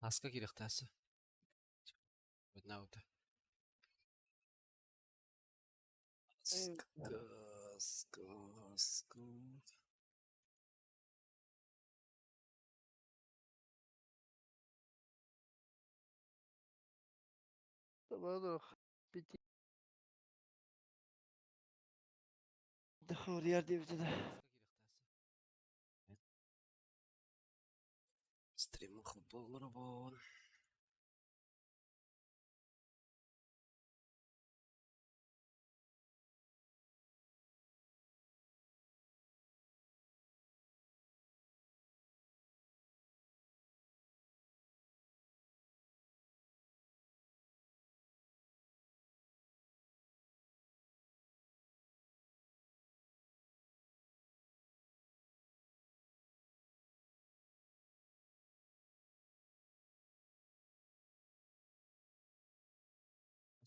Аска киириэхтээх Однако Аска, аска, аска. Хоруйар диэбитэ да. Стримы холбоолоробун.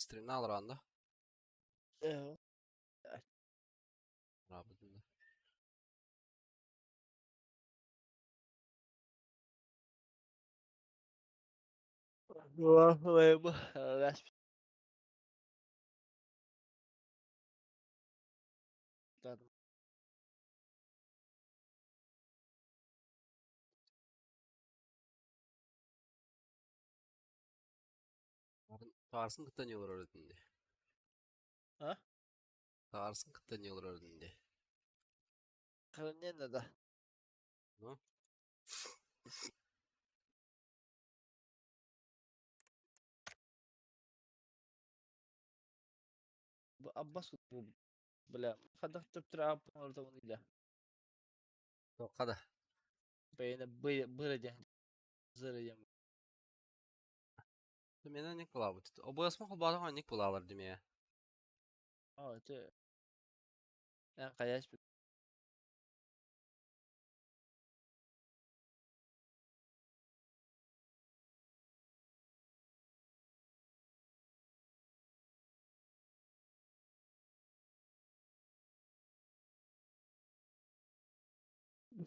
Стримна олорон да? Араабытын да. Таарсын кытта не олорор этин дии. А? Таарсын кытта не олорор этин дии. Хранение да. Ну? Аббас бля, хадах төптөр ааппын олордоҕун илэ. Тоққа да. Бэйэне быра диэн зыра диэн. Менен ник булабыт. Обуясма холбаатах ник булалар димее. Аа, это эн хаяш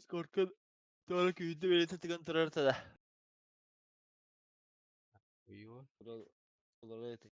Скорка туора күүтэ бэлэтэ тыган турар да. Уйу. Олорор этэ.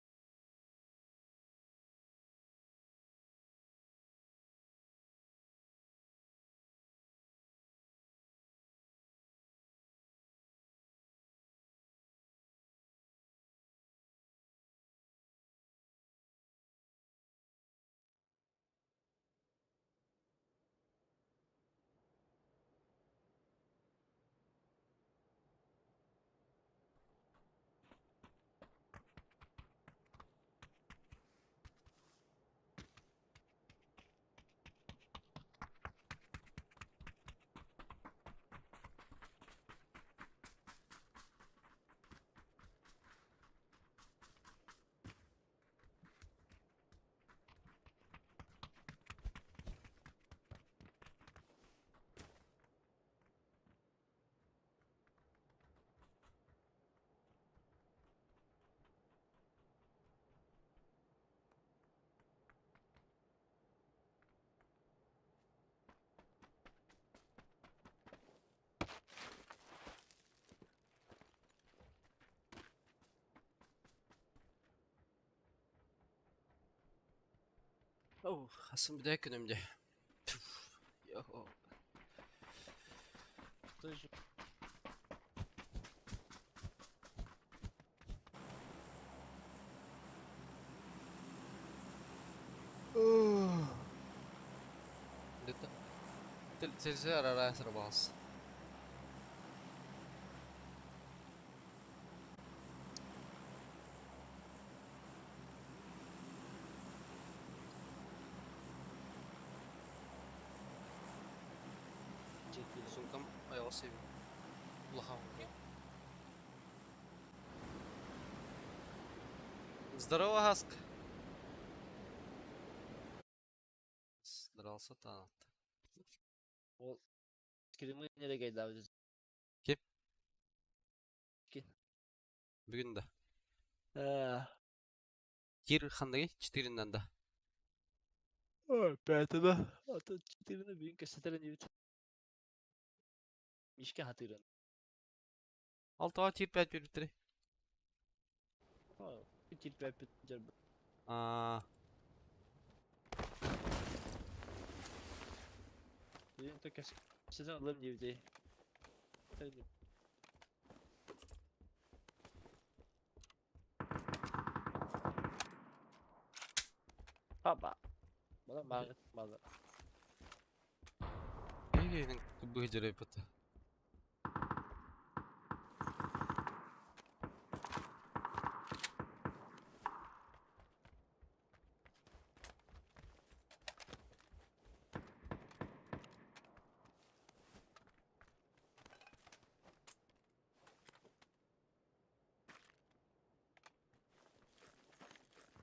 Оу, хасым бүтэ күнүм дьэ. Йо. Сирсе арара сырбаас. Сумкам аяғы себеп. Улахан. Здорово, Хаск. Дрался танат. Ол скримы нерге кайдабы. Ким? Ким? Бүгүн да. Э, Кир хандаги 4-нан да. Поэтому атын чытырыны бүгүн кэпсэтэр инибит. Мишка хатырын. Алтыға тиир пять биэрбиттэрий? Тиирбэппит дьарбыт. Аа, Бүгүн то кэпсэтэн ылыам диэбитий. Папа. Бала мааҕыт малы. Биһигинин быһдьарыйбыта.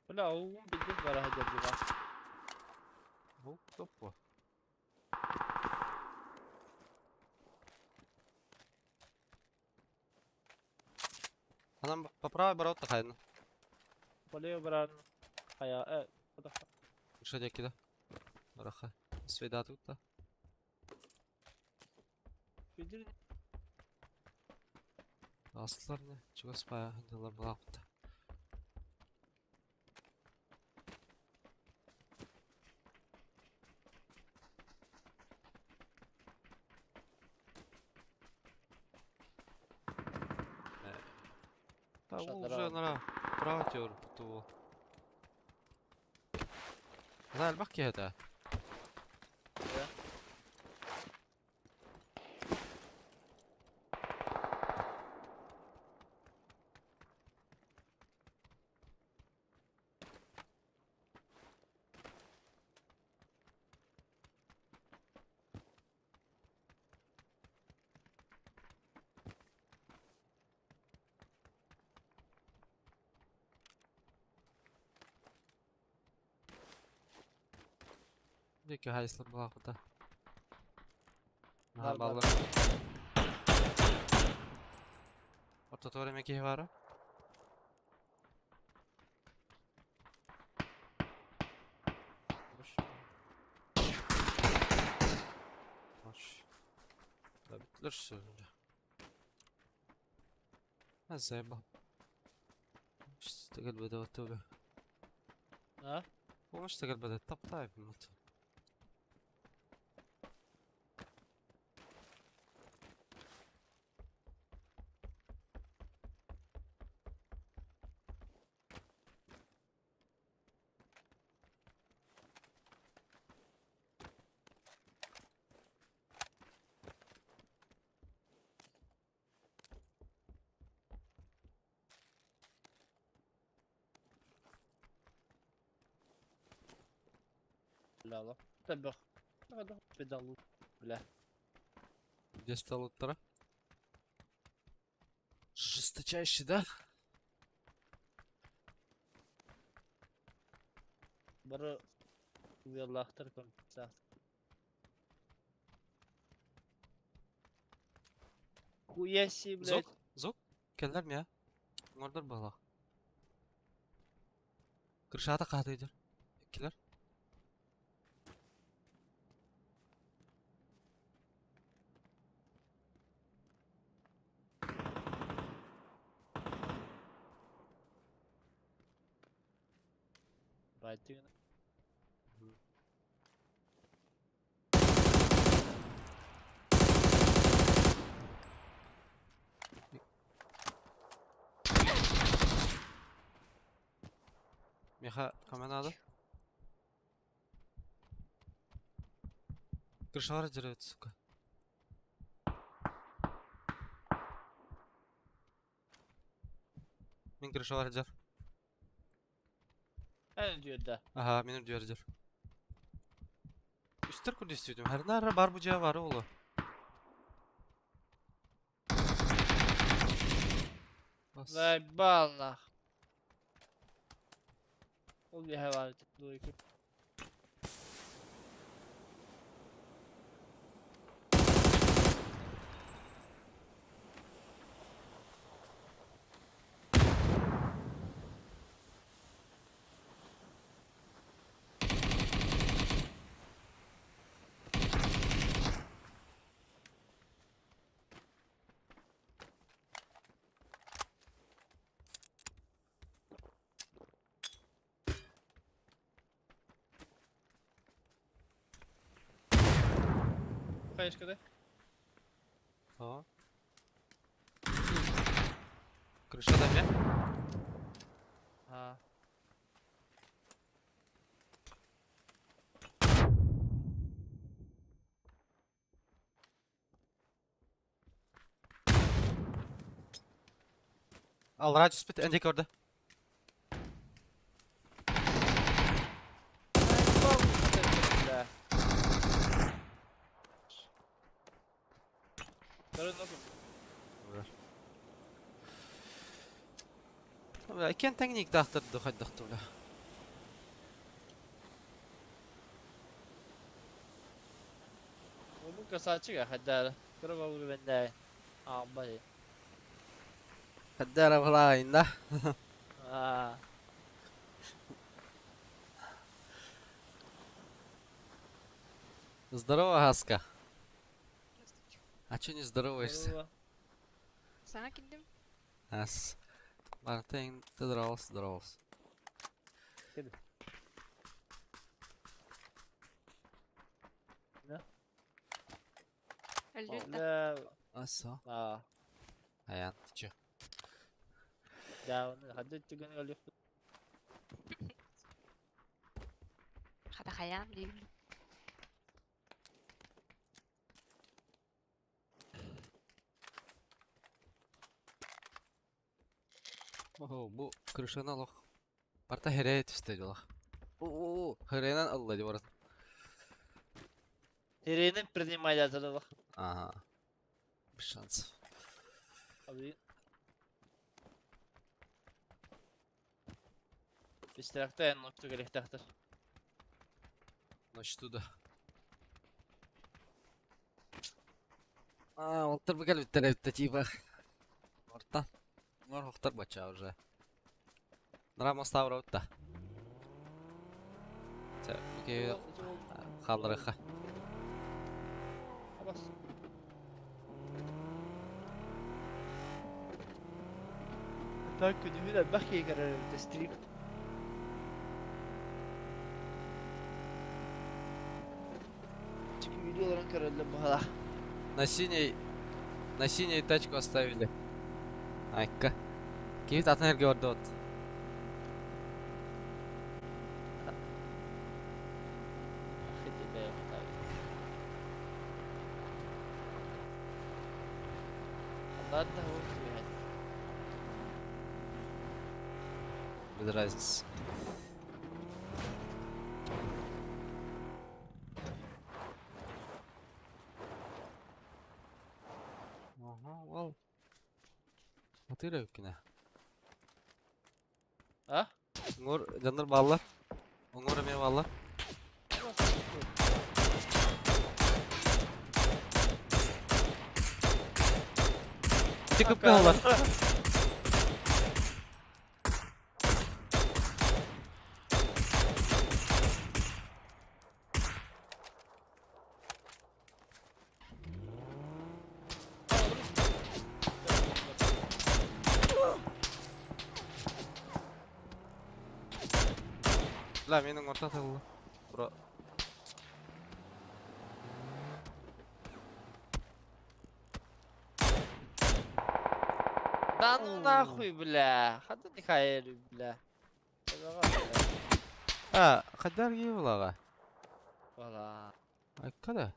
Бля, уум билбит бара сылдьар дьиҥэ. Ол топпо. Анан поправь барот хайна. Полево баран хайа Что диэки да? Бараха. Свидатут да. Билдир Астылар не? Чугас бая хандалар балаакта. Та ол уже нара право буту. Ана элбэх киһи этэ. Диэки хайыслар балаакта. Наһаа баллар. Ортотугар эмэ киһи баара. Да бүттүлэр сөбүлэ. Заебал. Кэлбэтэ оттуга. А? Помощь кэлбэтэ таптаайбын. Ла Табах. Педалу. Бля. Где стало тара? Жесточайший, да? Бары уяллаахтар компенсация. Хуяси, блядь. Зок, зок. Кэллэр мия. Оҥордор быһалаах. Крышата хаатыйдыр. Иккилэр. Байтыгын. Миэхэ көмө наада. Крышалар дьэрэ сука. Мин крышалар дьэр. Эн дьүөрдэ. Аха, мин үрдүгэр дьэр. Үстэр курдук Харнара бар бу дьиэ бары олу. Бас. Заебал нах. Ол биһэ бар двойку. Хайышкада? О. Крышада ме? А. Аллараа түспүт, энди көрдө. Иккиэн тэҥник даахтар хайдах бля. Бу красавчик хайдара. Кыра бабыр бенде. Аамбай. Хайдара балаайында. Аа. Здорово, Гаска. Здравствуйте. А чё не здороваешься? Здорово. Саҥа киирдим. Ас. Мартын, ты здоровался, здоровался. Кеди. Да? Өллүн да. Да. Асо. Аа. Аян, ты чё? Да, оны хадды түгэн өлүк. Хата хайаан диибин. О, бу крышаны олох. Барта херее түсте дьолох. О, херенен ылла дии барат. Херенин принимай датырылық. Ага. Без шансов. Бистеракта эн ночту келехтахтар. Ночь туда. А, олтар бу кэлбиттэр эбит типа. Ортан. Нор хохтар бача уже. Нрама ставра да. Окей, хаалларыха. Абас. Так күнүһүн элбэх киһи көрөр эбит стрим. Видеоларын көрөллөр баһала. На синей тачку оставили. Айка. Киһит атын эрге барда вот. Аллар да ол түһэн. Без разницы. Ага, ол. Атыра үккүнэ. А? Оҥор дьоннор бааллар. Оҥор эмиэ бааллар. Ити кыпкыһалар. Бля, мин оҥорто тылла. Бро. Да ну нахуй, бля. Хата Михаэлю, бля. А, хайдар кии булаҕа. Вала. Айка да.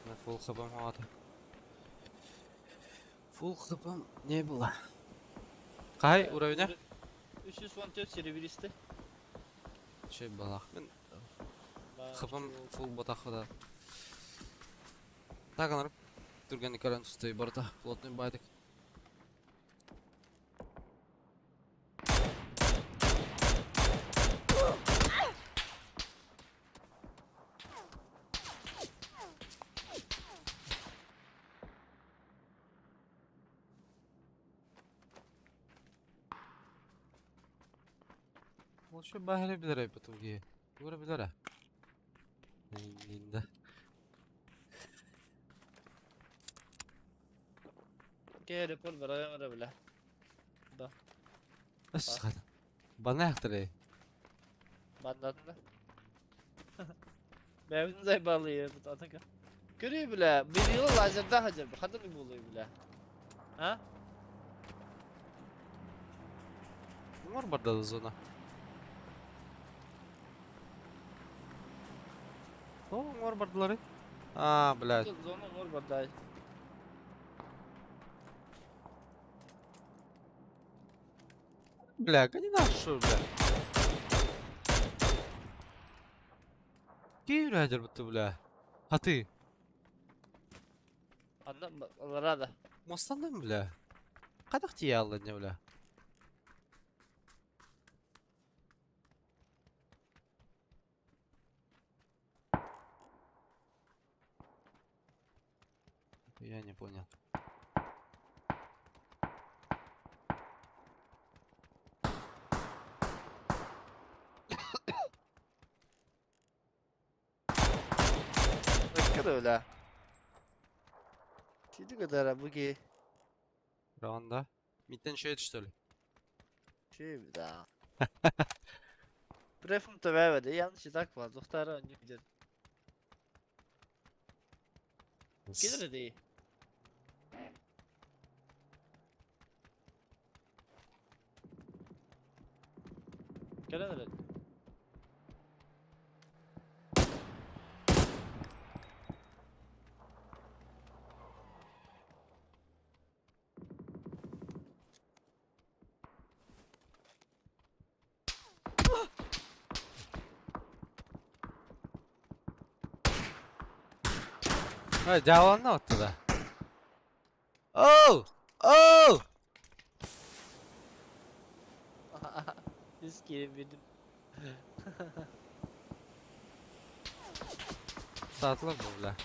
На фул хбм хаата. Фул хбм не было. Қай уровня? 314 серебристый. Че балах. Мен хбм фул ботахыда. Так анарып түргенlik көрөн түстэй барда плотный байдык. Ол еще бахыра билер айбытым ки. Тура билер. Инде. Ке репорт барайым бля. Да. Ысқады. Банахтары. Маннатына. Бэйэбитин зайбалыйабыт атака. Көрүүй бля, быйыл лазердаах сылдьар, ханна буолуой бля? А? Мор барда зона. О, мор бардылары. А, блядь. Зона мор барда. Бля, гони нашу, бля. Киев ты, бля. А ты? Анна рада. Мостанным, бля. Қадақ тие алды не, бля. Я не понял. Көрө бля. Тиди кадара буги. Раундда. Миттен шөйт, что ли? Şey бля. Prefum da vermedi. Yanlış tak var. Doktora önce gidelim. Gelir değil. Gelen öyle. Ай, дьяволна оттуда. Оу! Оу! Risk yedim. Саатылар бу, бля.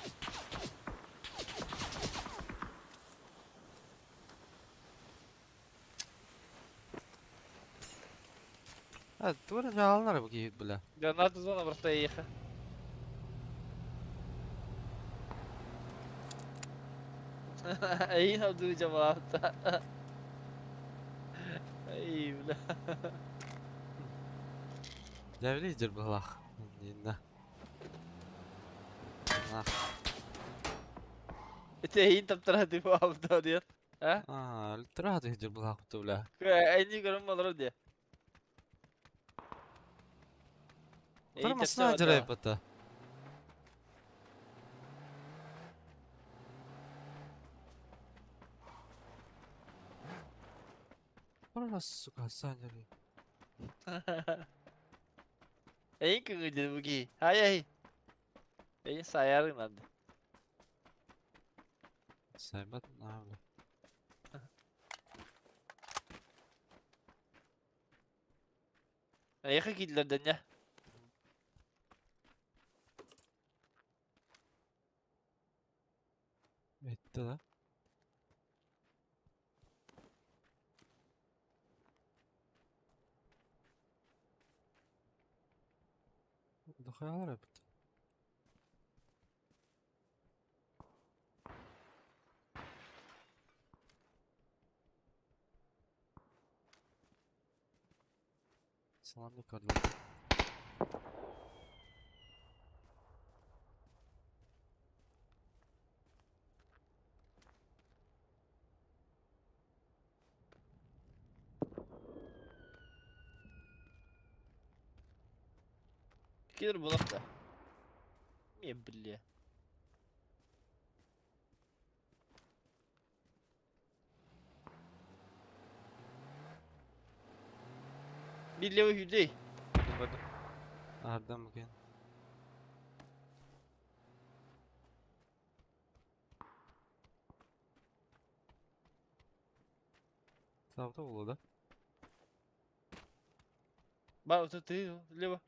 А, тура дьяволнар бу киһит, бля. Леонардо зона просто еха. Эйин абду жамаата. Эй, бля. Дьяволиздер быһылаах. Инна. На. Это эйин таптара деп абду диyor. Ha? А, тура дир быһылаах бу, бля. Эйни көрөм болор диye. Тура масына дьарай бата. Тура, сука, саняли. Эйин күнгү буги. Хай ай. Эйин саярын анды. Сайбат на, бля. Эйха кидлерден я. Это да? Дохуя бит. Салам көрдүм. Кидер булакта. Мен биле. Биле хүдей. Ардам буген. Савда болу да? Бар, ты лево.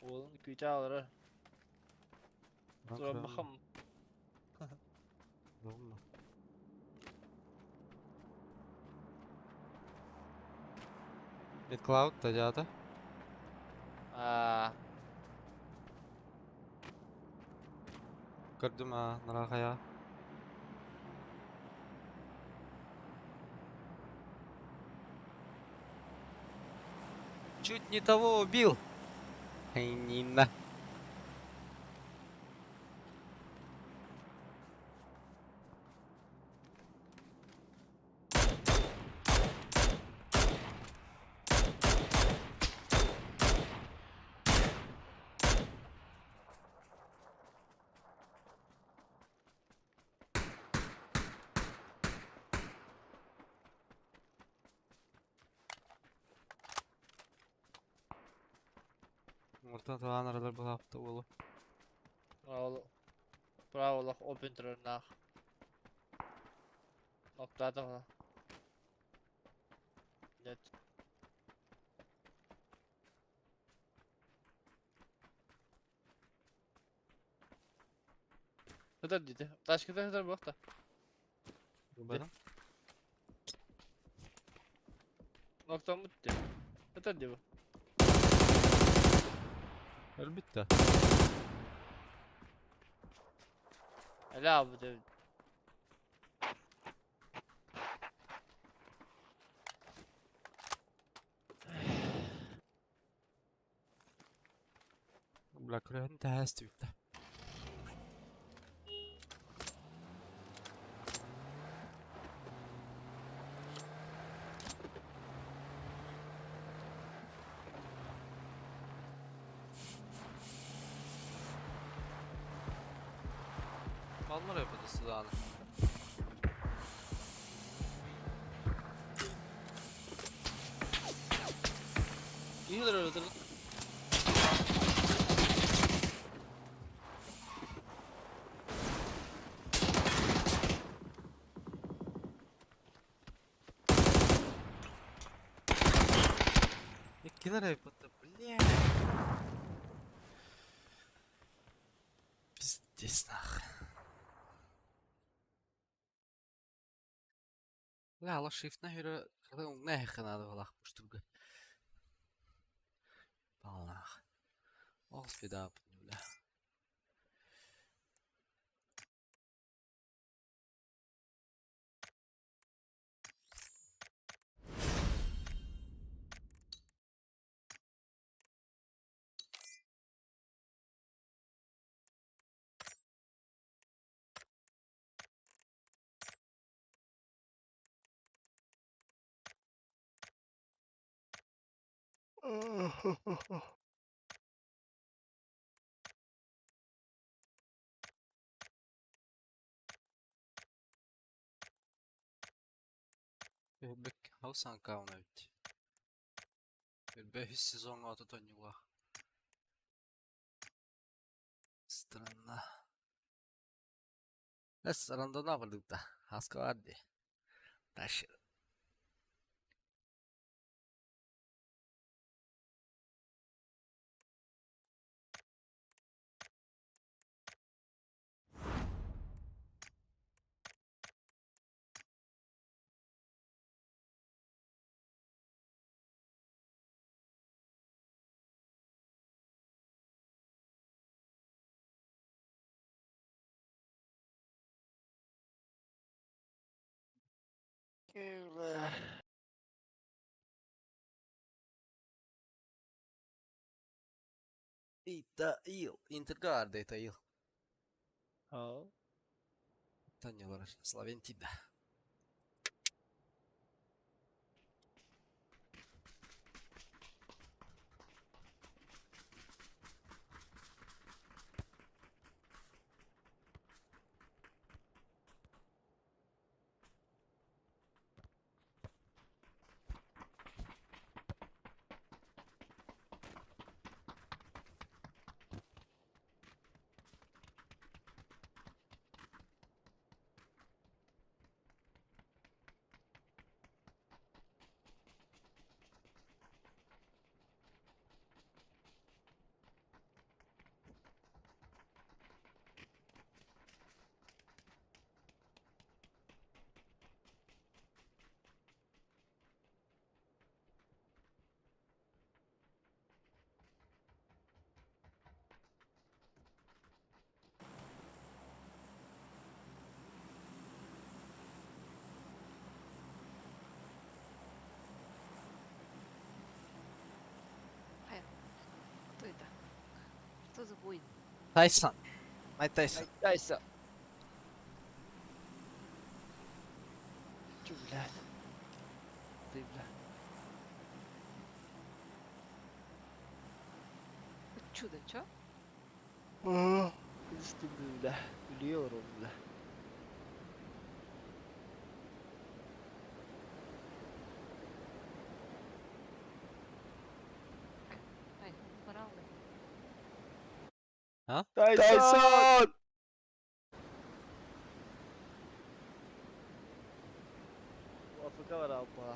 Oğlum küçü alır. Dur bakalım. Doğru mu? Mid-Cloud тадьаата. Аа. Көрдүм аа, нара хайа. Чуть не того убил. Эй, Нина. Муртан таҕан аралар быһаапта уолу. Ол Браво open турарнаах. Оптаатаҕына. Нет. Сытар диэтэ. Ташката сытар буолта. Бара. Ноктоммут дии. Сытар дии бу. Өлбүт да. Эля бу деп. Бля, күрөһүн тэһээс түбүктэ. Баллар өпөтөсү даҕаны. Киһилэр өлөтөр. Иккилэр өпөтө, бля. Пиздец нах. Бля, ала shift нахера нахера надо было штука. Балнах. Ол беда, бля. Бек хаусан кауна ведь. Бе сезон ото нюла. Странно. Эс рандона валюта. Хаскварди. Ташир. Ита ил. Интергарда это ил. Haa. Танилар Славентида. Что за воин? Тайсон. Майк Тайсон. Тайсон. Чё, блядь? Ты, блядь. Чудо, чё? Истинный, бля. Үлүйэ олорон, бля. Ай, бараллы. Тайсон! АФК бар алпаҕа.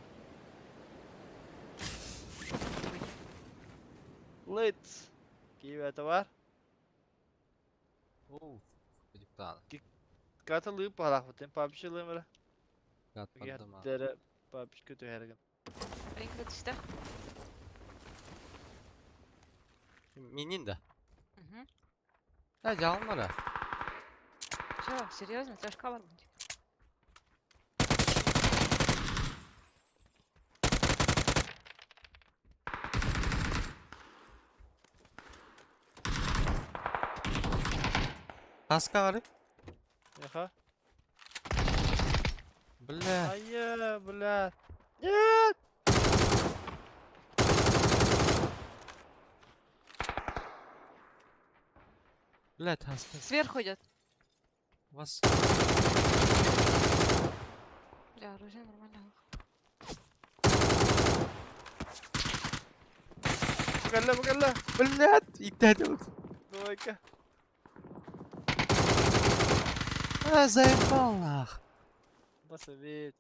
Лыт! Киибэтэ бар. Оу, депутат. Ката лыып баһалаахпытын PUBG лыымыра. Катпандыма. Дэрэ PUBG көтүһэргин. Ринг түстэ. Минин да. Угу. Да, дьаалмара. Чё, серьезно? Тяжко барбын. Хаска бары. Яха. Бля. Айя, бля. Нет! Блядь, хаска. Сверху идет. Вас. Бля, оружие нормально. Бу кэллэ, бу кэллэ. Блядь, иттәде. Двойка. А, заебал нах. Басовит.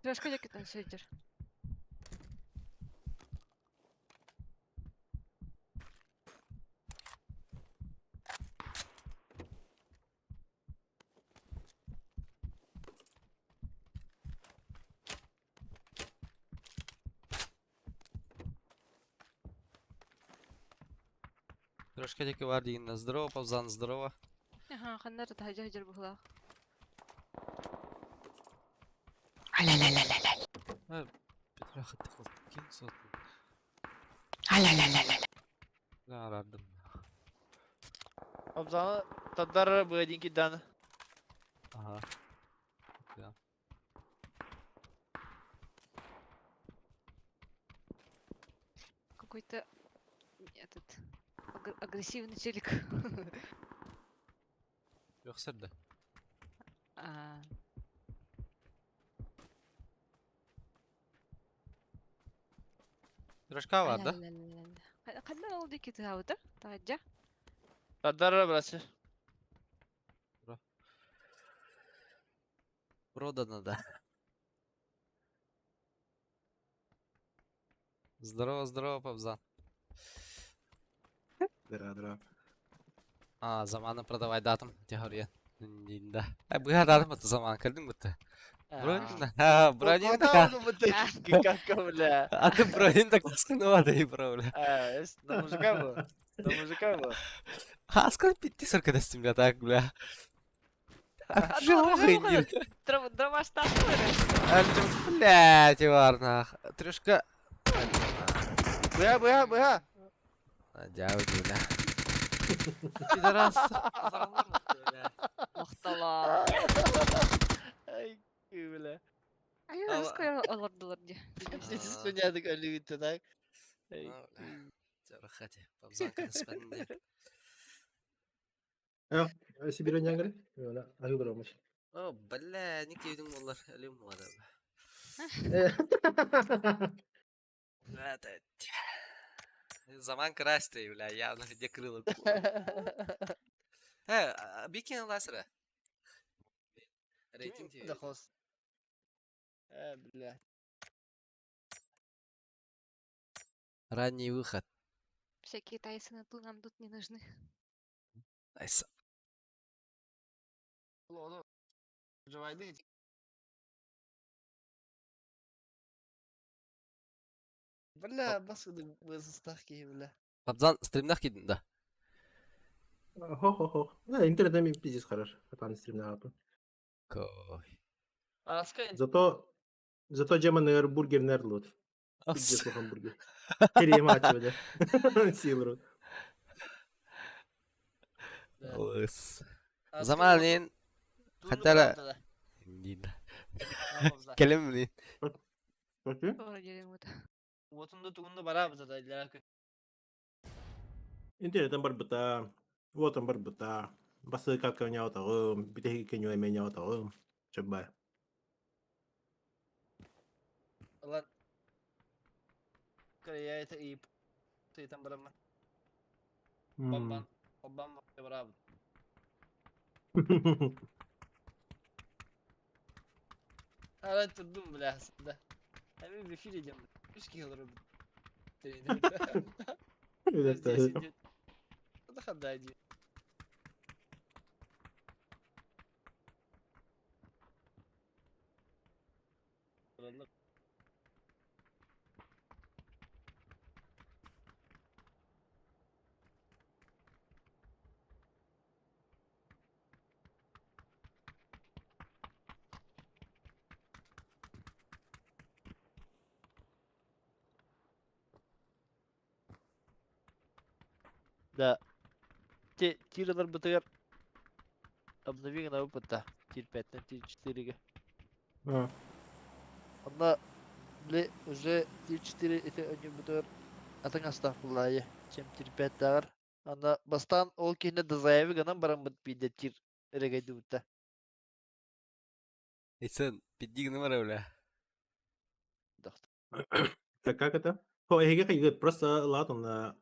Тяжко декетен сидер. Трошка дики бар дигәндә. Здорово, Павзан, здорово. Ага, ханнар тахажа хажар бухла. Петраха тахал. Кин сот. Да, радым. Абзаны тадар быдинки дан. Ага. Да. Какой-то этот агрессивный челик. Юксырды. А, Трошка бар, да? Ханнар ол декет хаута. Тахажа. Тадар брасы. Продано, да. Здорово, здорово, Павзан. Здорово, здорово. А, заманы продавай датым, теория. Да. Ай, быга датым это заман, кэлдиң бутта. Бронь, а, бронь да. Как, бля. А ты бронь так ласканова и бро, бля. А, на мужика был. На мужика был. А, сколько пяти сорок дастым, бля, так, бля. А, Жил Дрова Блядь, Ивар, Трешка. Бля, бля, бля. Дявол, бля. Пидорас. Махтала. Ай, бля. А я скоро олордулар ди. Здесь хуйня такая любит, так? Ай, Сибирь нянгры? Аю громыч. О, бля, не күйдің болар, әлем болады. Бля, Заман красты, бля, явно где крыло. Бикин ласера. Рейтинг Да хос. Бля. Ранний выход. Всякие Тайсоны тут нам тут не нужны. Найс. Бля, басыды бызыстах ки, бля. Пабзан стримнах кидин да. Хо-хо-хо. Да, интернет пиздец хорош. Атан стримна апы. Кой. Аска Зато зато жеман бургер нерлут. Пиздец гамбургер. Перемачивали. Силру. Лыс. Заманин хатара Келемни. Уотун да тугун да барабыт да Интернеттен барбыта, уотун барбыта. Басыка көньяутагым, битеһи көньюэ меняутагым. Чөббай. Ылан Корея ип тыйтан бараммын. Бамбан, бамбан барабыт. Ара турдум бля да. Эми в эфире идем. Үс киһи олоробут. Ханда дии. Да. Те тиралар бытыгар обнови гына опыта. Тир 5-тен тир 4-ге. Онно били уже тир 4 ити өнү бытыгар атын астаах буллаайы. Чем тир 5 тааҕар. Аны бастаан ол киһини дозаеви гынан бараммыт биирдэ тир эрэгэйдибитэ. Сэн, пиддиг номер бля. Как, как это? О, эһиги хайгыт, просто ладно,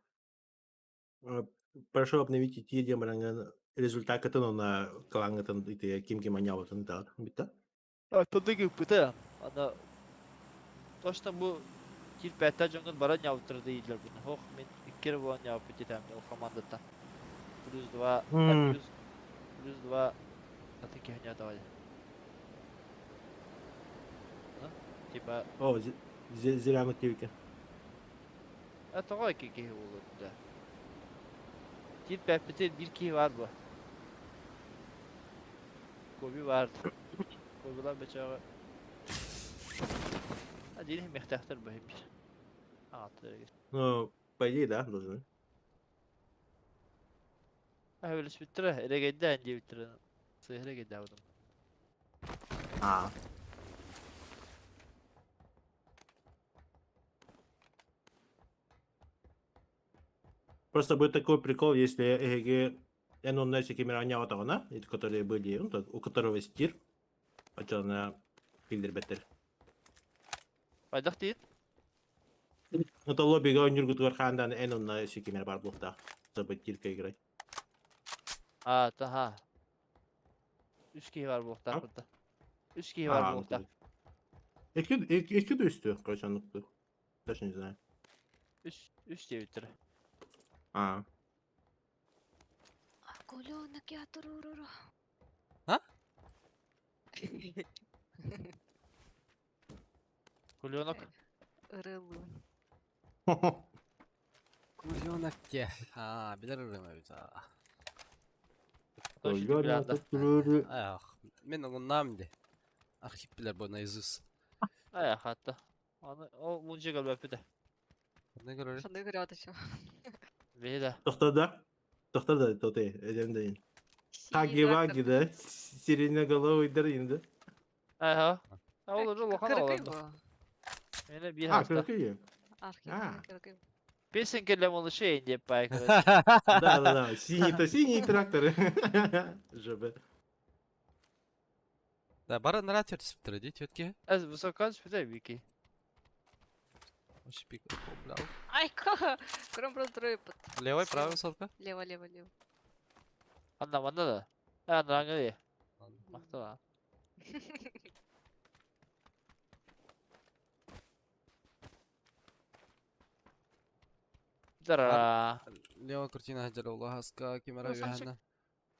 прошу обновить идти демаранган результат на клангатан ити ким ким аняватын так битта. Тодыгы ыппыта. Аны точно бу тир 5-тэ дьоҥҥун баран ньаабыттара дииллэр буну. Ох, мин икки эрэ буолан ньаабыппыт диэтэм ол командаттан. Плюс 2, плюс, плюс 2 атын киһи ньаатаҕай. Типа... О, зеленый кивики. А тоҕо икки киһи буолуо да. Тир 5-питин биир киһи баар буо. Коби баар. Кобилар бөчөҕө. А диэн мехтээхтэр бу бир. Ааттар. Ну, по идее, да, должны. А өлүспүттэрэ, эрэгэйдээн диэбиттэрэ. Сыһа эрэгэйдээбитим. А. Просто будет такой прикол, если эһиги эн онно кимер анньаҕатаҕына, которые были, ну, у которого есть тир, оччоҕуна киллэрбэттэр. Хайдах диит? Это лоббига оонньуургутугар хаандаан эн онно кимер бар буолуохтаах. Чтобы тирка играть. А, таха. Үс киһи бар буолуохтаах бытта. Үс киһи бар буолуохтаах. Икки, икки да үстү, короче, оннукту. Точно не знаю. Үс, үс диэбиттэрэ. А. Акуленок я туруруру. А? Куленок. Ырылын. Куленок те. А, билэр ырыма бит. Куленок. Ах, мен оҥуннаам де. Архип билэр бу наизусть. Ая, хатта. Аны ол мунча кэлбэппитэ. Ханна көрөр? Ханна көрөөт еще. Биһи Тохтор да? Тохтор да, тоте, эдем дейин. Хаги-ваги да, сиреноголовый да. Аха. А ол уже улахан олорду. Мене биир А, хаста. какие? Архив А. кыракый. Песенка для малышей диэп баай короче. Да, да, да, синий-то синий трактор. ЖБ. Да, бары нрат түспүттэр дии түөтке. Эс высоко түспүтэ вики. Очень пик. Бля. Ай, ка! Кром просто Левой, правой сотка? Лево, лево, лево. Анна манна да. Э, анна ди. Махтала. Дара. Лево картина хадьар улаһаска кимера Красавчик. үһәнә.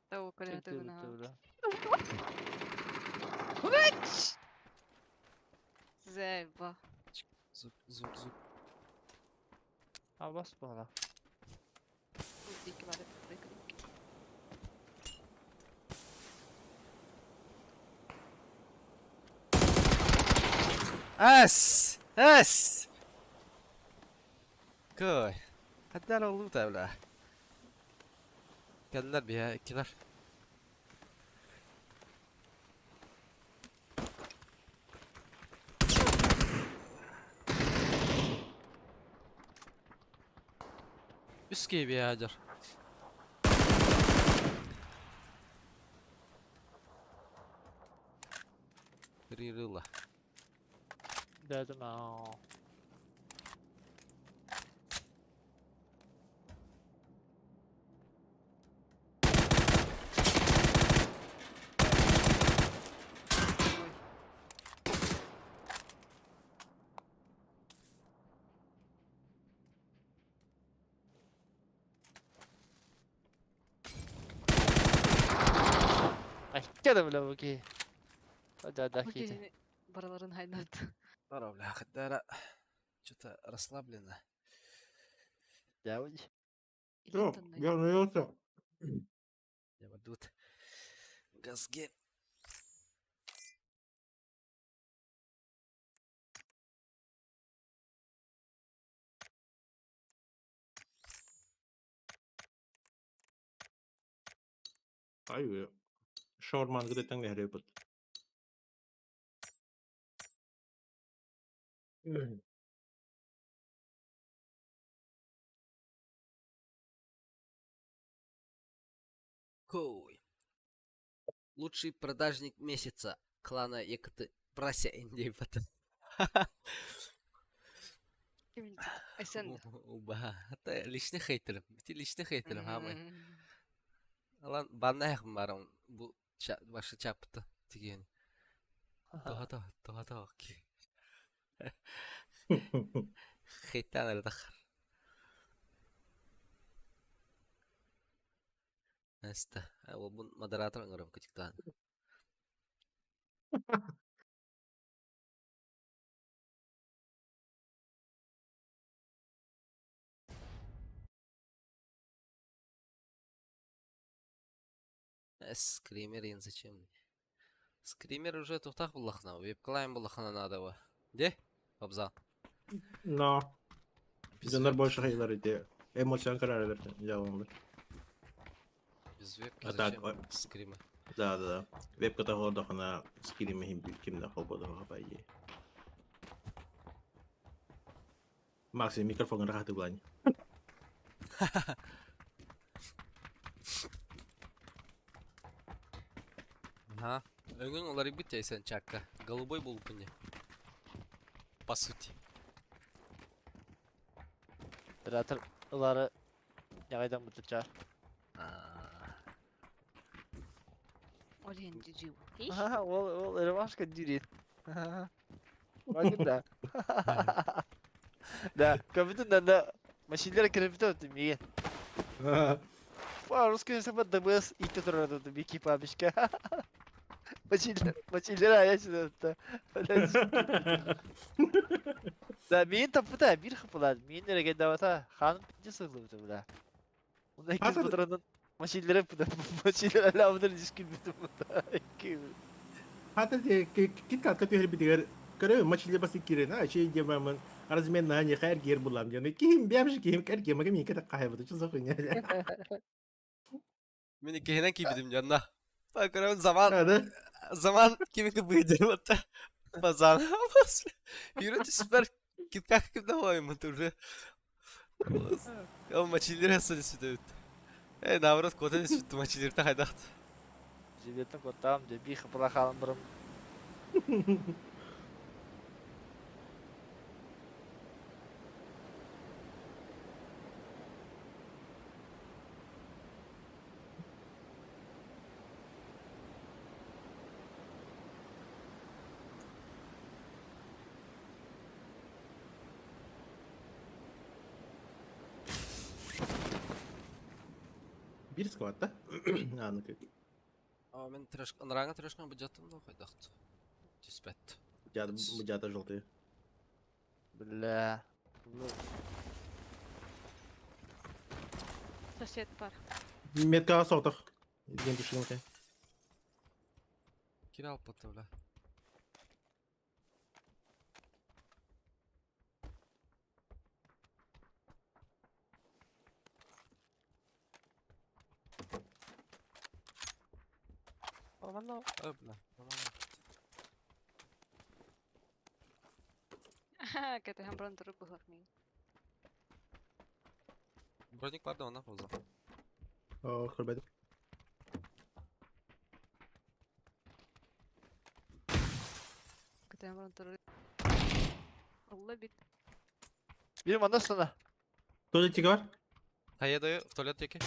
Того коля Бля. Зайба. Звук, звук, звук. А бас бала. Дикий бары прыгали. Эс! Эс! Кой. Хаддар олута бля. Geldiler bir ya ikiler. Üst gibi ya Hacer. Рирыла. Дедим аа. Ой. Айка да бля буки. Да да Бу киһи. киһини барыларын хайнат. Здорово, бля, Хаддара. Что-то расслаблено. Да уж. Всё, я наелся. Идут газги. Ай, шаурман где-то гребут. Кой. Лучший продажник месяца клана ЕКТ Брася Индейпата. Айсен. Уба. Это личный хейтерим. Ти личный хейтерим, хамай. Алан баннаях барам бу башы чапты тиген. Тоха тоха тоха тоха ки. Хейтан әлі тахар. Әсті. Ол бун модератор ыңырым күтіктан. Скример енді зачем мне? Скример уже тухтах буллахна, веб-клайм буллахна надо его. Де? Абзал. Но. Без Дьоннор вебки. больше хейлер ити. Эмоцион карарылар жалонлар. Без вебки А так, зачем ой. скримы? Да, да, да. Вебка того скириме хим кимна холбода по идее. Максим, микрофон рахаты блань. Ага. Өңің олар бит сен чакка. Голубой был мне. По сути. Оператор ылары яғайдан бұтычар. А, Олен джиу. Ол ол ромашка дюрит. Bakın да. Да, компьютер да машиналар кіріп өтті меген. Па, русский сапа ДБС итте тұрады бики пабишка. Машиналар, машиналар аяшы да. Да, мен тапыта bir хыпылар. Мен нереге давата ханым пинче сылды бля. Онда икиз Хатыр- бұтыранын машиналар бұда машиналар ламдыр дискүл бүтүн бұда. Хата те кит кат кат битигер көрө мачиле басы кирен а чей демамын размен на не хайр гер булам жаны ким бямжи ким кер кем мин кета кай бу что за хуйня? Мен иккиһинэн киибитим дьонно. Көрөбүн заман А, да? заман кимики быйдырбатта. Базан. Yürü süper китках кимде оймут уже. Ол мачилер хасады сүтөбүт. Э, наоборот, котен сүттү мачилерте хайдахт. Жилеттен коттам же би хыпыла халым бұрым. Бир сквад, да? А, ну как. А мен трешка, нрага трешка бюджетым да хайдахт. Түспәт. Бюджета желтые. Бля. Сосед бар. Метка сотах. Ден душилка. Кире алып бата бля. Манна, бля, нормально. Кэтэһэн баран турар быһылаах миигин. Броник бар да онно пауза. О, көрбөтүм. Кэтэһэн баран турар. Алла бит. Biri манна sana. Туалетик бар? Хайа даю, в туалет диэки.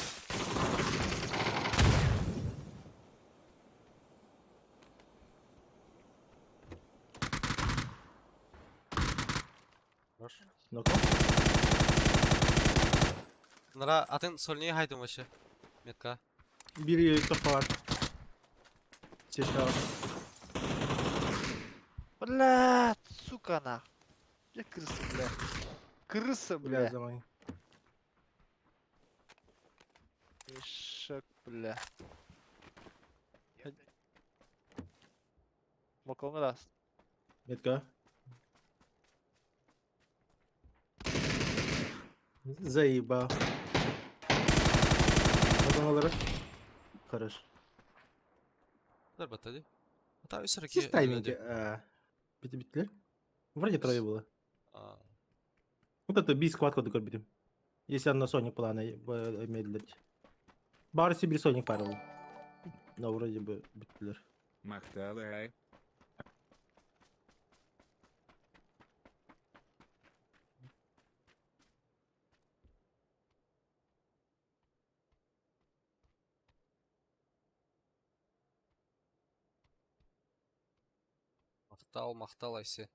Хорош. Ну-ка. Нара, атын сольнее хайдым вообще. Метка. Бир тоққа бар. Сешка бар. Блядь, сука нах. Бля, крыса, бля. Крыса, Бля, бля. заман. Мешок, бля. Балконга даст. Метка. Заебал. Потом олорор. Хорош. Дар баттады. А үс Сис тайминги. Бити биттилер. Вроде трое было. Вот это би схватка такой битим. Если она Соник плана медлить. Бар себе Соник парил. Но вроде бы биттилер. Махталай. Махтал, махтал, айси.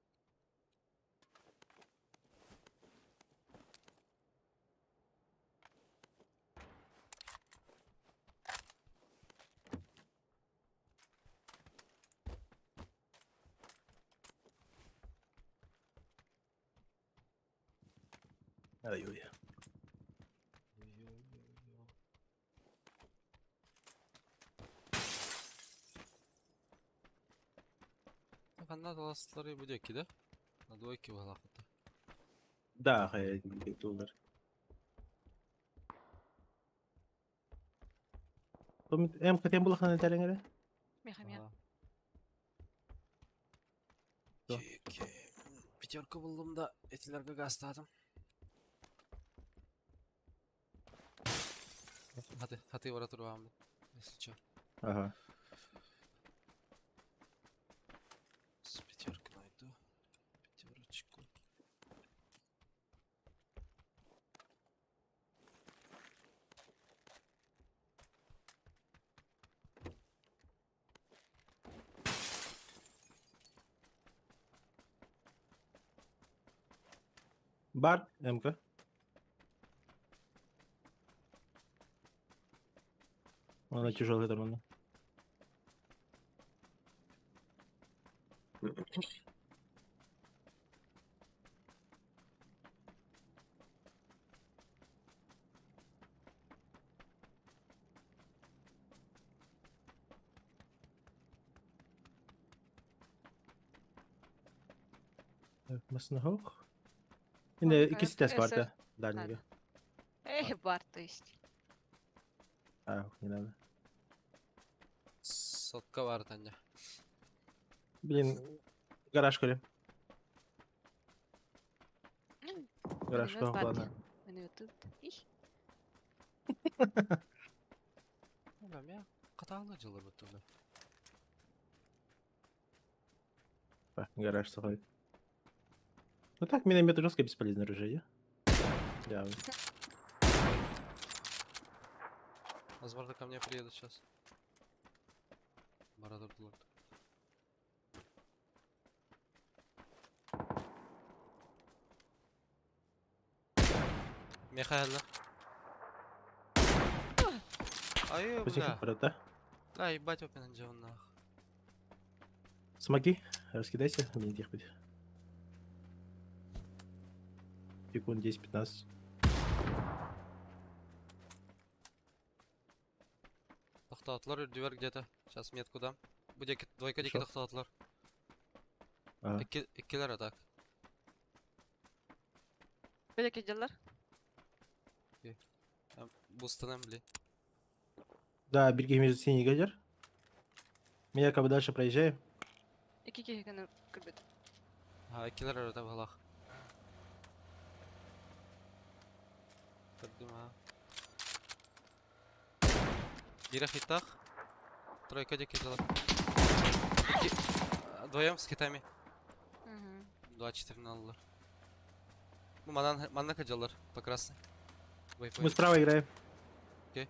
Ай-ой. Ханна таластары бу диэки да? На двойке баһалаахпыт. Да, тулар. Эм хотем было хана таренгере? Меха меха. Да. Пятерка булдум да этилерге гастадым. Хаты, хаты бара турбаамын. Если чё. Ага. С пятеркой найду. Пятерочку. Бар, МК. Она тяжелая нормально. Так, масына hoog. In de Ой, икки тест СР. бар да. Дальнего. Эх, бар, то есть. А, не надо. Сотка бар Таня. Блин, гараж көрем. Гараж Минут бар. ладно. Минут. Их. Бля, мен катаалы жылыр бутты. Гараж сухой. Ну так, миномет жестко бесполезное оружие. Да. Возможно, ко мне приедут сейчас. Бара турдулар. Михайло. Ай, бля. Брата. Да, ебать, опен нах. Смоки, раскидайся, мне их быть. Секунд 10-15. Тохтоотулар үрдүбэр где-то. Сейчас метку дам. Бу диэки двойка диэки Хорошо. тохтоотулар. Ага. Икки иккилэр а так. Бөлеке дьаллар. Бустанам, блин. Да, бирге между синий гадер. Мы якобы дальше проезжаем. Икки киһи гына көрбүт. Ha, иккилэр өрөтө быһалаах. Көрдүм ha. Биирэ хиттаах. Тройка диэки дьала. Икки... Вдвоем с хитами. 2-4 аллар. Ну, манан, манна кадьаллар, по красной. Мы справа играем. Окей.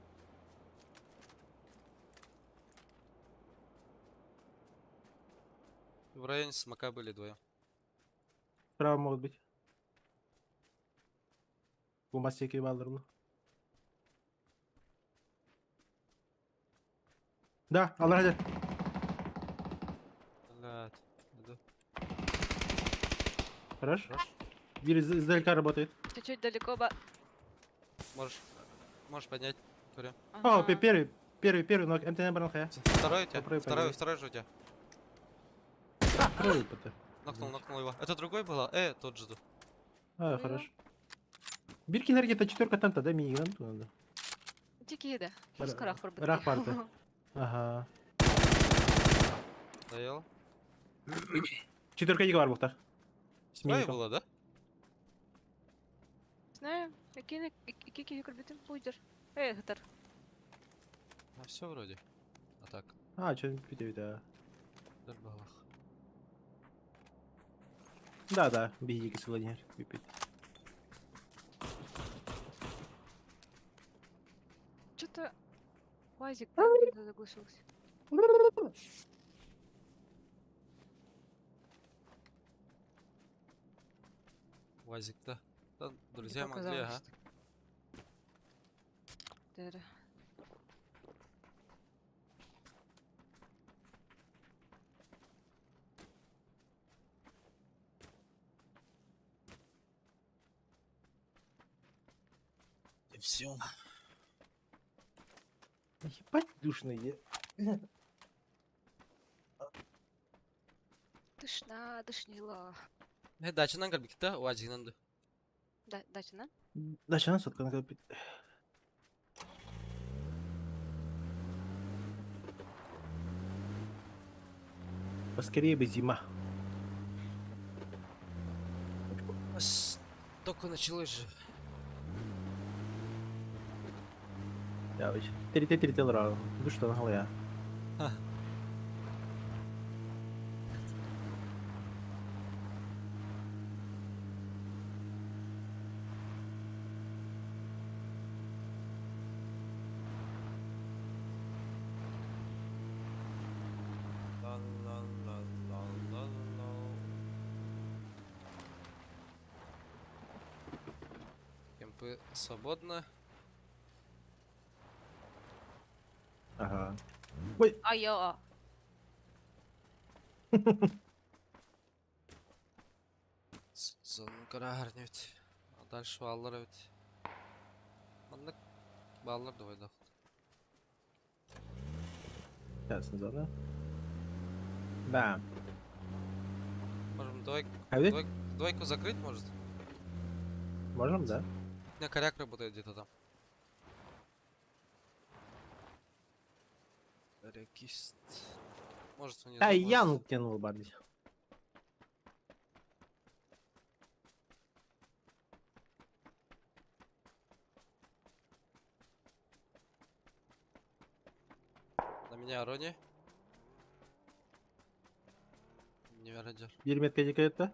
В районе смока были двое. Справа могут быть. Бу мастеки баллар бу. Да, алар хадыр. Блядь. Иду. Хорош. Хорош. Бир издалека работает. Чуть-чуть далеко ба. Можешь поднять. Көрө. О, Ага. первый, первый, первый, но МТН баран хая. Второй у тебя? Попробуй Второй, поднять. второй же у тебя. Второй ПТ. Нокнул, нокнул его. Это другой было? Тот же. А, Ой, хорош. Биркин где-то четверка там тогда мини надо. Дикие, да. Скорах Рах парты. Ага. Доел. Четверка не бар бухтах. С Трое миником. было, да? Знаю. Икки киһи көрбүтүм буйдер. Эй, хытар. А все вроде. А так. А, что пить да. Дырбалах. Да, да, беги кисыланер. Пипит. Что-то Вазик заглушился. Вазик, да. Да, друзья могли, ага. Да. И все. Ебать душно е. Дышна, дышнила. Дачанан кэлбикта, Вазигынан да. Да, дачана? Дачанан соткан кэлбит. Поскорее бы зима. Только началось же. Я ведь. Три три три Душно на голове. Кемпы свободно. Ага. Ой. А я. Зону караарнют. А дальше баллар ведь. Маннык баллар двойдах. Сейчас, зона. Да. Можем двойку, А ведь? двойку, двойку закрыть, может? Можем, да. У меня коряк работает где-то там. Корякист. Может, внизу, А может. я тянул барди. На меня Рони. Не веродер. Бермет это?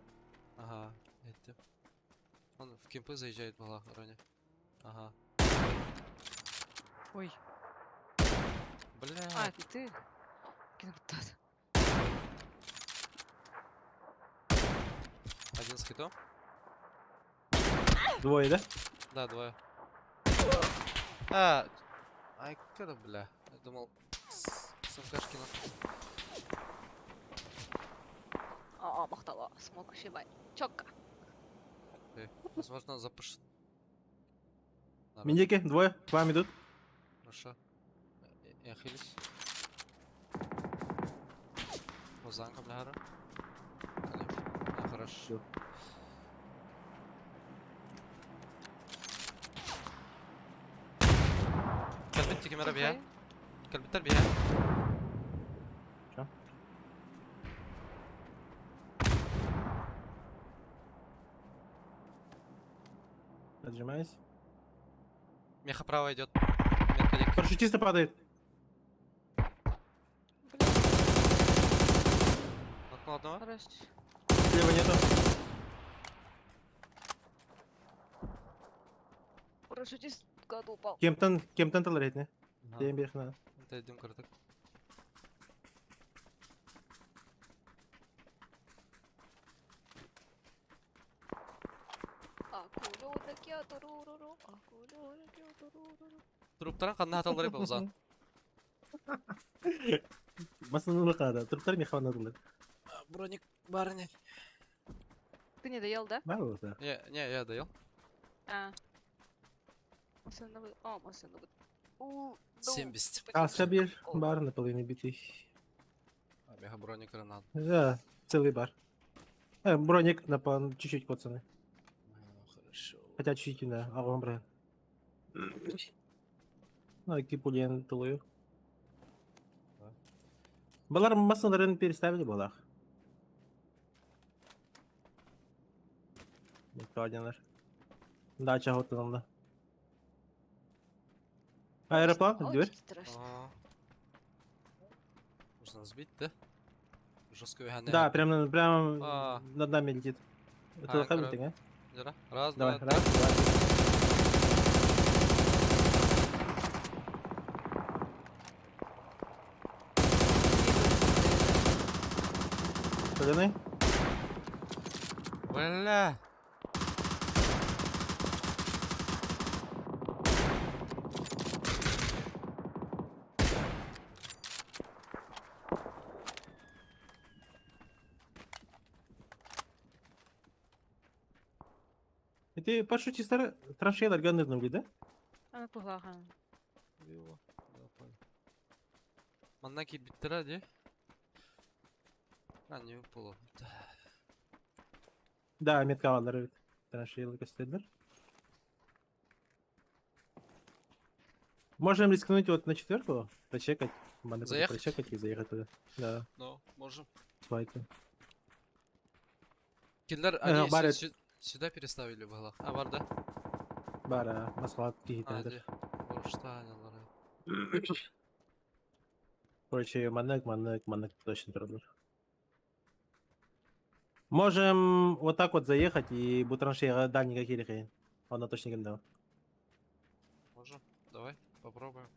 Ага, это. Он в кемпы заезжает была, Рони. Ага. Ой. Бля. А, это ты? Кинутат. Один с хитом? Двое, да? Да, двое. А, ай, когда, бля. Я думал, с МКшки на. А, махтала. Смог шибай. Чётко. Возможно, запуш. Народ. Миндики, двое, к вам идут. Хорошо. Я хилюсь. Лозанка, бля, А, хорошо. Кэлбит кимэрэ бия. Кэлбиттэр бия. Чё? Отжимаюсь. Меха право идет. Метка Парашютиста падает. Блин, Нокнул одного. хорош. Слева нету. Парашютист куда-то упал. Кемтен, кемтен талар этне. Ага. Дейм бир надо. Это кырдык. Акулёна Труптаран ханна хаталлары баузан. Масыны када. Труптар механа дылар. Броник барыня. Ты не доел, да? Бар болса. Не, не, я доел. А. О, машина будет. У, ну, 70. Аска бир бар наполовину битый. А, меха броник надо. Да, целый бар. Броник на чуть-чуть коцаны. Ну, хорошо. Хотя чуть-чуть, да, агон брат. Ну, кипулен тулую. Да. Балар масаларын переставили балах. Микадянар. Дача готовна. Аэроплан, дверь. Очень страшно. А. Можно сбить, да? Жестко Да, прямо, прямо А. над нами летит. Это А, хаммер, а? Раз, Давай, два, раз, два, три. Соляной? Бля! И ты парашютистар траншеялар гандырдың да? Ана пуглаха. Вилла. Да, понял. Манна кирбиттера, де? А, не выпало. Да. Да, метка алар evet. Траншеялар көстелдер. Можем рискнуть вот на четверку, прочекать. Надо Заехать? прочекать и заехать туда. Да, Ну, можем. свайты. Киллер, они Барret. сюда переставили в углах. А, бар, да? Бара, Москва, А, кихит. де? Борштанилар. Короче, манек, манек, манек точно трудно. Можем вот так вот заехать и бу траншеяга дальний кирихи. Она точно гендал. Можем. Давай, попробуем.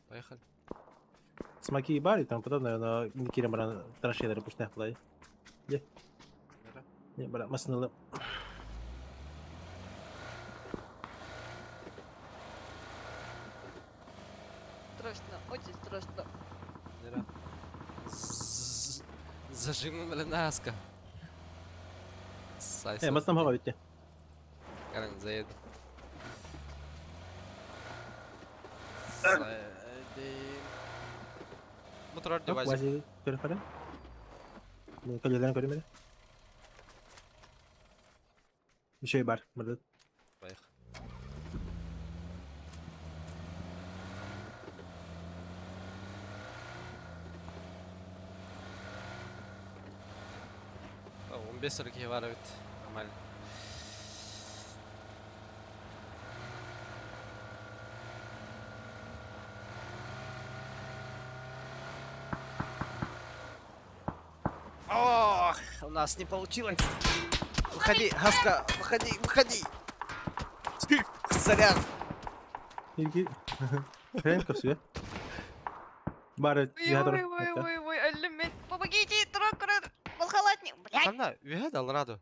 Поехали. Смоки и бар и тому подобное, но не кирем бран траншеялар пушнях плай. Бера. Не, бра, масынылы. Страшно, очень страшно. Бера. Зажимом наска. Сайса. Масным хава битте. Каран, заеду. Заедем. Моторар девайс. Вази көрі Мен көлелерін көрем әлі. Еще и бар, мырдат. Поехали. А, 15 ракет var evet. Нормально. Ох, у нас не получилось. Выходи, Гаска, выходи, выходи. Сорян. Илги. Хрен көсүе. Бар, Ой, ой, ой, ой, ой, алимент. Помогите, трак, Волхалатник. Блядь. Ханна, үйе Алрадо.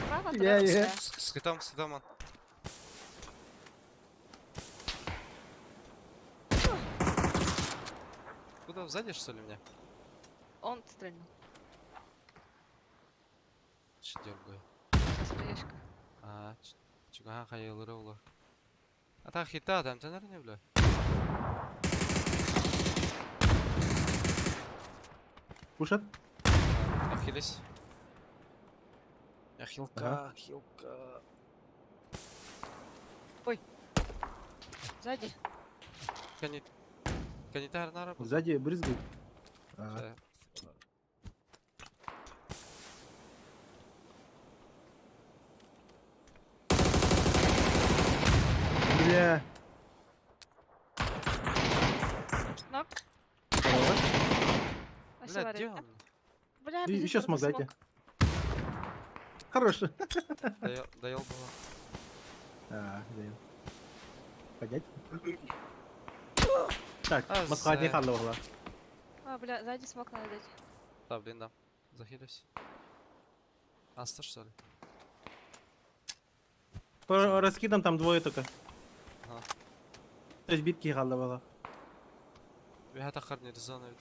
Право, Я, трак, я. да. Скитам, скитам. он. Куда, сзади, что ли, меня? Он стрельнул. Че дергаю? Стояшка. А, чуга хайылыры олар. А так хита, там ты, наверное, бля. Пушат? Ахиллес. Ахилка, ахилка. Сзади. Канитар на работу. Сзади брызгает. А, Где он? Бля, И пиздец, еще это смог дайте. смог. Хорош. Доел было. А, блин. Поднять? Так, А, Москва не за- хадла была. А, бля, сзади смог надо дать. Да, блин, да. Захилюсь. Аста, что ли? По раскидам там двое только. Ага. То есть битки хадла была. Үһэ тахар не резон эбит.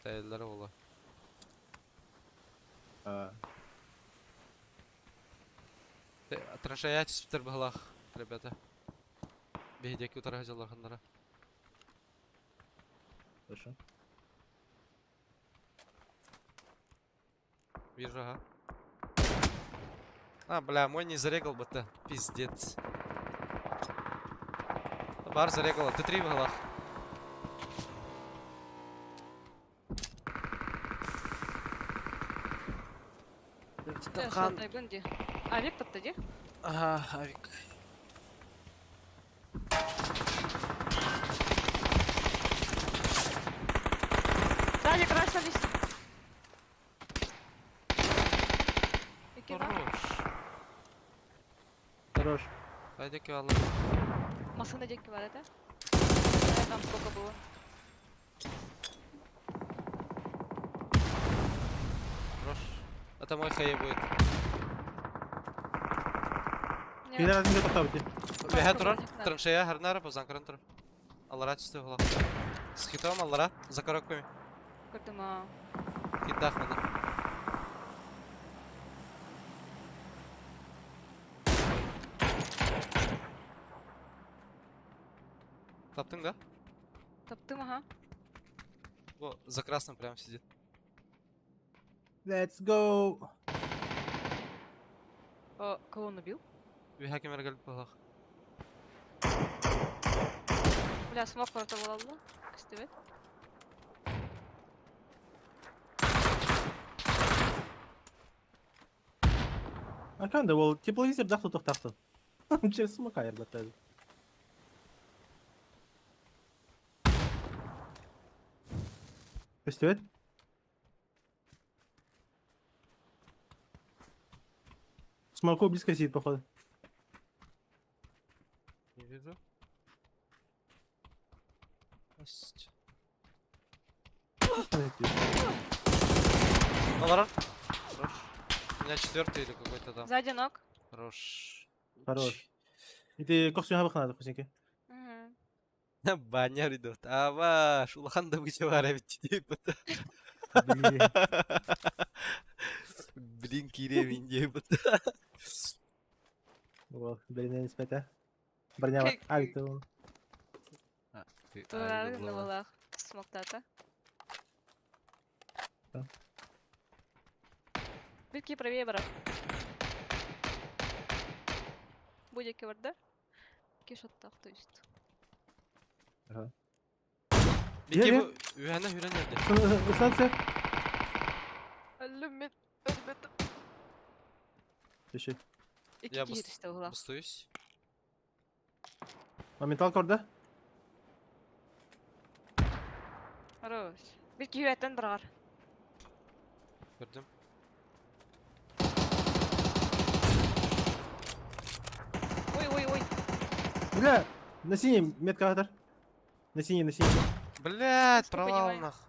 Тэйлere була. А, Траншея түспүттэр быһылаах, ребята. Биһидиэки утары сылдьаллар Хорошо. Вижу, ага. А, бля, мой не зарегал бы то. Пиздец. Бар зарегала. Т3 быһылаах. Бля, шатайбын дии. Авик тапта дии? Ага, авик. Сзади красный лист. Икки бар. Хорош. Хорош. Пойди алла. Массыына диэки бар этэ. Знаю, там сколько было. Хорош. Это мой хай будет. Не, Пидорас не тоқтап Үһэ турар. броник надо. Траншея харнара бозан көрөн турар. Аллара түстэ була. С хитом аллара. За коробками. Көрдүм, а. Хиттах мана. Таптың, да? Таптым, ага. Во, за красным прям сидит. Let's go. О, кого он убил? Үһэ кемер кэлбит буоллах. Бля, смог просто буолла. Көстүбэт. А канда ол тепловизор дахты тоқтақты. Через смок айырбаттады. Көстүбэт? Смоку близко сидит, походу. Не вижу. Сть. Аллара. Хорош. У меня четвертый или какой-то там. Сзади ног. Хорош. Хорош. И ты кохсун хабах надо, косинки. Мгм. Баннер идут. Ава, улахан да быча ведь Блин. Блин, киревин диэбит. О, блин, не спать, а? Броня бар. А, это он. Турар гыннылах. Смоктата. Да. Битки правее барар. Будет киварда. Кишоттах, то есть. Ага. Бики Е, бу үһәнә хүрен ерде. Станция. Өлүм өлбөтүм. Еще. Икки Я киһи түстэ буолла. Бустуюсь. Моменталка орда. Хорош. Бир киһи үөттэн быраҕар. Көрдүм. Ой, ой, ой. Бля, на синий метка атар. На синий, на синий. Блять, Не провал понимаю. нах.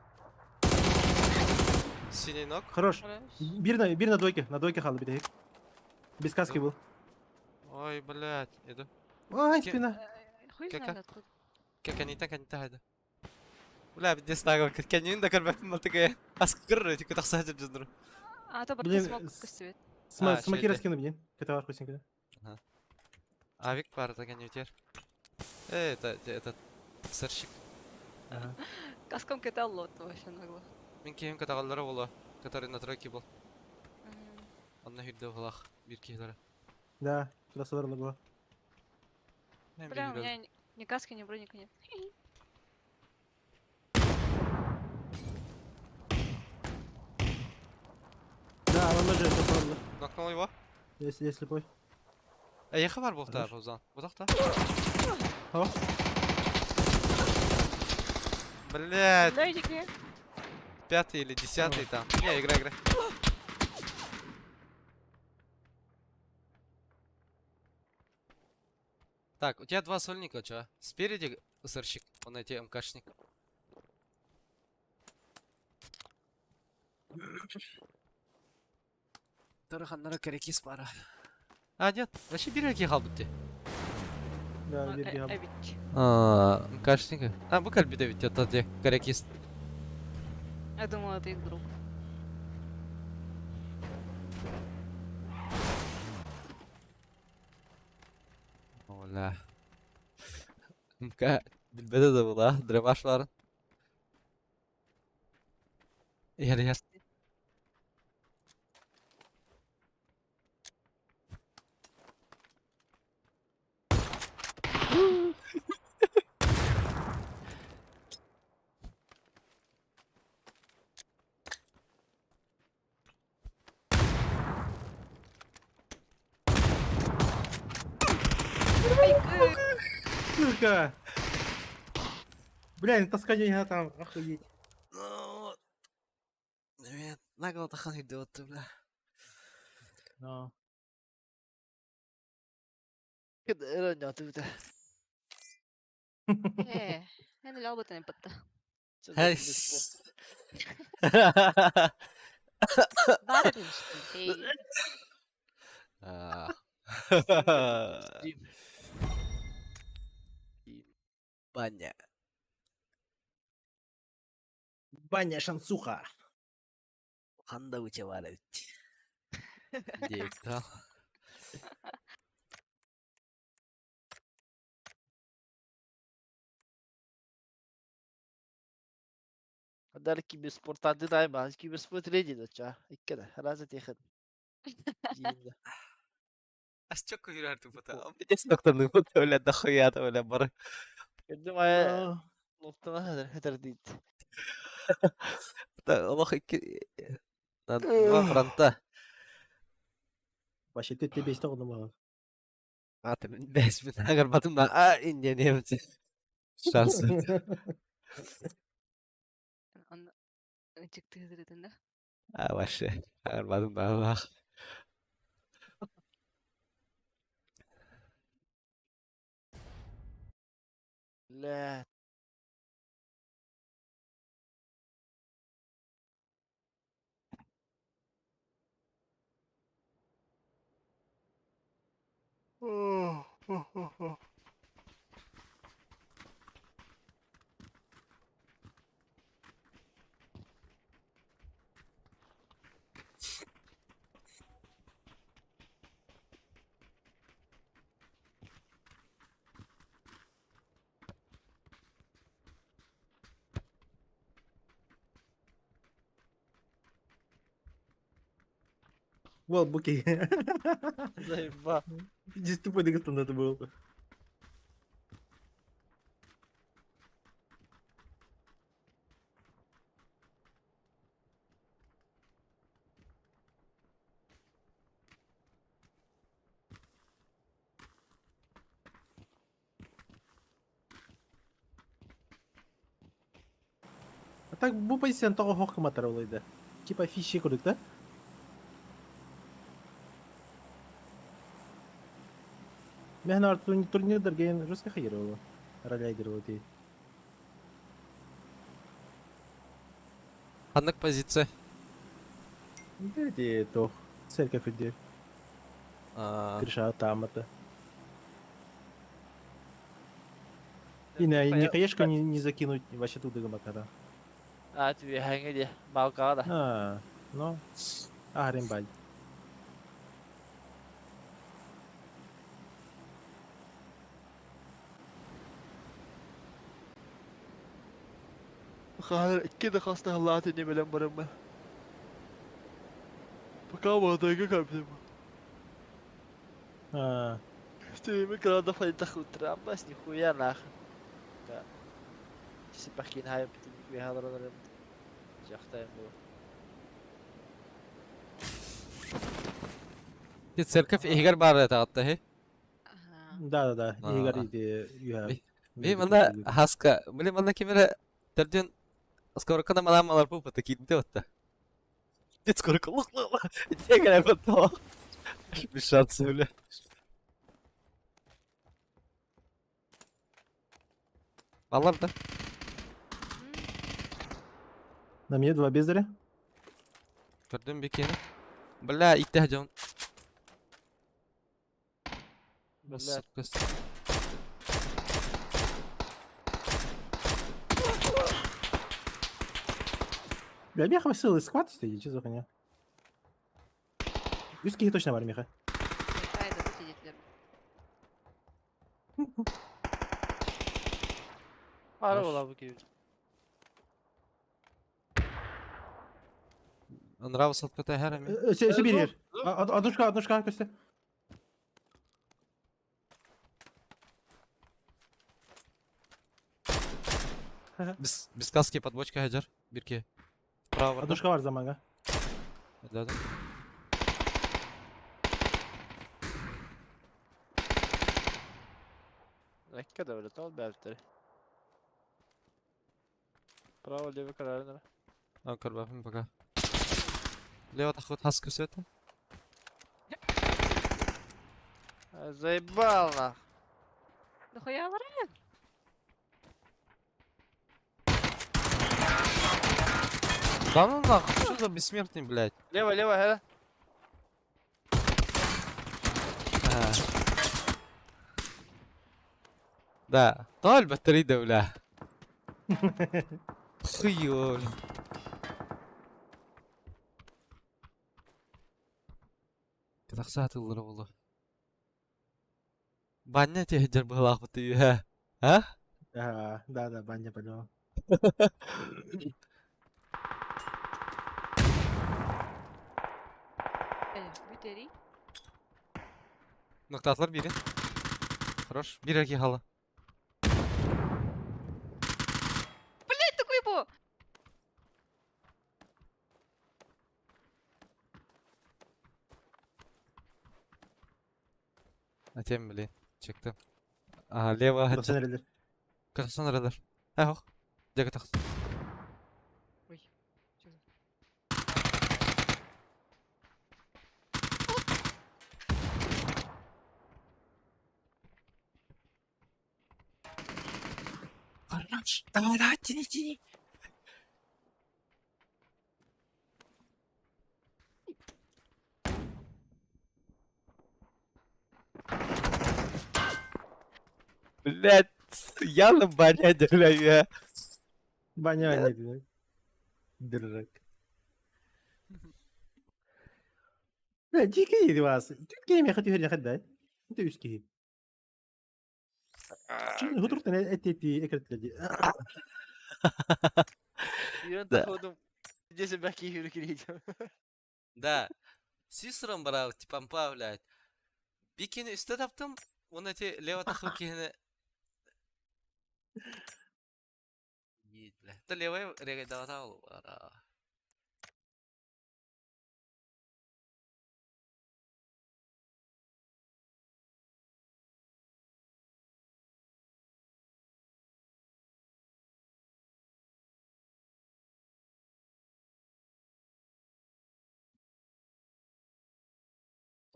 Синий ног. Хорош. Хорош. Бир на двойке халы битек. Без каски был. Ой, блять, иду. Ай, Ке- спина. Хуй Кака? знает откуда. Кәкәнита кәнита хайда. Бля, бидде стагы кәнин да көрбәппин малтыгы. Аскыр тик тахса жып жындыр. А, то Блин, барыта смог көстүбэт. А, Смоки шейде. раскину, блин. Кета бар косинки. Авик бар да кәнютер. Эй, это этот сырщик. Ага. Каскам кете аллот вообще нагло. Мин киһим катагаллары була, который на тройке был. Мгм. Онна хүрдө булах бир киһилere. Да, туда садарла было. Мен Бля, у бир меня ни каски, ни броника нет. Да, он тоже это Нокнул его. Если, если слепой. Э, яха бар булта, Хорош. Бозан. Бутакта. О. Блядь, Дайте. пятый или десятый там. Не, играй, играй. Так, у тебя два сольника, чё? Спереди сырщик, он эти МКшник. Тараханнара керекис пара. А, нет, вообще бери халбытты. Да, бир Эбит. А, МКшника. А, бу кальбиде ведь это где каракист. Я думала, это их друг. Оля. МК билбеде да була, древаш бар. Яр яр. Сука! Бля, не таскай деньги там, охуеть. Ну, Нет, нагло тахан идет, бля. Но. Эрэ Э, энэ лабытын бытта. Баар этин. А. Баня. Баня шансуха. Ханда учевара ведь. Диктал. Дар киберспорттан дайма, киберспорт реди да ча. Иккеде, разы техен. Жиинде. А что курьер ты бута? Здесь доктор ну бута, бля, дохуя то, бля, бар. Кырдым ая лоптана хәдер хәдер дейт. Олох икки... На два фронта. Вообще ты тебе исток думал. А, ты бәс мин агар батымдан а инде немцы. Шанс. Аны чыктыгызырытын да. А, вообще. Агар батымдан ах. Бля. Well, буки. Заеба. Здесь тупой Дагестан это был. А так бу позицияны тоҕо хоқ кыматар олойда. Типа фиши курдук да? Мен ар турнирдер ген русский хайыр Роляйдер вот и. Ханнык позиция. Де тох. Церковь иде. А, Крыша там это. И на не хаешку не закинуть вообще тут гамакара. А, тебе хәңе Балкага да. А, ну. Агрим бай. Хәзер икки дә хаста Аллаһ не белән барам мен. Пока вадайга капсым. А, Стриме крада файта хутра, бас нихуя нахуй. Да. Сипахин хайп бихадраларым. Жактайым бу. Ти церковь игер бар это атты, хе? да, да, да. А. Игорь иди. Би манна хаска, били манна кемере төрдөн Скорокка манан пупа киирбитэ отта. Дед скорокка лук лук лук. Дьиэ кэлэн Без шанса, бля. Баллар да. На мне два бездаря. Көрдүм бикини. Бля, икки дьон. Бля. Сука. Бля, меха силы схват стоит, что за хуйня? Үс точно бар меха. Қайда bu сидетлер? Ara Hoş. ola bu gibi. Нравился отката хәрәми. Все бери. Однушка, однушка, Костя. Без без каски под бочкой хаджар. Бирке. Право. Однушка бар заманга. Да, да. Räcker det väl? Ta bälter. Право, лево, карарына. А, көрбәпім пока. Лево тахут хас көсөтө. Заебал нах. Нахуя алар? Да ну нахуй, что за бессмертный, блядь? Лево, лево, хэ. А. Да, толь батарейда, бля. Хуё, бля. Катахсаат ыллара болу. Баня техджер была ты, а? А? Да, да, баня понял. Бүтери. Ноктатлар biri. Хорош. Bir erkeği hala. Блять, такой бу. Атем, блин. Çıktım. Aha, лево. Doksan neredir? Kırsan aralar. Ha hok. Дяга тахс. Ой. Чё за- Хорош. Давай, давай, тяни, тяни. Блять, я на баня бля. Баня не Дурак. Бля, дикий вас. Türkiye'ye mi yakıt yukarı kadar? Inte üç kişi. Şimdi huturtan et etti ekretledi. Yürü Да. taxudum. Десе бәки yürü kireyeceğim. Да. Сисром брал, типа, ампа, блядь. Бикини üstte таптым, он эти лево тахы кихини. Ет, бля. Та левый регай даватал.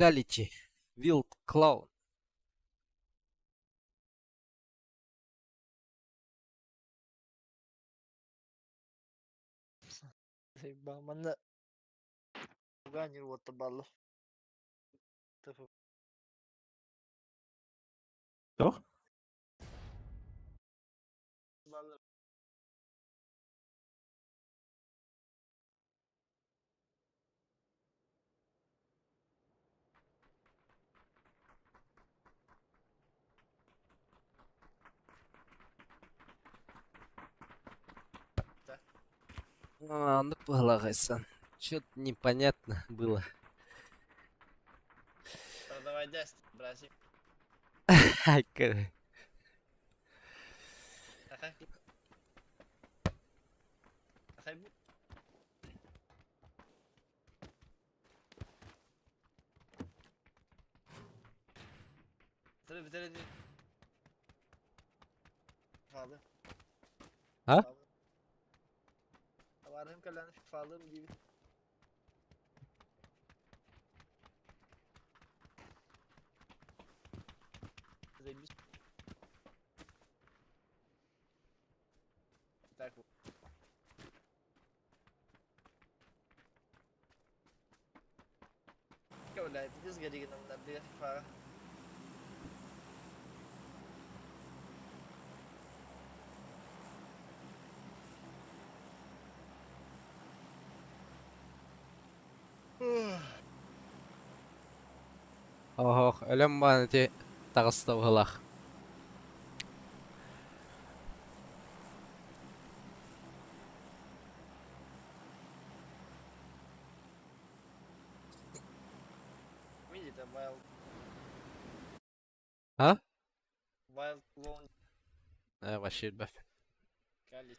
Галичи. Вилд Клоун. Заебал, манна. Уганир вот баллы. Toch? Баллы. А, ну полагайся. Чё-то непонятно было. Продавай даст, братик. Ай, кэ- А? кэлэн фифалыым диибит. Заебись. Так вот. Бля, пиздец горигина, бля, фифа. Оһох, өлөм баан ити таҕыста быһылаах. Видите, Wild. А? Wild Clone. Э, вообще бэп. Кали.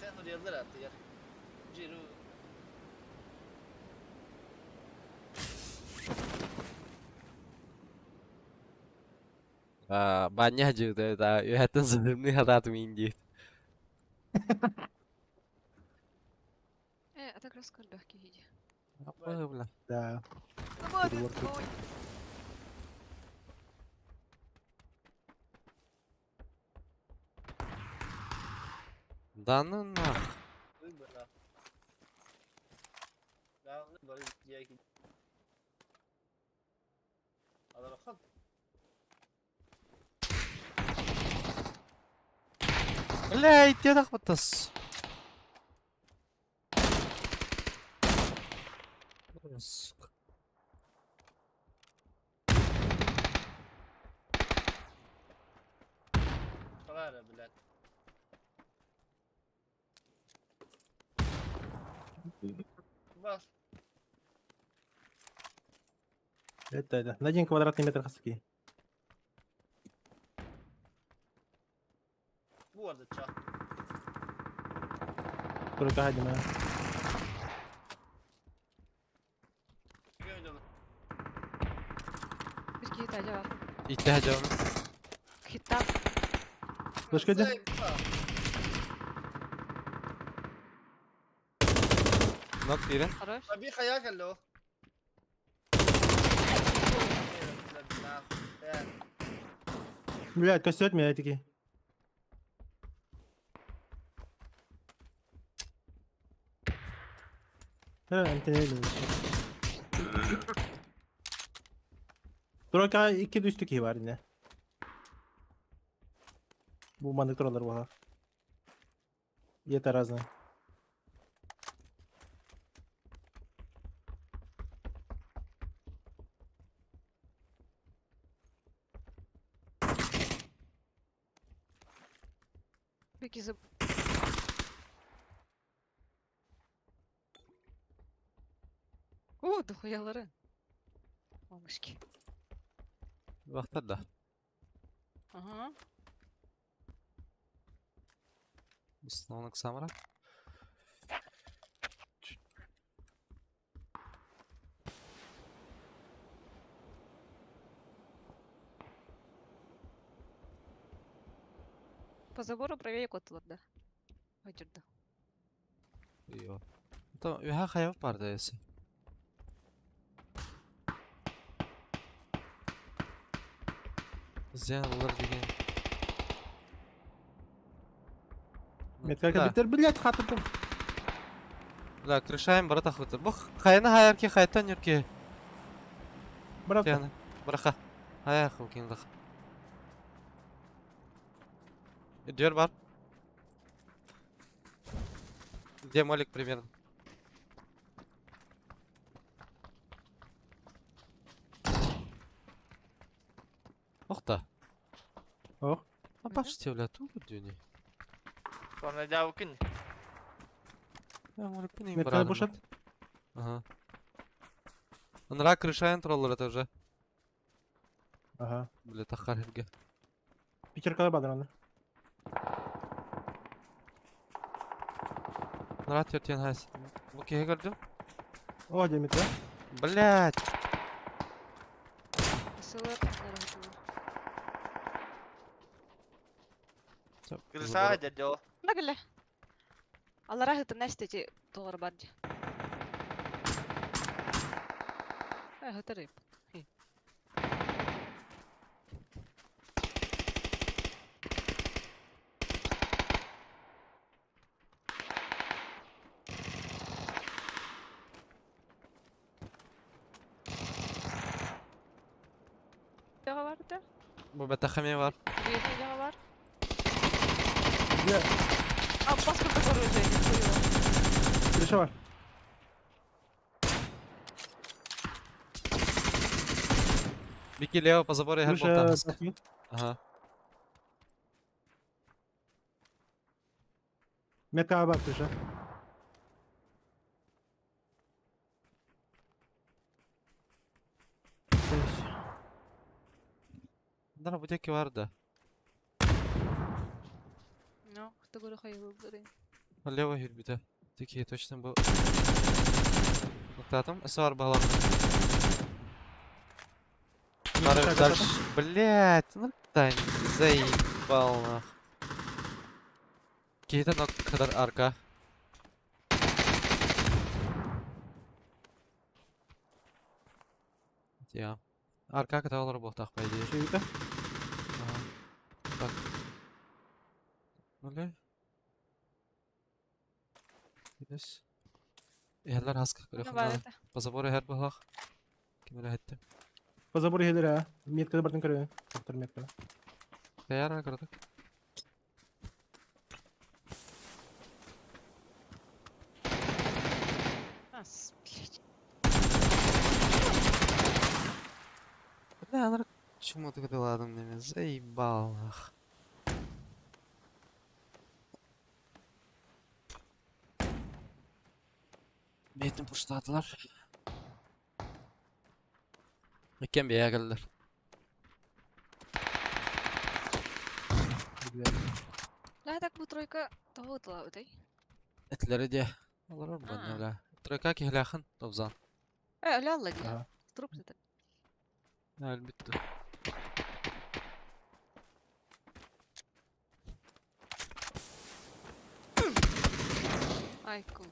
Sen oraya attı Ciru. Баня дьыта, үһэттэн сылымны хатаатым индиит. Э, а так раз легкий виде. Бля. Да. Ну Переворот. ой. Да ну нах. Выбора. Да, выбор я Алархан. Бля, иди тахматас. Сука. Клара, блядь. Бас. Это, это. На один квадратный метр хаски. Вот ча. Только один. Бир киһи бар. Итте хажабын. Хиттап. Флешка где? Нок бирин. Хорош. Аби хаяк алло. Блядь, костет меня такие. Тройка 2 үстү киһи бар ине. Бу маннык туралар буолар. И это разное. Беги за... О, дохуялары. Мамышки. Вахтар да. Ага. Основных самара. По забору правее кот да. Одерда. Йо. То үһә хайап бар да есе. Зыян деген. Метка битер, блядь, хатырдым. Бля, крышаем брат охота. Бу хайна хаярки хайтан юрки. Брат. Тяны. Браха. Хая хукиндах. Дер бар. Где молик примерно? Ох та. Ох. А баште, бля, тут дюни. Сонадявкин. Я молик пинем Метка бушат. Ага. Нра крышаем троллер это уже. Ага. Бля, тахаринге. Пятерка бадраны. Нра тертен хайс. Окей, көрдүм. О, где метка? Блять. Крысалар нарахтылар. Крыса дядя. Нагыле. Алара хытына стети тоғыр бар ди. Э, хытырып. Daha var da. Bu бәтәхәме бар. Bir daha var. Ya. Abbas burada koruyor. Крыша бар. Бики лево по забору я Крыша. болтан. Такси. Ага. Метка бар крыша. Здесь. Да, bu teki vardı. Ну, кто говорит, хайылдыры. Лево bir Teki точно bu. Тоқтатым. Эсі бар балам. Бары дальше. Блять, ну тань, заебал нах. Кейті нок kadar arka. Ya. Arka kadar olur bu tak по идее. Чуйка. Ага. Так. Öyle. Gidiyoruz. Yerler haskı Бар это. По забору her balak. Kim öyle etti? По забору хелер, а. Меткада бартын көрөйүн. Доктор меткада. Kayar kırdık. Ас, блядь. Бля, анар чему ты ладом неме? Заебал нах. Бетін пұштадылар. Мекен бeye geldiler. Ла так бу тройка того тла өтэй. Etleri diye. Olur mu А. öyle? Тройка кihләхын топзан. Э, ля алла ди. Ага. Труп это. Әлбитте. Ай, кул.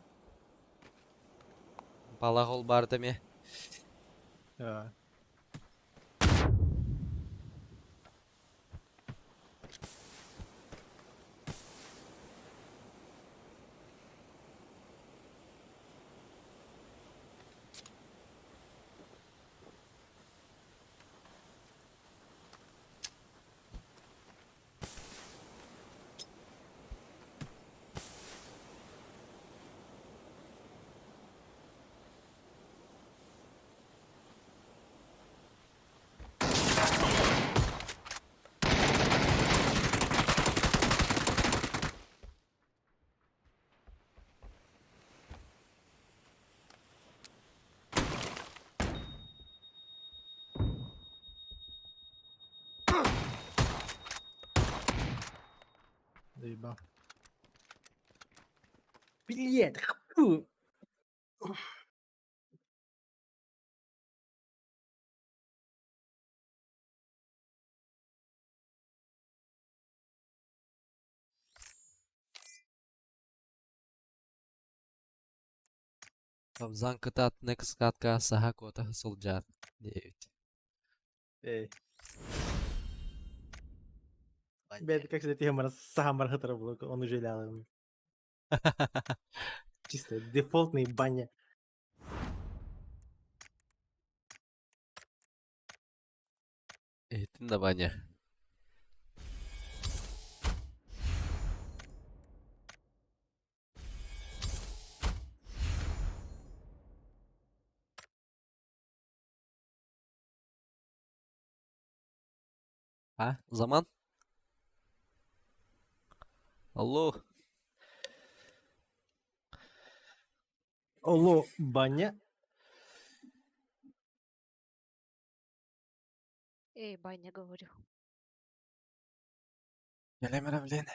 Балақ ол бар деме. А. Заебал. Блять, хпу. Топзан кытат некс катка саха кота сылжар. Девять. Эй. Блядь, как всегда, тема самар хатра он уже лял. Чисто дефолтный баня. Эйтин да баня. Ha, zaman? Алло. Алло, баня. Эй, баня, говорю. Gelemem блин.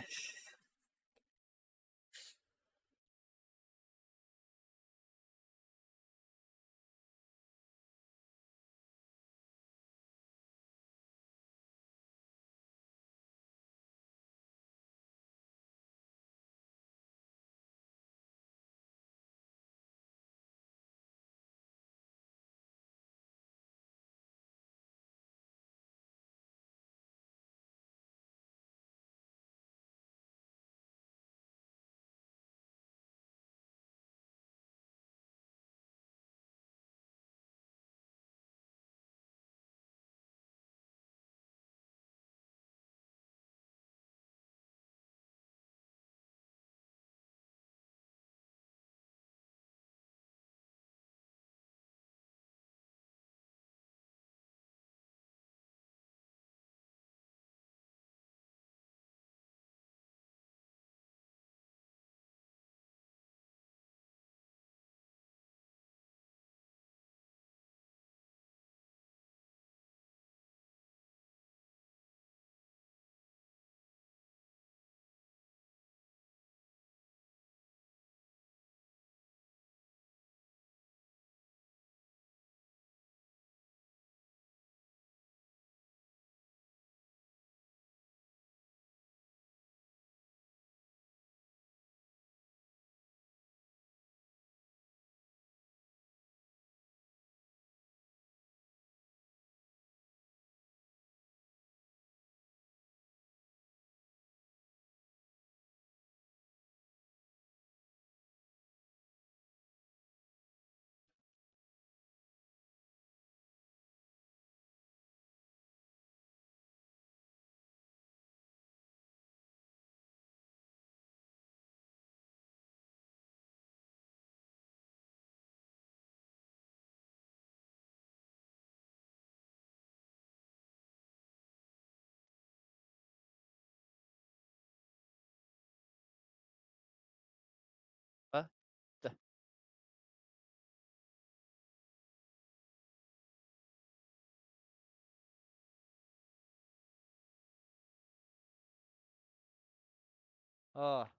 Аа.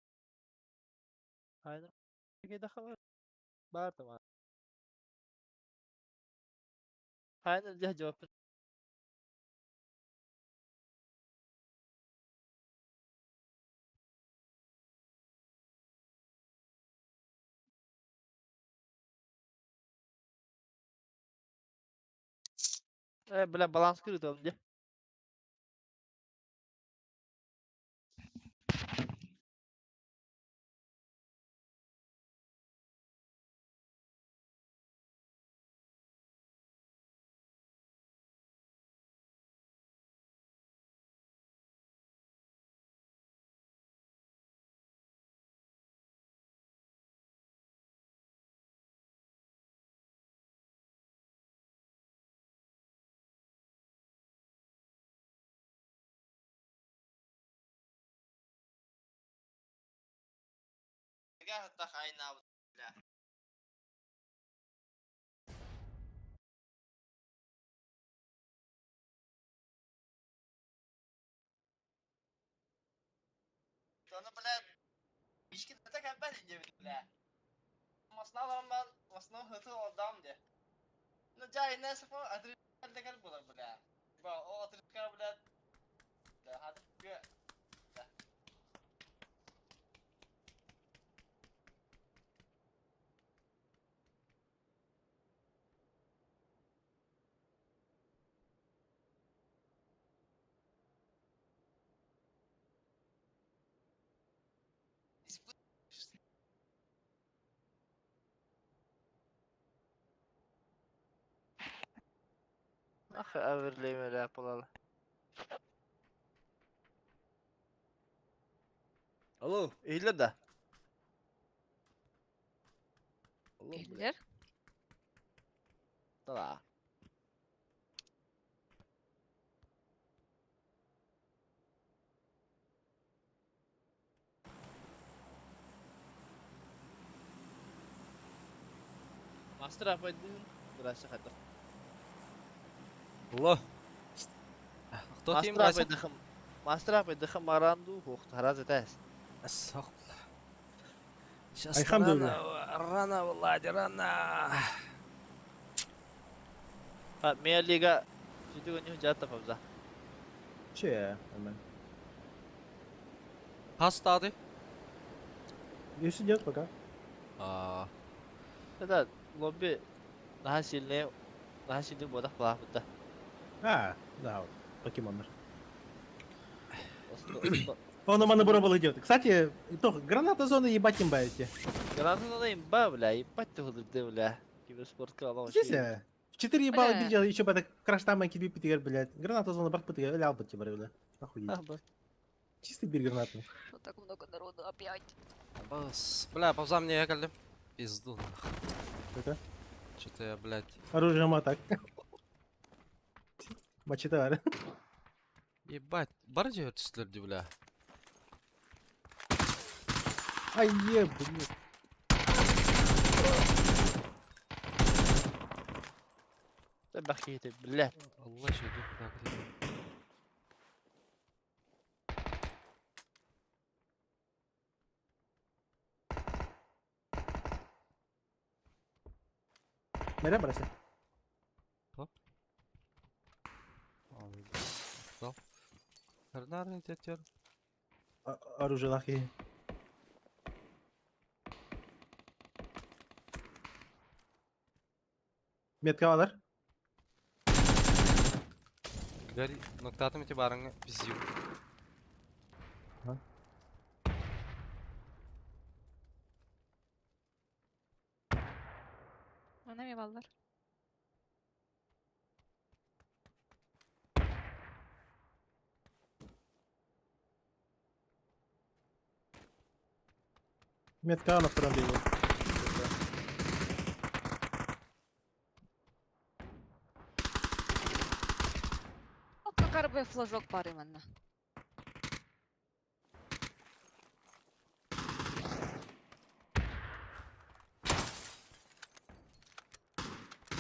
Aynen. Бар tamam. Aynen дьэ cevap. Э, бля, баланс кырытым дьэ. Ах, әверлеме буолала. Алло, иһиллэр да? Алло, бля. Иһиллэр. Да. Мастер апайдын. Здрасте, хата. Алло. Кто тим Мастер Вася? апайдыхым. Мастер апайдыхым маранду хохт хараз этес. Астагфирулlah. Сейчас Альхамдулилlah. рано, рано, Влади, рано. А, Мия лига сүтүгөн ню жата пабза. Че, нормально. Хастады. И сидят пока. А, Это лобби наха сильный, наха сильный бодах балафыта. А, да, вот, покемоннар. Он у меня был идет. Кстати, то, граната зоны ебать имба эти. Граната имба, бля, ебать ты худырды, бля. Киберспортка алам. Здесь в 4 ебала Бля. видел, еще бы это краш там киби потигер, блядь. Граната зона брат потигер, лял бы тебе, бля. Охуеть. Чистый бир гранатный. Что так много народу опять? бас. Бля, пауза мне я Пизду нахуй. Это? Что-то я, блядь. Оружие так. Мачете Ебать, бар же түстүлөр бля. Ай, е, блядь. Бахите, бля. Allah şu так. Мере брася. Нарнарный тетер. Оружие лахи. Метка алар. Гори, ноктатым эти барыңы пиздю. Она мне баллар. Метка на втором бегу. О, какарбы флажок пары манна.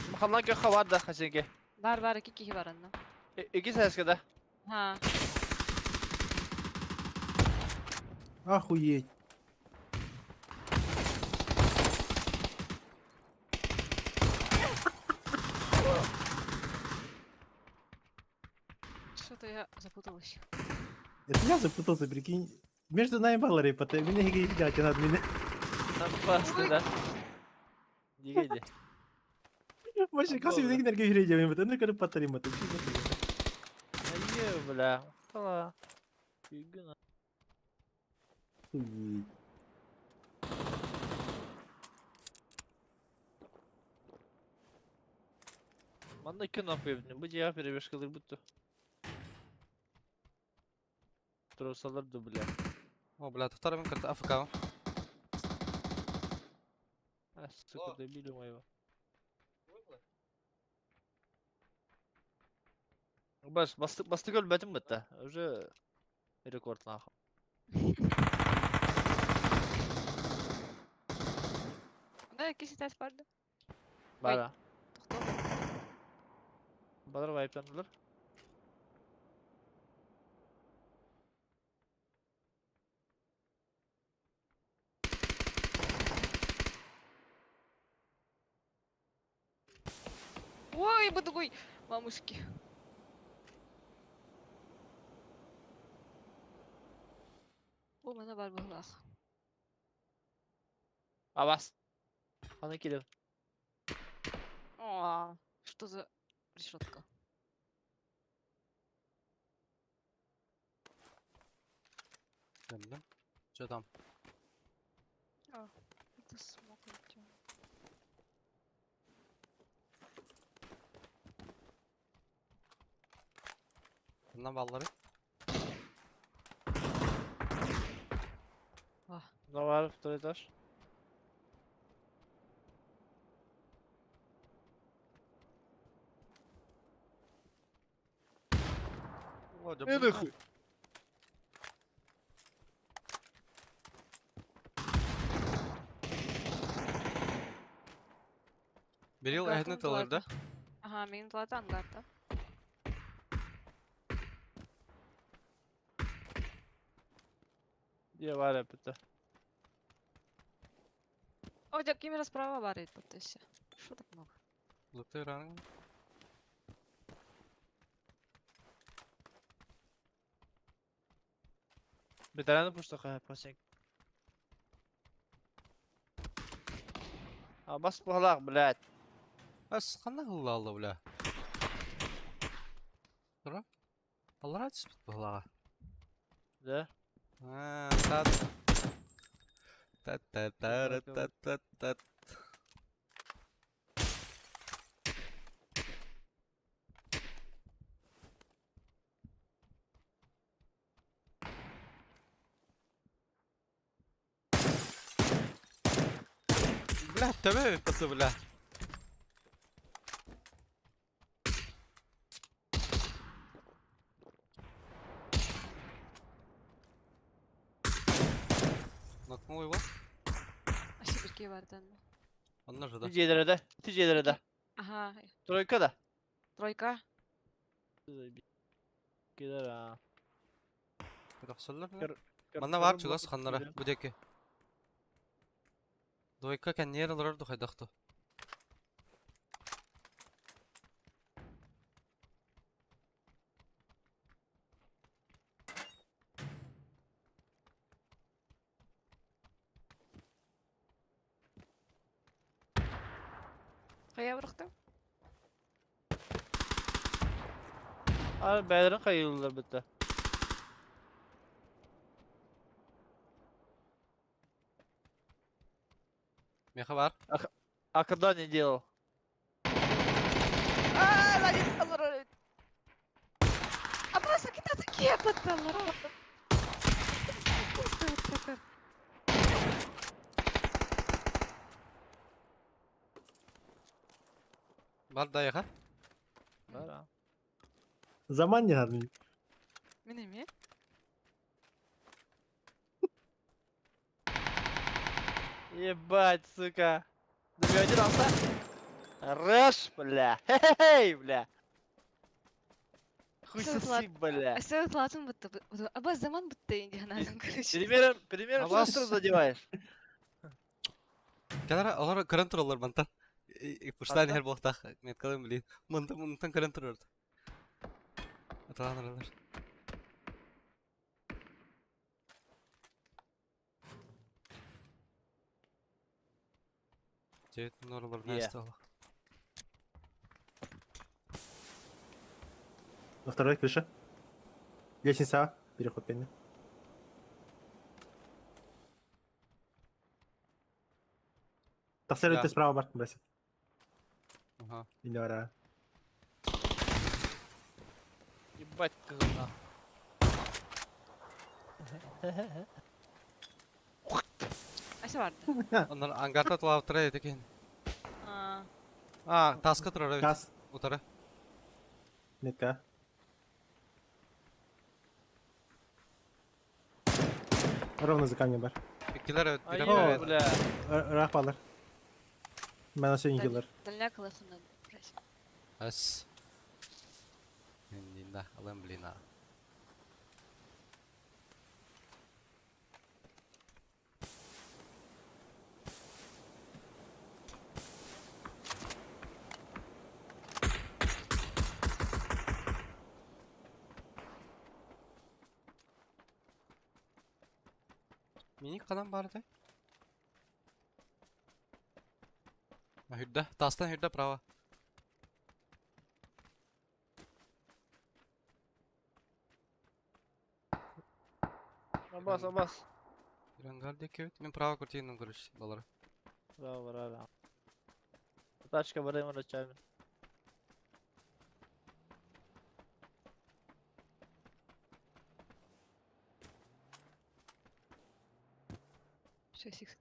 Маханнан көхө бар да хасенге. Бар бар iki kişi var anna. Ики сәскеде. Ha. Охуеть. Что-то я запуталась. Это я запутался, прикинь. Между нами баллары, потом меня не надо меня. Там пасты, да? Дигеди. Вообще, как себе энергию грейдем, это ну короче потарим, это Ае, бля. Тала. Фигна. Охуеть. Манна кино пебни. Бу дьиэҕэ перебежкалыырбыт дуо? Тросалар ду, бля. О, бля, тохтор мин кытта АФК. А, сука, добили моего. Бас, басты, басты өлбөтүм бытта. Уже рекорд нахуй. Да, иккис этээс барды. Бара. Тохтоо. Балар вайптанылар. Ой, буду мамушки. Бу мана бар быһылаах. Абас. Аны килер. О, что за решетка? Что там? А, это смог идти. Bundan balları. Ne var второй этаж? Э, нахуй. Берил Ангартан эһини тылар да? Ага, мин тулата ангарта. Я var это. О, дя, ким расправа варит потыся. Что так много? Лукты ран. Ветераны пуштаха пасен. А бас бухалах, блядь. Ас ханна хылла алла бля. Тура? Аллара түспүт быһылаҕа. Да? Аа, тат. Та та та та та та. Бля, төбө быты бля. Нокнул его? А сибирки бардан. Онно же да. Тиджейлere de. Тиджейлere de. Ага, Тройка да. тройка. Gider ha. Тохсоллор. Көр- Манна бар чугас ханнара бу деки. Двойка кэнниэр олорор духайдахту. Кая бырахтым? Abi beylerin kayılırlar bitti. Меха бар. А когда не делал? А, ларит, аллара. А просто какие-то такие подталлара. Бар да яха. Var ha. Zaman yani. Мин эме? Ебать, сука. Добей один алса. Хорош, бля. Хе-хе-хей, бля. Хуй соси, бля. Все тлатын бутты. Аба заман бутты инде ханадан короче. Примером, примером Абас. что задеваешь? Кэлэр олор көрөн тураллар мантан. Пуштан Ханна? иһэр буолтах меткалым блин. Мантан мантан көрөн турар. Аталаан аралар. Дьэ, норолор Yeah. настало. На второй крыше. Лестница, переход кэннэ. Тахсар Да. өттө справа бар, брось. Ага. Инора. Ебать, кызына. Ася барды. Оннор ангарта тулаптыра этекен. Аа. А, таска турар эбит. Газ. Утары. Метка. Ровно за камнем бар. Иккилер эбит. Ай, Бирэ О, бирэ. бля. Ыраах баалар. Мана сен киллер. Дальняк лахына. Брать. Ас. Инда, алым блин. а. Minik kalan bardı. Hürde, Tastan hürde prava. Абас, абас. Рангар декевит. Мен права куртиным, короче, доллара. Браво, браво. Тачка барайм арачамин. Шесть икс.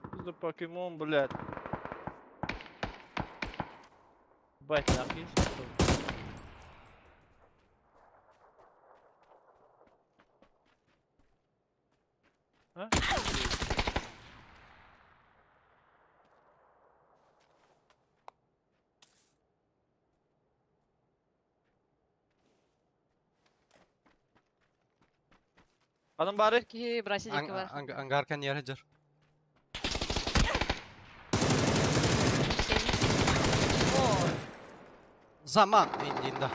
Что за покемон, блядь? Ебать, нахуй. что ли? А? Анам бары? Ки брasi Ан деки бар. Ангаркан yere jar. О, Zaman indiğinde.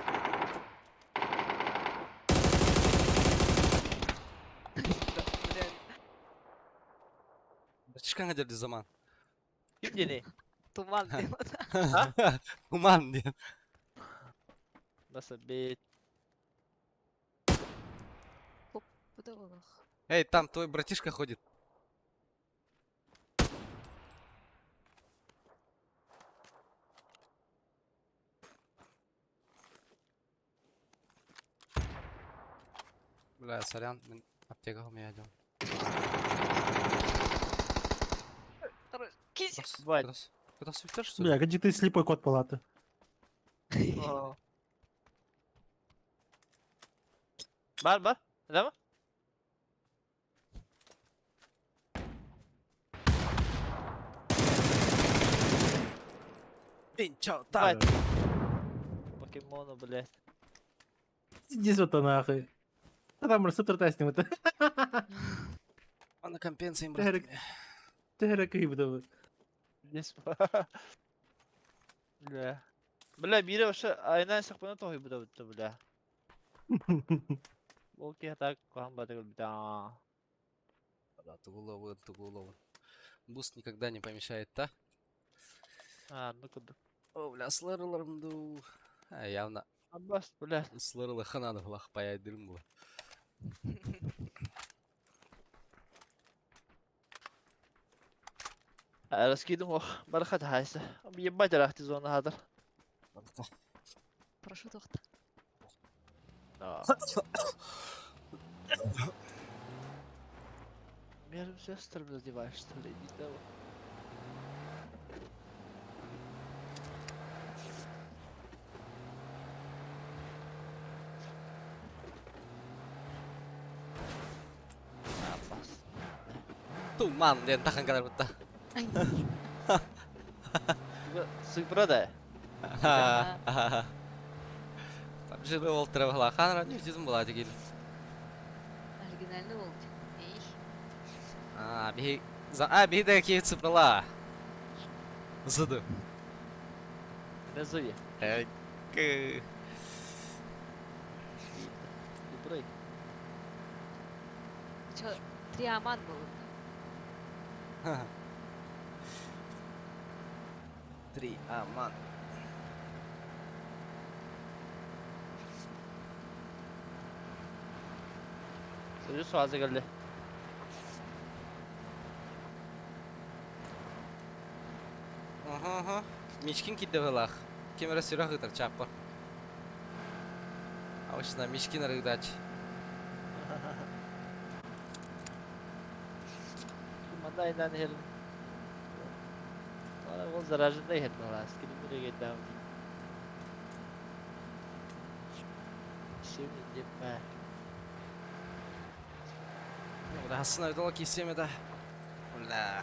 блин. Çıkan geldi zaman. Ким дени? Туман деп. Human diye. Nasıl бит? Буда олох. Эй, там твой братишка ходит. Бля, сорян, мен аптека умею. Кись. Бать. Куда свитер, что ли? Бля, где ты слепой кот палаты? Бар, бар. Да ма? Пинчо, Бать. Покемону, блядь. Иди сюда нахуй. А там супер тестинг это. Она компенсия Терек. Терек и буду. Здесь. Бля. Бля, бире вообще айнан сакпана тохи буда бутта, бля. Ол ки так кухан батыр бля. Да, тугуловын, тугуловын. Буст никогда не помешает, да? А, ну куда. О, бля, слырыларымду. А, явно Аббас, бля. слырылы ханады лах паядырым була. Раскидым ох, бархат хайса. Ебать рахти зона хадыр. Прошу тохта. Да. Мерим сестрам задеваешь, что ли? Иди давай. Аббас. Туман, ден тахан кадар бутта. Сыпра да. Жиры ол травла. Хан не видим была дигил. Оригинальный болт. Эй. А, би за а би да ки цыпрала. Зыды. Не зови. Э, к. Сыпрай. Чё, Триаман был. Три, аман. Союз фаза geldi. Ага, ага. Мичкин киддевелах. Кемера сүрэх ытар чаппар. Обычно Мичкин рыгдач. Манна инан херин. Ана ол зараженный херин алас. Кирим гетам. Şimdi деппа. Хассына өтөла кисеме да. Бля.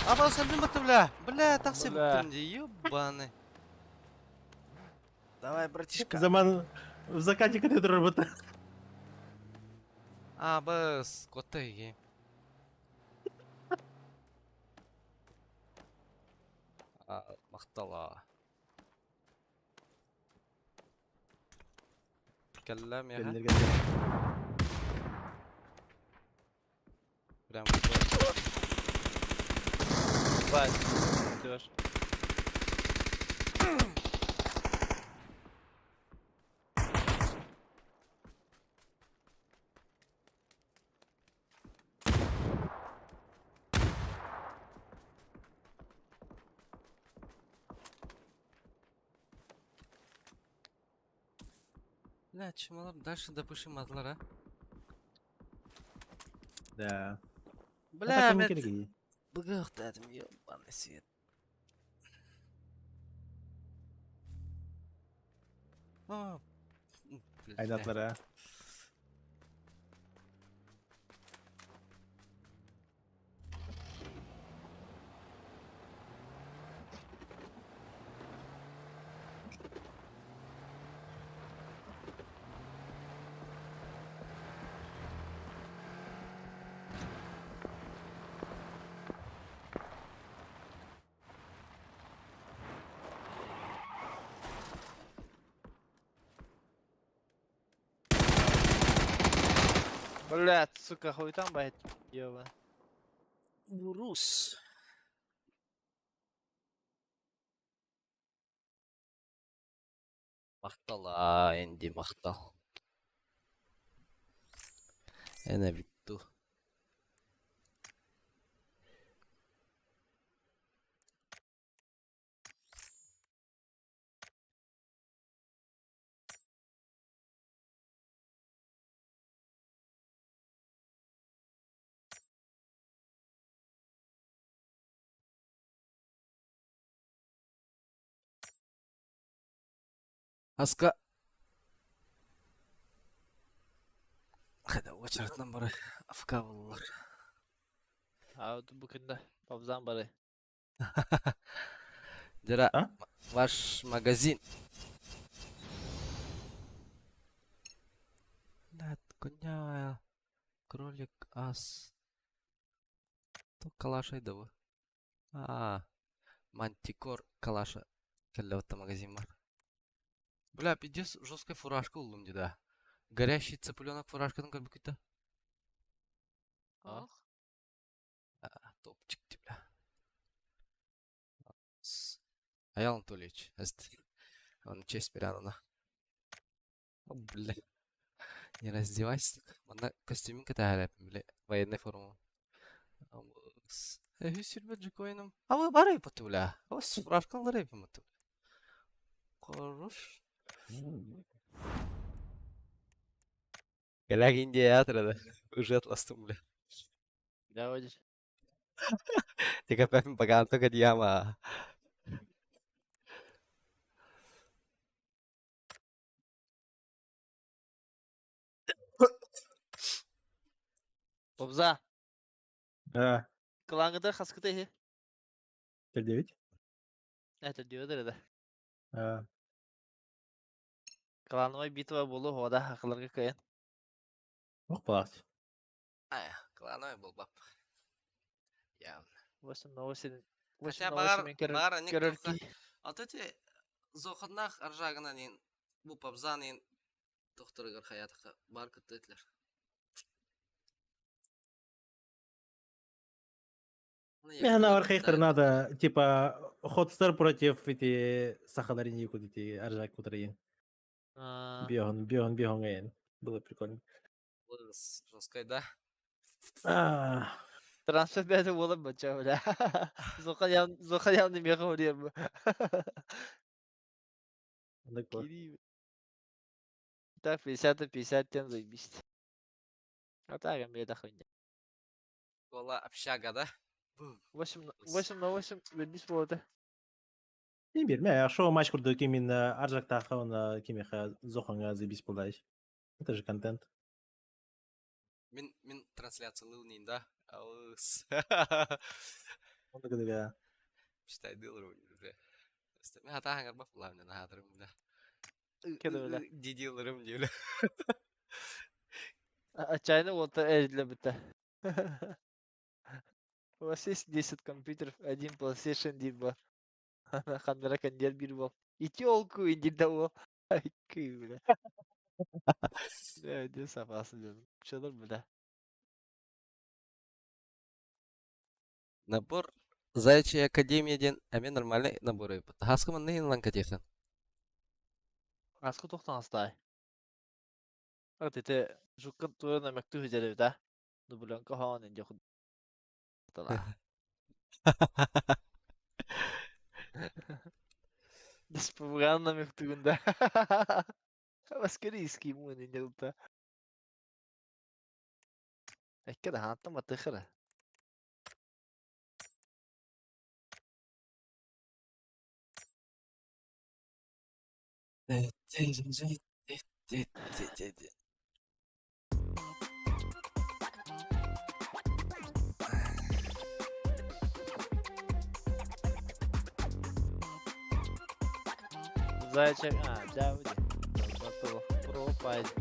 Аба сәлдем бітті, бля. Бля, такси Бля. біттім де, ебаный. Давай, братишка. Заман в закате который работа. А, быс, коты ге. А, мақтала. Кәлләм я. Прям. Бать. Diyor. Бля, чымалар дальше допышим атлар, а? Да. Бля, мен мен быгых дедим, ебаный свет. А, бля. Айдатлар, а. Блядь, сука, хуй там бает. Ёба. Урус. Мақтал, а, Энди, мақтал. Эне битту. Аска. Хада, очаратынан бары афка боллар. А bu күндә пабзан бары. Дера, А? ваш магазин. Да, коня, кролик, ас. То калаша айдабы. А, мантикор калаша. Кэллэватта магазин бар. Бля, пиздец, жесткая фуражка улым да. Горящий цыпленок фуражкадан көрбүкүтэ. А? Ох. Топчик ти, бля. Аял Анатольевич, эст. Он честь Пиранова. О, бля. Не раздевайся так. Манна костюминка таарап, бля, военная форма. Э, сүрбэ джикоином. А вы бары поту, бля. А вы фуражкалары поту. Хорош. Голяк Индия да. Уже атластым, бля. Да, видишь. Ты опять пока только яма. Бобза. А, Кылаңыда хаскыта иһи. 9. Это диодер да. А, Клановая битва болу хода хақыларға кайын. ох, класс. Ай, клановый был баб. Явно. 8 на 8. 8 Хотя на бағар, 8 мен көрөр бағар не көрөр тоқта. ки. Ата те зохаднах аржагынан ин бу пабзан ин тохторгар хаятыка бар күттетлер. Не, на архейтер надо, типа, Хотстер против эти Сахаларин Якут, эти Аржак Кутраин. Беган, беган, беган, ген. Было прикольно. Жесткой, да? А, Трансфер бәді болып бача бля. Зоқан зоқан явны меха орем. такое. Так, 50 на 50 тем заебись. А так, мне это хуйня. Кола общага, да? 8 на 8 вернись болды. Не берме, а шоу матч курду именно Аржак Таха, он кимеха Зоханга заебись подать. Это же контент. Мин трансляция лылнин, да? Алыс. Он такой, да. Считай, дылру, бля. Мен хата хангар баф ла мен хатырым, бля. Кеде, бля. Дидилырым, бля. Отчаянно вот для быта. У вас есть 10 компьютеров, один PlayStation диба. Хандра кондер бирбол. И телку, и дедово. Ай, кы, бля. Да, где сапасы, бля. Чё бля. Набор Заячья Академия ден, а мен нормальный набор епіт. Хаскымын нейін ланка техан? Асқы тоқтан астай. Вот это жуккан туына мәктү хүзелі да. Дубленка хан инде худ. Диспуганна мектүгүндә. Баскерийский мун инде улта. Әккә хантан батыхыра. Зайчик, а, да, уйди. Пропасть.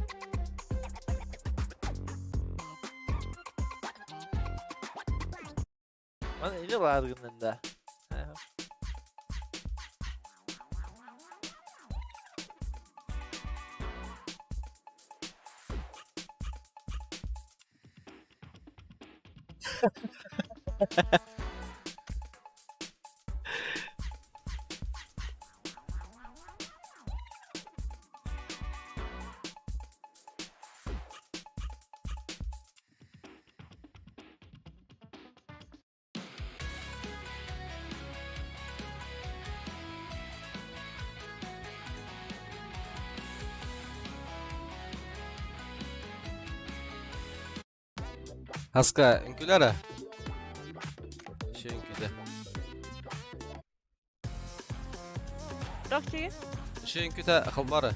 Мана или ладгынын да. Хаска, үңкүләра? Шö үңкүдә. Докчи. Шö үңкүдә хылбары.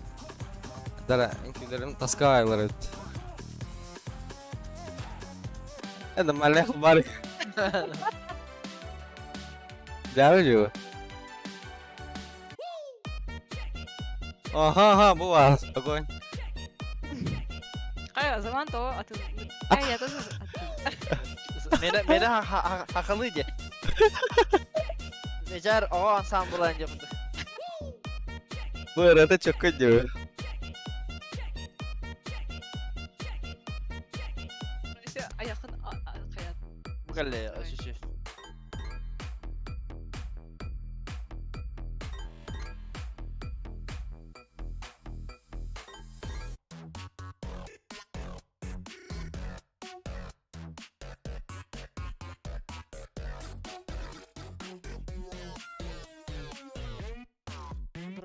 Дара, үңкүләрем таска айлар өт. Это мале хылбары. Дәві Ага, ага, бу бар. Огонь. Кая, заман то, а ты... Ай, я тоже... Мені хақылы де. Нежар оға ансамбль әнде бұнды. Бу арада чокко диyor. Аяқын қаят. Бұқалле, үшінші.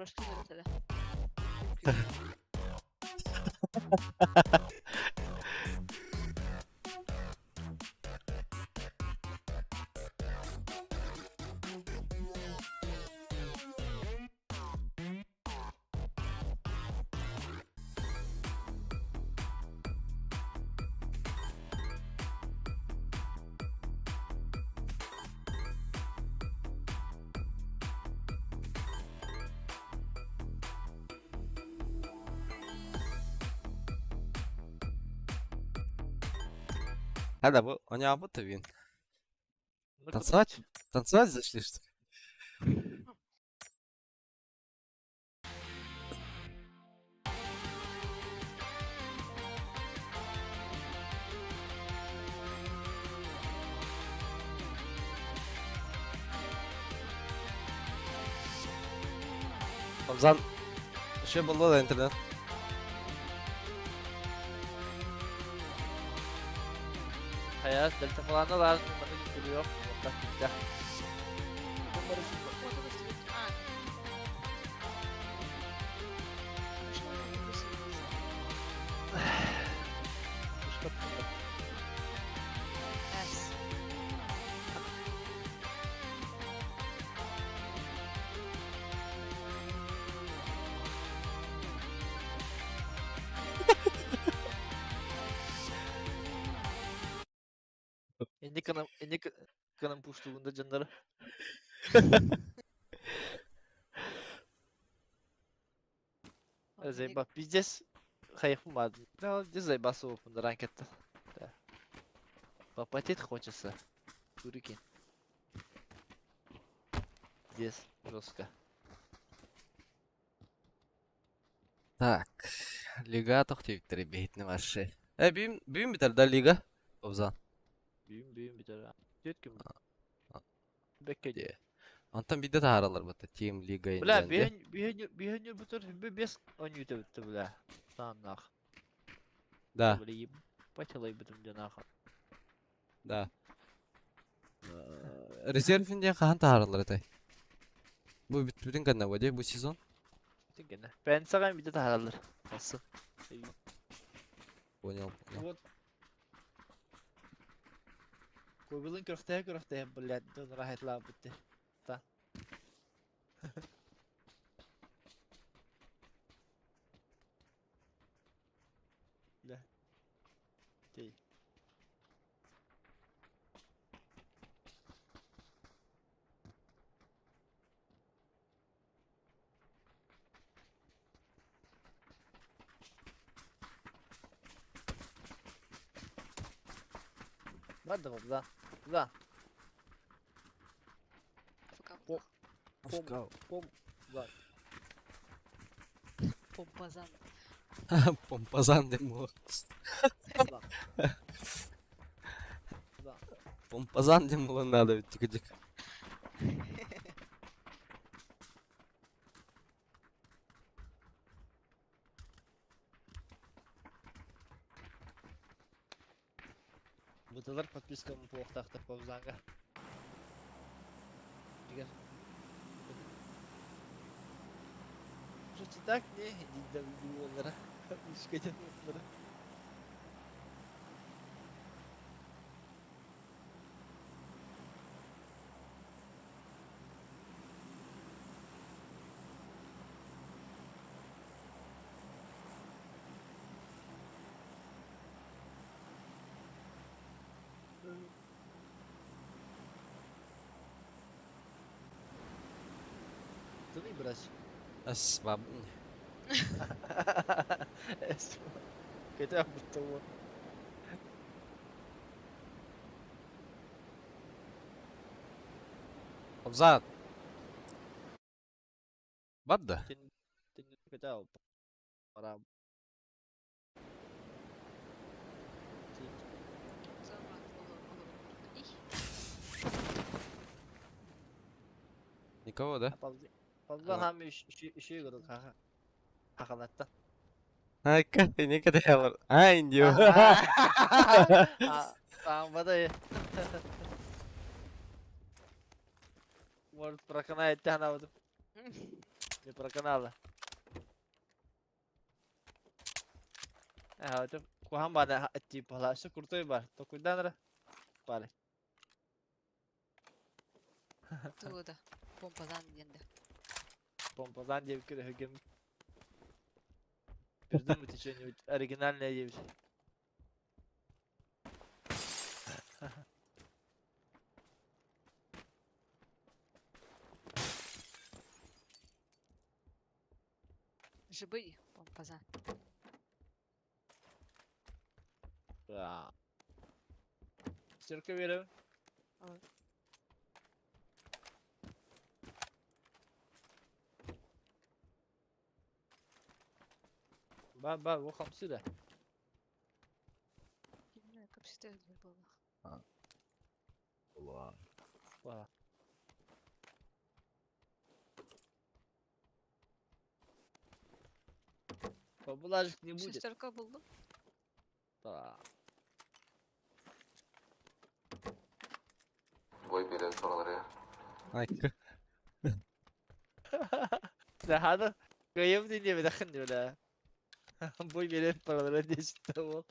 Брошки беретеле. Hadi bu oynayalım tabii. Танцевать? Танцевать зашли, что ли? Хамзан, еще было да интернет. Хайа, дельта плана лаан маннык күлүөх, уонна күтэх. А. Что он выписывается? С. Инник гынан пуштугунда дьоннору. Заеба, пиздец, хайфу мад. Да, где заебался опен ранкет. Да. Попотеть хочется. Курики. Здесь жестко. Так, лига тохтибиттери бейтни ваши. Э, бүйүм бүйүм битер да лига. Обзан. Бүйүм бүйүм битер. Дүөт күн. Бекке. Де. Онтон бидде тааралар бата Team Лига Бля, инде. бүйүн бүйүн бутер бес он үтө битти бля. Тааннах. Да, Бля, ебать алай битим жанах. да. Резервинде хаан тааралар этэй. Бу бүтүн канна бу бу сезон. Тингене. Бен саган бите тааралар. Басын. Понял, понял. Вот. Көбүлүн көрөхтөһө көрөхтөһө блядь, дон рахатлаа битти. Та. Бля. Тей. Барды да. Да. ФК. Пом, пом, да. Помпазан. Помпазан деп бу. Да. Да. Помпазан деп булан надо бит тик. Бытылар подпискамы туохтаахтар паузанга. Егер. Что так не диде олара. Ишкетен олара. Ты не брать. Ас баб. Хотя бы того. Обзан. Бадда. Ты не хотел. Пора. Никого, да? Павлан хам еще играл хаха. Хахалатта. Ай, как ты никогда Ай, индио. Там вода. Может проканает тяна вот. Не проканала. Это куһаҕан баҕайы тип буолла. Өссө крутой бар. Толкуйдаан эрэ. Бары. Тугу да. Помпалаан диэн да. Помпалаан диэбиккэ өһүргэммит. Придумайте что-нибудь оригинальное диэбит. Живый помпазан. Да. Стерка верю. Ба ба, वो хамсы да. Капсита было. Ва. Поблажек не будет. Шестерка булду. Да. Бой берет паралары. Айка. Да, хана. Кыйым диye bir dakika diyor Boy verir paralara diye çıktı ol.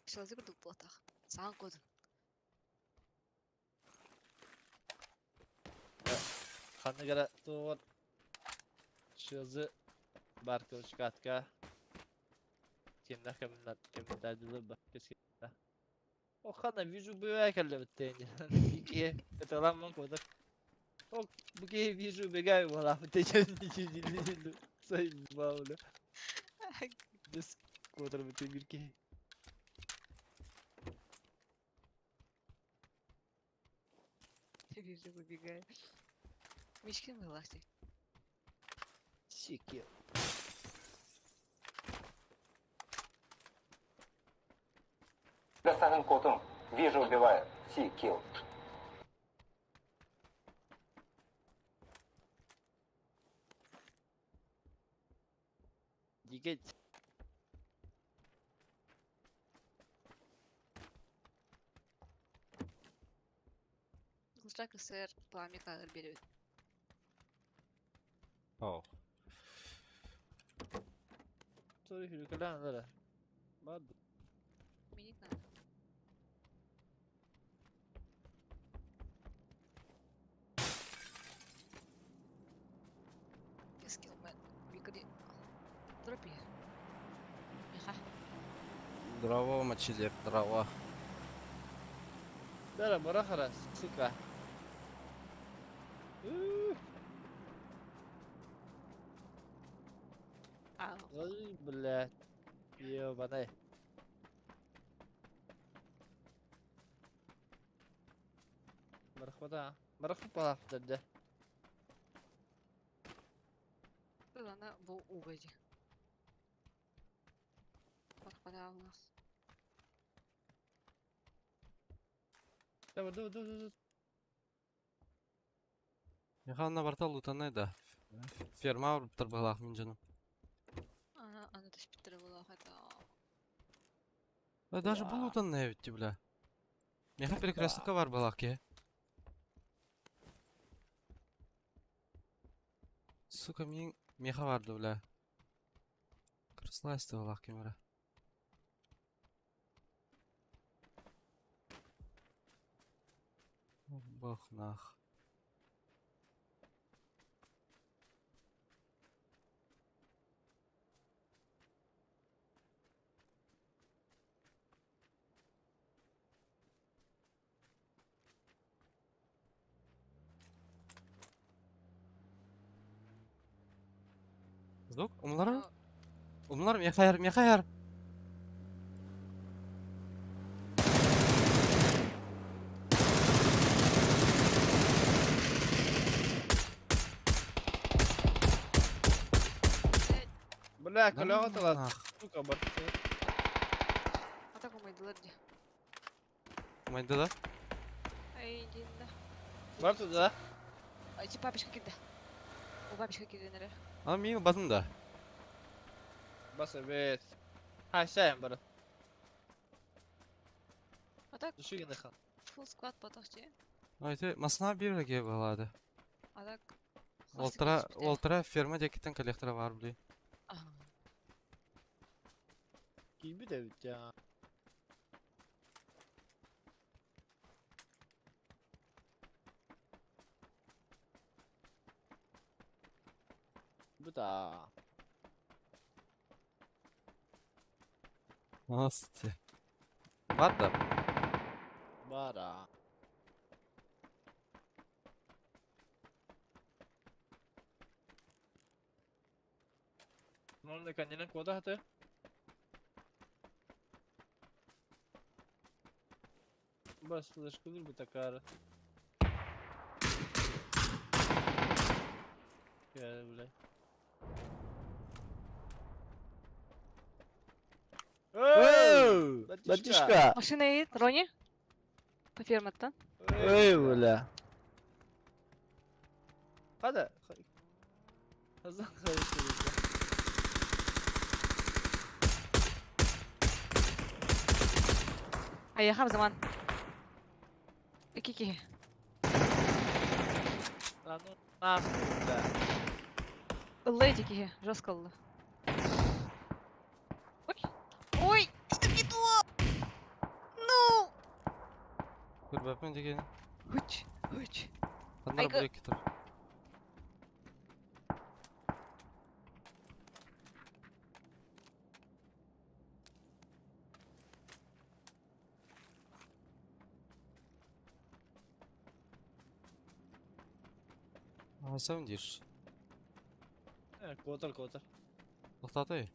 Шылзы курдук буолтах. Саҥа кодун. Ханна gara туор шылзы бар кылышкатка. Кемнах кемнат кемнадылы ба кескенна. О хана вижу убивай каллебеттейни. Бики это ламан кодак. О буки вижу убегаю вала бтечен Заебал, бля. Без квадра бите бирки. Вижу, убегаю. Мишкин вылазит. Сики. Достанем котом. Вижу, убиваю. Си, килл. Дигеть. Лучше сэр пламя кадр берет. О. Sorry, хүрүкэлээн эрэ. Бад. Менять надо. Скиллмен. Викари. Дропи. Миха. Дрова мочили, дрова. Бара бара хара, сука. Ух, А, Ой, блядь. Ёбаный. Барахвата. Барахвата да. она бу угоди. Бархадаллах. Давай, давай, давай, давай. Михайловна барта лутанай да. Ферма урбтар балах мин жаным. Ана, ана түспүттер була хата. Да даже бу лутанай ведь, бля. Меха перекрестка бар балах ке. Сука, мин меха барды, бля. Крыслайсты балах кемера. Бах нах. Звук? Умлар? Умлар, мехаяр, мехаяр. Бля, калёва тала. Нах. Сука, бар. Ата комайдылар ди. Майда да? Ай, динда. Бар туда. Ай, ти папишка кирди. О, папишка кирди нere. А мин базын да. Бас evet. Ha sen bara. Ата Düşü yine kan. Full squad ботох дии. Ой, ты масна бир ге балады. А так... Олтара, олтара ферма декиттен коллектора бар, бли. Киирбит эбит я. Бу да. Насте. Бар да. Бара. Онно каннынан куота хаты. Бас флешкалыр бу такара. Кэлэ бля. Оу! Батюшка! Машина едет, Рони? По ферматтан. Эй, бля. Хада. Хазан хороший. Айахам заман. Ики А ну нахуй, бля. Ыллы киһи, жестко ылла. Ой! Ой! Это не то! Ну! Көрбәппин деген. Хуч! Хуч! Аннар Айга- бу кетер. А сам диш. Котор, котор. Тоқтатай.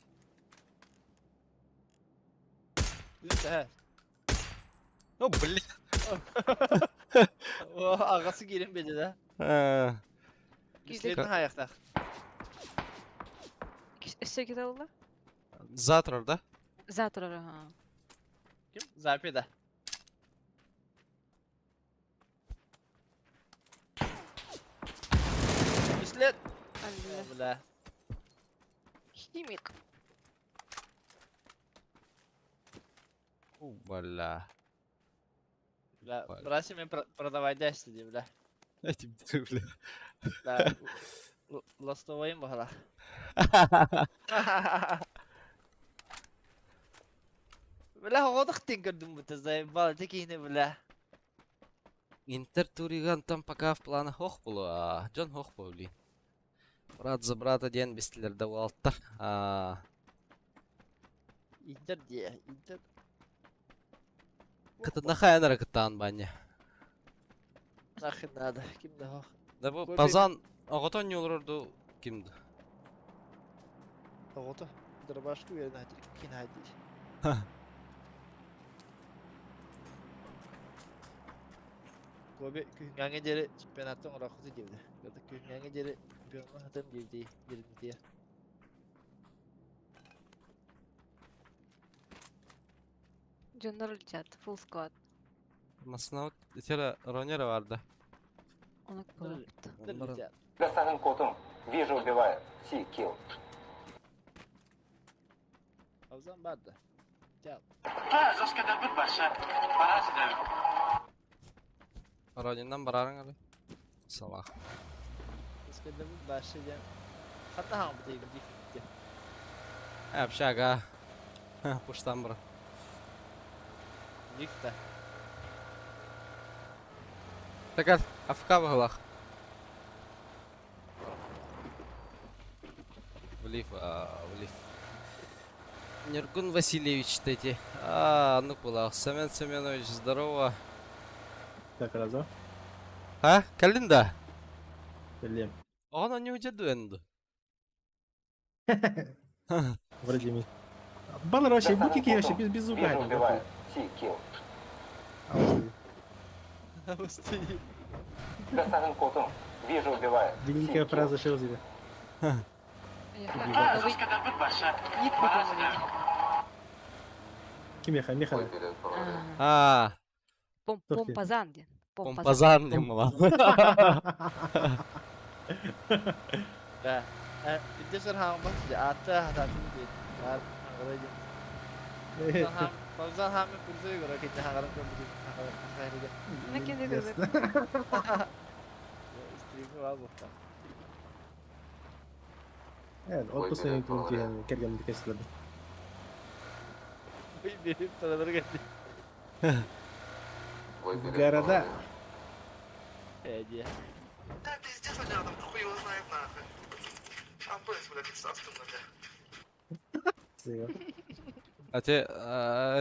Үстэ. О, блин. О, ағасы келін беді да. Киздек. Бислерин аяқтақ. Өссө кете ылла? Завтра, да? Завтра, ага. Ким? Запида. Бислет. Алла. Бля. Химик. О, бля. Бля, Бля. братья мен продавай дәсті де, бля. Этим бля. Бля. Ластовайын бағала. Бля, оғодық тен көрдім бұты, заебал, текейні, бля. Интер Туриган там пока в планах ох было, а Джон ох был, блин. Брат за брата ден бестілер да уалттар. А, Интер де, Интер. Кытына хайнара кытан баня. Нахрен надо, ким да ох. Да бу Көбек. Пазан оготон юлрурду кимди? Оғоты, дробашку верін хати, кин хати. Көбе күнгәңе дері чемпионаттың орақысы девді. Gördük күнгәңе дері чемпионның хатым девді, дерінде. Дьоннор ылдьаат, full squad. Масына тера Ронера vardı. Оны көрөппүт. Onların- Гасагын котум. Вижу, убиваю. Си, килл. Авзан барды. Тял. Рониннан барарың али. Салах. Эскеде бу башы ден. Хатта хам бу дейм дифте. Әпшага. Пуштан бар. Дифте. Тәкәл, АФК бағылақ. Влив, а, влив. Нергун Васильевич тети. А, ну кулах. Семен Семенович, здорово. Так, разо. А, Калинда? Блин. Он не уйдет дуэнду. Вроде ми. Баллар вообще, Гасагын букики вообще котум. без без звука. Вижу, убиваю. Си, килл. Гасагын котум. Вижу, убиваю. Си, Великая килл. фраза Шелзеля. Ник придумали. Кимеха, меха. А, Помпазан ден. Помпазан. помпазан не мала. Да. Бидде сер хам бат де ата хата тин де. Бар ангара ден. Хам Павзан хаамы курдук игра кинне хагаран көрбүтүм хахайрыга. На кине көрбөт. Стримы бар бухта. Evet, otto sene түһэн кэргэммит кэслэбит. Ой, берип таналар geldi. Города. Э, де. Да, пиздец, они там хуй его знает нахуй. Шампунь, блядь, царство, бля. Ати,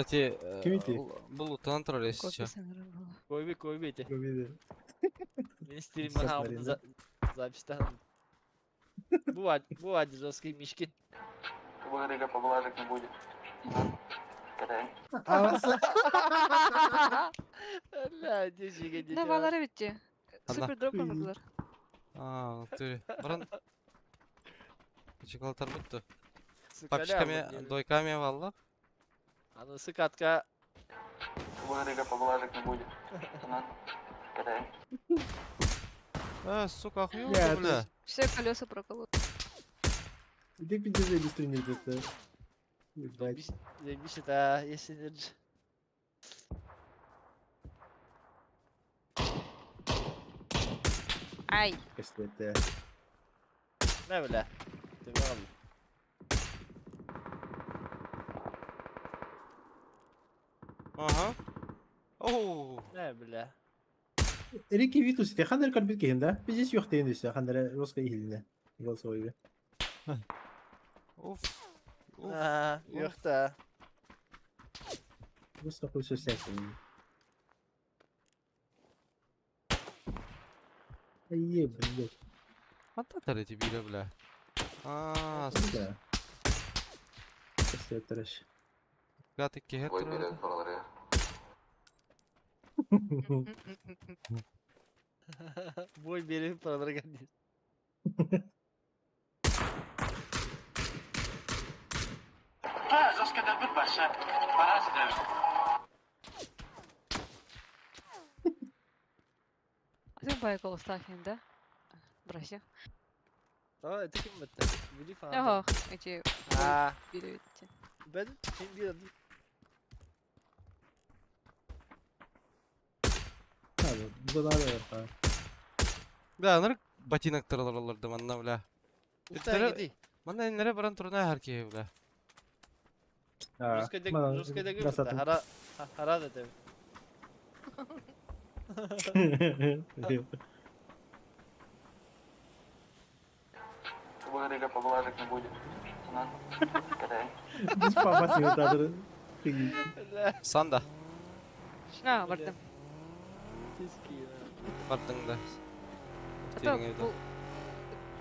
ати, Ким ити? Бұл ұтынан тұрар если чё. Койби, койби эти. Мен стримы Сейчас хаамы нарезать. запистан. Бу вади жесткий мишкин. Благодаря поблажек не будет. Катаем. Бля, дешиге На балары битти. Ана. Супер дроп оңордулар. А, ты. Баран. Чекалатар бутты. Папчиками, дойками валла. Анысы катка Благодаря поблажек не будет. Катаем. А, сука, охуел, Бля, бля. Все колеса проколот. Иди пиздец, я стримит это. Ебать. Заебись, это если не Ай. Кэслэт. Не, бля. Ты мал. Ага. Оу. Не, бля. Рики Витус, ты хандар карбит кehen, да? Пиздец юхтейн десе, хандар русская ихилине. Голосовой. Уф. Уф. А, Уф. Юхта. Просто хуй сосясин. Ае, блядь. Антатар эти бире, бля. А, Да. Кэслэт трэш. гаты кехет. Бой берип паралар geldi. Да, жестко добыт большая. Пора сюда. Атын байкол ставим, да? Брася. Tamam, это kim bitti? Bili falan. Ага, эти А, бире битти. ben kim bir adım. Bu da var. Бля, аныр ботинок тұралар оларды манна, бля. Usta Өттөрө- gidi. Манна эннере баран турна хар кие, бля. Ruska'da Ruska'da bitti. Hara hara da tabii. Благодаря поблажек не будет. Катаем. Biz папа симулятор. Санда. А, бардым. Keski. Бардың да. Это бу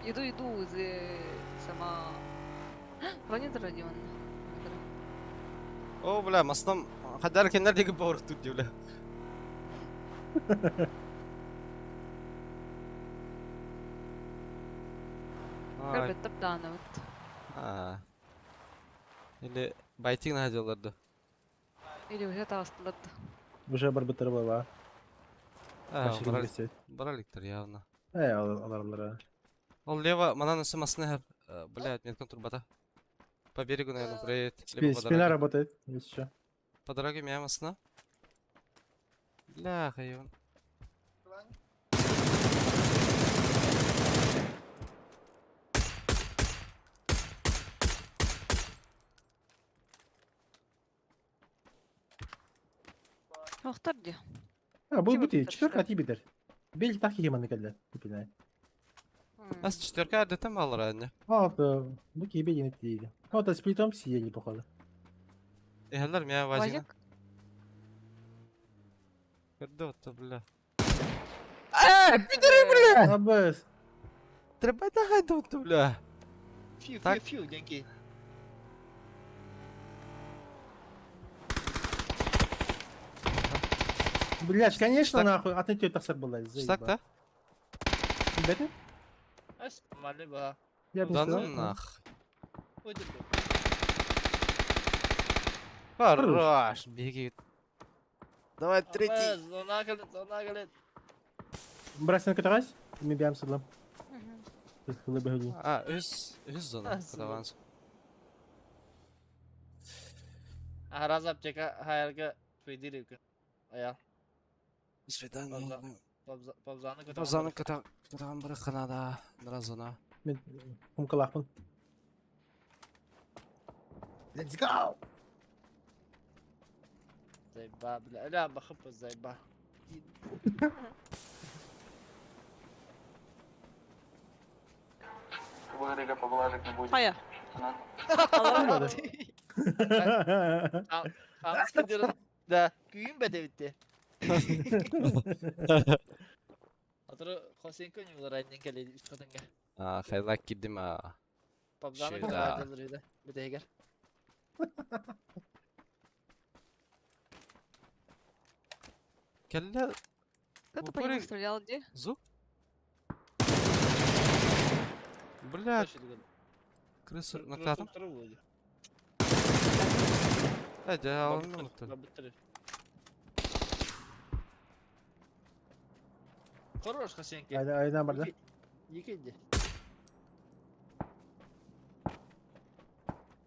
иду иду сама Планета Родион. О, бля, мастам хадар кеннер деги бауыр тут, бля. Ай, Көрбөттөп дааны бут. а. Или байтинг находиларды. Или уже тагыстылат. Уже барбытыр была. А, бараликтер явно. Э, аларлар. Ол лево, манан самасны хар. Блядь, нет контур По берегу, наверное, проедет. Либо по Спина дороге. работает, если что. По дороге меня масна. Бля, хайван. Охтар ди. А, бұл Ким бути, битер, четверка что? ати битер. Бел так химаны келді. Купина. Ас четверка әдетім алыр әне. А, бұл кейбе енет дейді. А, вот с плитом сидели, походу. Эхелер меня вазина. Вазик? Көрді отты, бля. Абыс. Треба да хайды отты, бля. Fiu Так. fiu fiu genki. Блядь, конечно, Так. нахуй. Атын тёт тақсар была. Штак та? Бәті? Ас мали ба. Я бы Да ну сказал. нах. Ойды. Хорош, беги. Давай третий. Зона geldi, zona geldi. Брасен катарась? Мен бәрім сыдлам. Хылы А, үз, үз зона. А, Кадаванс. Араас аптека хайарга твейдир үкүн. Аял. Свидание. Паузаны көтөҕөн Паузаны көтөҕөн барыахха наада. Зона. Мин хумкалаахпын. Let's go! Заеба, бля. Ля, бахыппа, заеба. Вырыга поблажек не будет. Хайа. Да, күйін бәде бітті. Атыры Хосенко не булар айнен келеді үс қытынға. А, хайлак кидим а. Пабзаны Шүйда. көтөҕө бүтэһигэр. Кэллэ Кто-то по нему Упырь. стрелял, где? звук? Блядь, крысу накатом. Э, алынным оттон. Хорош, Хосенко. Айна айна барда. Екі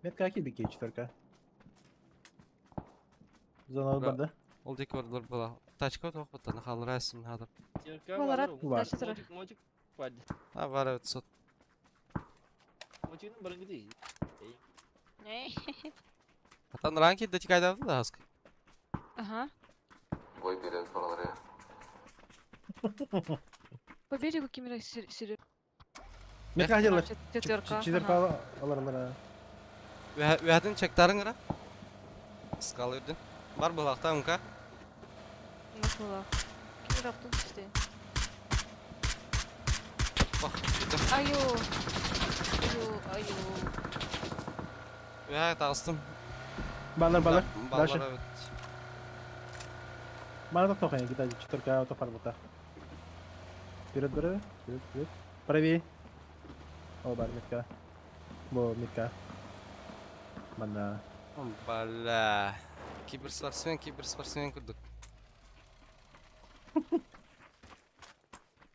Метка кибики четверка. Зона Да. барда. Ол диэки бардылар была. Тачка тоқпыттан халырайсың хадыр. Баларат, Бар. дальше тұра. Мотик барды. А, бар evet сот. Мотигінің бұрынғы дейді. Атан ранки да тикайдарды да хаска. Ага. Бой берет балалары. По берегу кимера сири. Метка хотела. Четверка. Четверка алар алар. Үһәтин чектарын гыра. Скал үрдін. Бар булақта умка. Нашла. Кимера аптын түсті. Бақ, бүтім. Айо. Айо, айо. Үһә тағыстым. Балар балар. Балар Дальше. evet. Мана тоқай гита четверка топар бута. Вперед, вперед, вперед, вперед. Правее. О, бар метка. Бо метка. Мана. Бля. Киберспортсмен, киберспортсмен күрдік.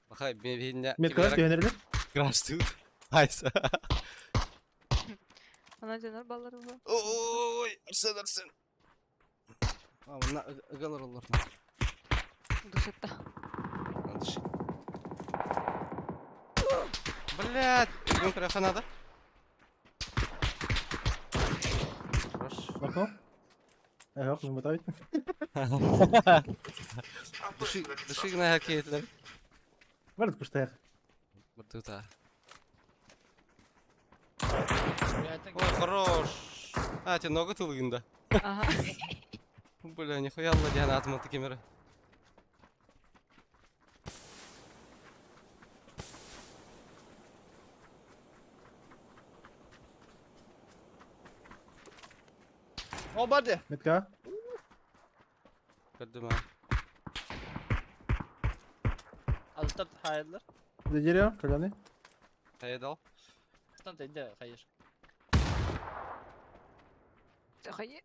Бақай, мен бейінде Метка түйенерлер. Краш тут. Айса. Ана жанар баллары бар. Ой, Арсен, Арсен. А, мына ыгалар олар. Душетта. Надо шить. Блядь, бүгін крыха надо. Хорош. Нокнул. Эх, ну бата ведь. Дыши, дыши гына хакетлер. Бар куштайық. Бір тута. Ой, хорош. А, тебе ногу тылгын да. Ага. Бля, нихуя Алла диана атматы кемері. О, барды. Метка. Көрдім а. Азыттар хайырлар. За дерево, каляны. Хайдал. Стан тәйді хайыр. Хайы.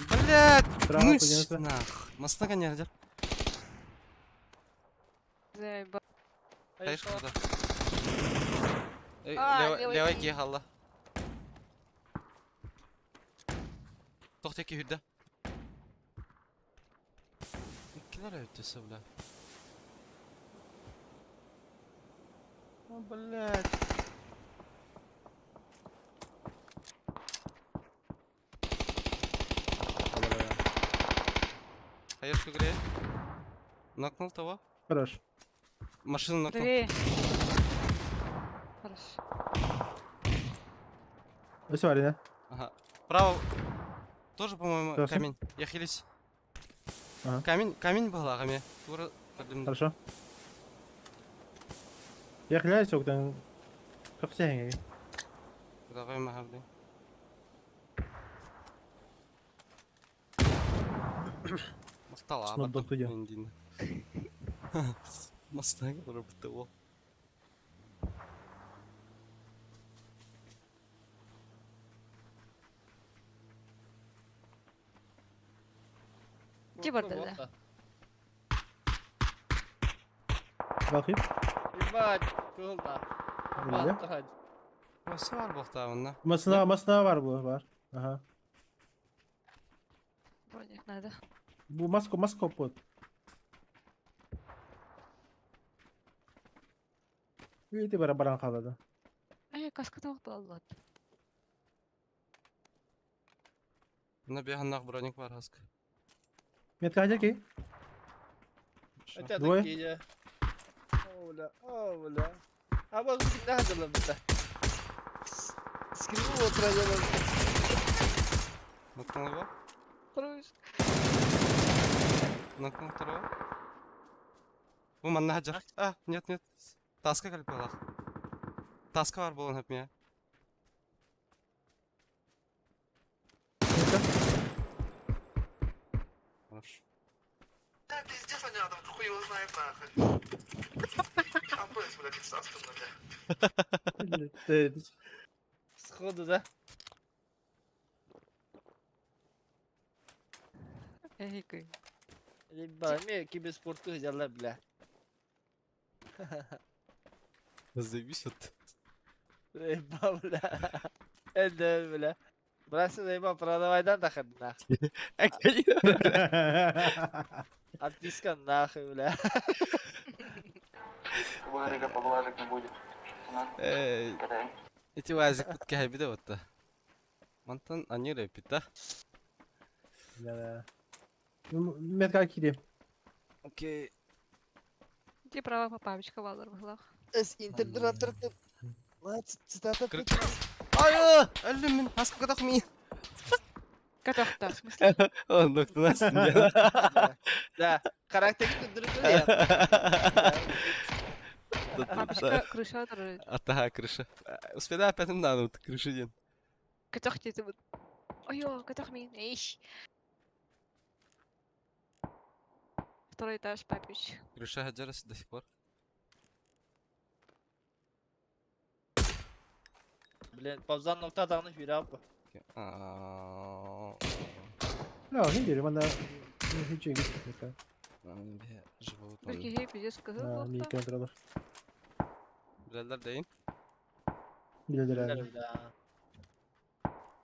Блядь, Справа мышь, поднялся. нах. Моста гоняли, Заеба. Хайш куда? Эй, А, левый, левый левый ки. ки халла. Тохтеки хүдді. Иккилер өттесі, бля. О, блядь. Хаешку греет. Нокнул того. Хорош. Машину нокнул. Правее. Хорошо. Все, Арина. Ага. Право. Тоже, по-моему, Хорошо. камень. Я хилюсь. Ага. Камень, камень был, ага, Тура, проблем. Хорошо. Я хиляюсь, октан. Как все. Давай, мага, блин. Мастала, Snoop Dogg туя. Мастага, работал. Где барды, да? Балхип. Ебать, кылда. Или? Баттырхад. Осы бар бұқта, онна. Масына, масына бар бұл, бар. Ага. Броник надо. Бу маско маско под. Видите бара баран хаалла. Ай, каска тоқ баллат. Мына беханнах броник бар хаска. Метка хадер ки? Это Двое? такие. О, бля, о, бля. А вот не надо бля. Скриву отразила. Нокнул его? Хорош. Нокнул второго? Бу манна хаджар. А, нет, нет. Таска калпалах. Таска бар болон хөп меня. Метка. Хорош. Да, пиздец, они там, хуй его знает, нахуй. Шампунь, блядь, из бля. Сходу, да? Эй, кый. Либо ми киберспорту взяла, бля. Зависит. Либо, бля. Это, бля. Браться, либо продавай, да, нахуй, нахуй. Отписка нахуй, бля. Варика поблажек не будет. Эй, Катай. эти вазик тут кәһәбидә отта. Мантан они рэпит, да? Да. Метка кири. Окей. Где права по папочка валар в С интердратор. Цитата. Ай, әллә мин хаска кадах мин. Катахта, в смысле? Он нокнул Да, характер я. Папочка крыша торы. Атаха крыша. Успеда опять на вот крыша ден. Катахте ты вот. Ой, катах мин. Эйш. Второй этаж, папич. Крыша хаджарас до сих пор. Блин, павзан nokta adamını hüra bu. Аа. No, хин бана hiç iyi метка. Живот. Бір кеге пиздец кызыл Ми болыпты. контроллер. Биләләр дейин. Билелер.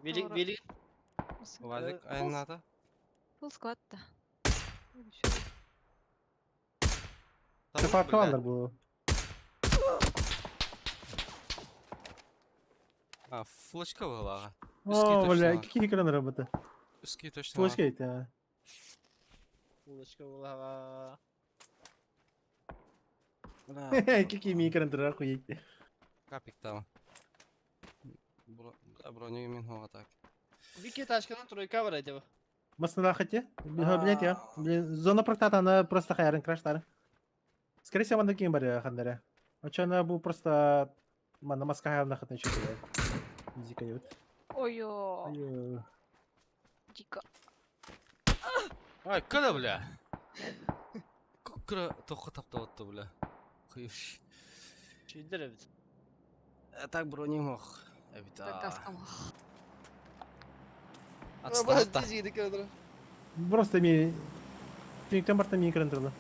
Велик, Doğru. велик. Вазик айнада. Фул склад та. Farkı varlar bu. А, флешка была. О, бля, iki ekran arabada. Üski точно. Флешка ит ya. Улочка була. İki mi ekran durar koyayım. Капик там. Броню мен хова так. Вики ташканın тройка var acaba. Masına хати? Блять я. Блин, зона практата она просто хаярын краштары. Скорее всего, манда ким бар я хандара. Очана бу просто мана маска хаярын хат ничего блядь. Зика ют. Ой, дико. Ай, када бля. Кукра тоқы тапты отты бля. Кыйыш. Şeydir evet. Так броню мох. Эбита. Каскам. Отстал. Просто ми Тинктен барта ми экран турды.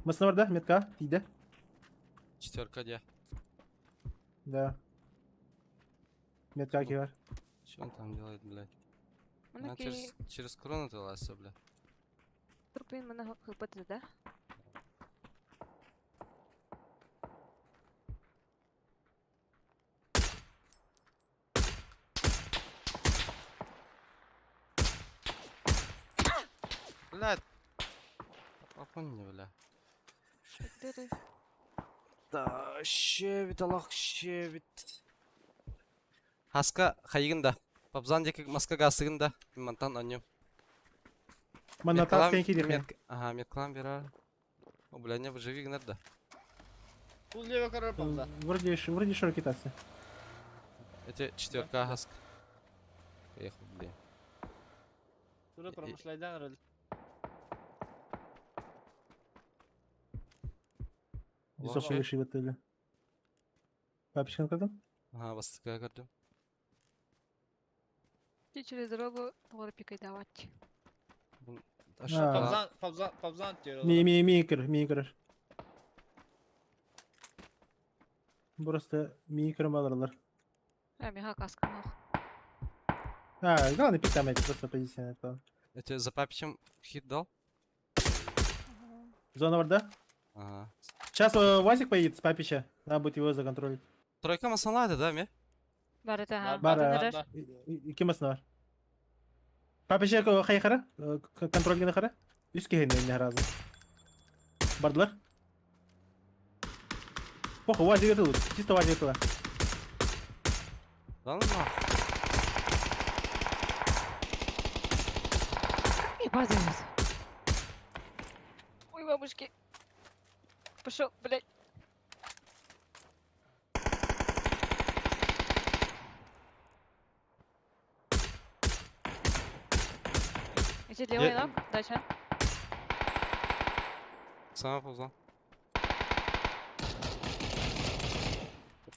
Масына бар да, метка, тиді. Четверка где? Да. Метка ки бар. Что он там делает, блядь? Она Мінекей через корону лазит, бля. Турпин мына хыпаты да? Блядь. Попал бля. Дыры. Да, щебет, Аллах, щебет. Хаска хайгында. Папзан деки маска гасыгында. Мантан аньем. Мана тас кен кири. Ага, метклам бера. О, бля, не живи гнер да. Бул лево karar павза. Вроде вроде широкий тасы. Эти четверка хаска. Ехал, блин. Тура промышляйдан рөл. Высокий выше в итоге. Папочка көрдім? Ага, бастыка көрдім. Ти через дорогу тоғыры пикайдавать. А. Павзан, павзан, павзан diyor. Ми ми ми кір, ми кір. Просто мии көрөн баларалар. А, мига каска нох. А, главное пик там эти просто позиция это. Я тебе за папичем хит дал? Зона бар, да? Ага. Сейчас э, Васик поедет с папича. Надо будет его законтролить. Тройка масалады, да, ме? Бар это, ага. Бар, Батын э, эрэр. Ким бар? Папича хайхара? Контроль гына хара? Үс киһини не разы. Бардылар? Похуй, Вазик это лучше. Чисто Вазик это. Да ну нахуй. И падает. Ой, бабушки. Пошел, блядь. Эти левый Я- ног, дача. Сама ползла.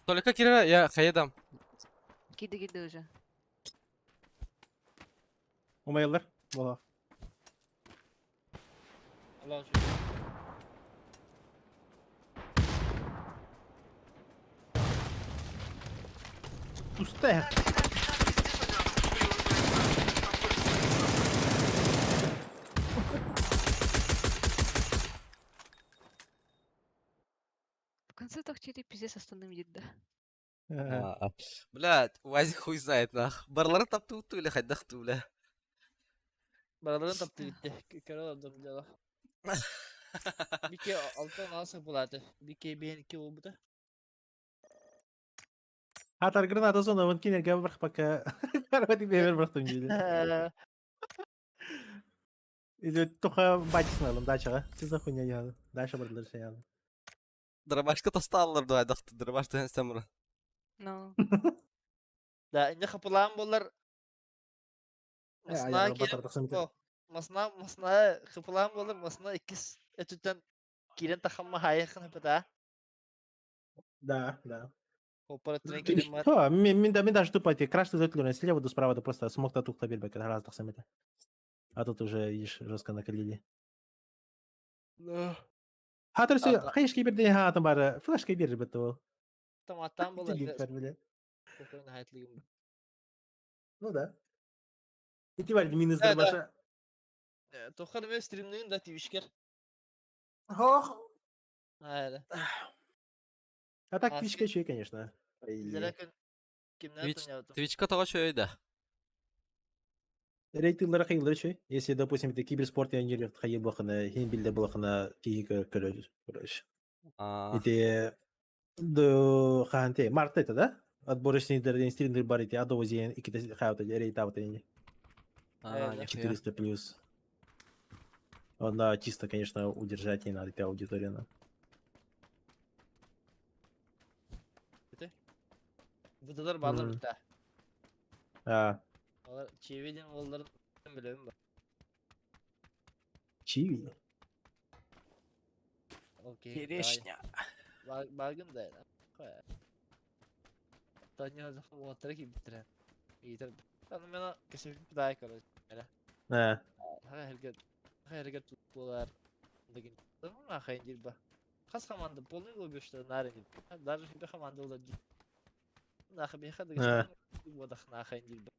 Только Кира, я хаедам. Киды киды уже. Умаялар. Була. Allah'ın şükür. Пустая. В конце так четыре пиздец основным да. Э, Блядь, Вазик хуй знает нах. Барлары тапты утты или хайдахты, бля. Бараларын тапты битте. Көрө олордум дьоло. Бике алтан асы булаты. Бике бен ки болбута. Хатар граната зона, вон кинерге барх пока. Карвати бевер бархтым дейді. Или тоха батисына алым дачаға. Че за хуйня яны? Дальше бардылар şey яны. Дробашка тосталлар да айдахты, дробашты хәстәмра. Ну. Да, инде хапылаан болар. Масна Аяғы кирен батырдықсың О, масна масна хапылаан болар, масна иккис өтүттен кирен тахамма хайыхын хапыта. Да, да. Опара трен кирен мар. О, мен, мен, мен даже тупо эти крашты затлюрен слева до справа, да просто смог та тухта бельбек, раз так это. А тут уже, видишь, жестко накалили. Хатыр все, А, хайшки берді, ха, там бары, флешка берді бітті ол. Таматтан болар. Бля. Кокон хайтлыгым. Ну да. И ты минус Да, да. дробаша. Тохар мен стримнин да тивишкер. Ох. Хайда. А так А, птичка еще, конечно. По идее. Леракын кимнен Твич- тонятым. Твичка того чөйдә. Рейтинглары кыйлар еще. Если, допустим, это киберспорт я не хайы бахана, хин билде бахана кихи короче. А, Эти до ханте март это, да? Отборочный день стримдер бар эти адо зен и кита хаута рейт аута не а, Э, нихуя. 400 плюс. Она чисто, конечно, удержать не надо эта аудитория. на. Бұдылар барлар Мм. бітті. А, Олар чевиден оларын білемін ба. чиви. Окей. Черешня. Баргын да. Қоя. Таня жақын отыр ки бітірен. Итер. Аны мен кесіп бітай короче. А, Хайырга хайырга тутулар деген. Ма хайын ба. Хас команда полный лобиште нарын. Даже хибе команда ола ди. Нахы беха А. деген. Бодах нахайын ба.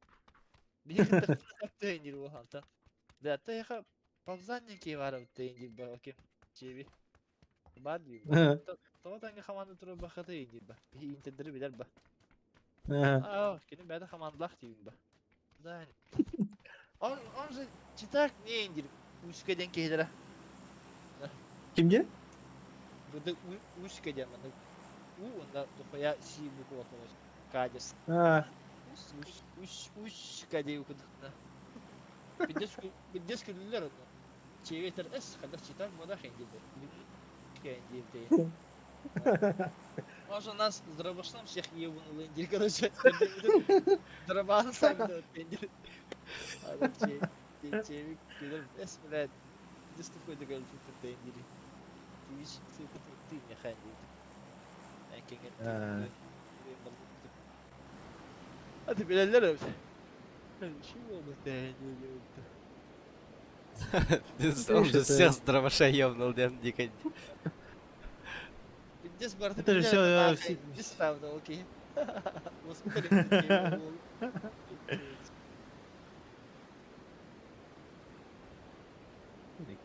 Беха тахты дир бу ханта. Да та павзанники бар тейн ба. Окей. Чеби. Бар ди. Тоҕо таҥҥа хамаанда турар бахата индир ба. Интердери билер ба. а, Аа, кини бэйэтэ хамаандалаах диибин ба. Да. Он он же читак не индир. Ушка диэн киһилэрэ. Ким где? Быды ушка диэн маннык. У онно дохуя си буква короче. Кадес. А, Уш уш ушка диэн кудукна. Бидес бидес күлүлэр онно. Чеветер эс хада читак модах индир. Индир дейин. Он же нас с дробашном всех ебанул индир, короче. Дробан сам индир. Чевик, эс, блядь. Здесь такой такой индир. Твич, ты ты не ханди. А. Hadi bilenler öptü. Şey oldu öptü. Он же всех с дробаша ёбнул, дем дико. Пиздец. Пиздец барыта Это же билэр всё, нахуй. Ставда, окей. Господи,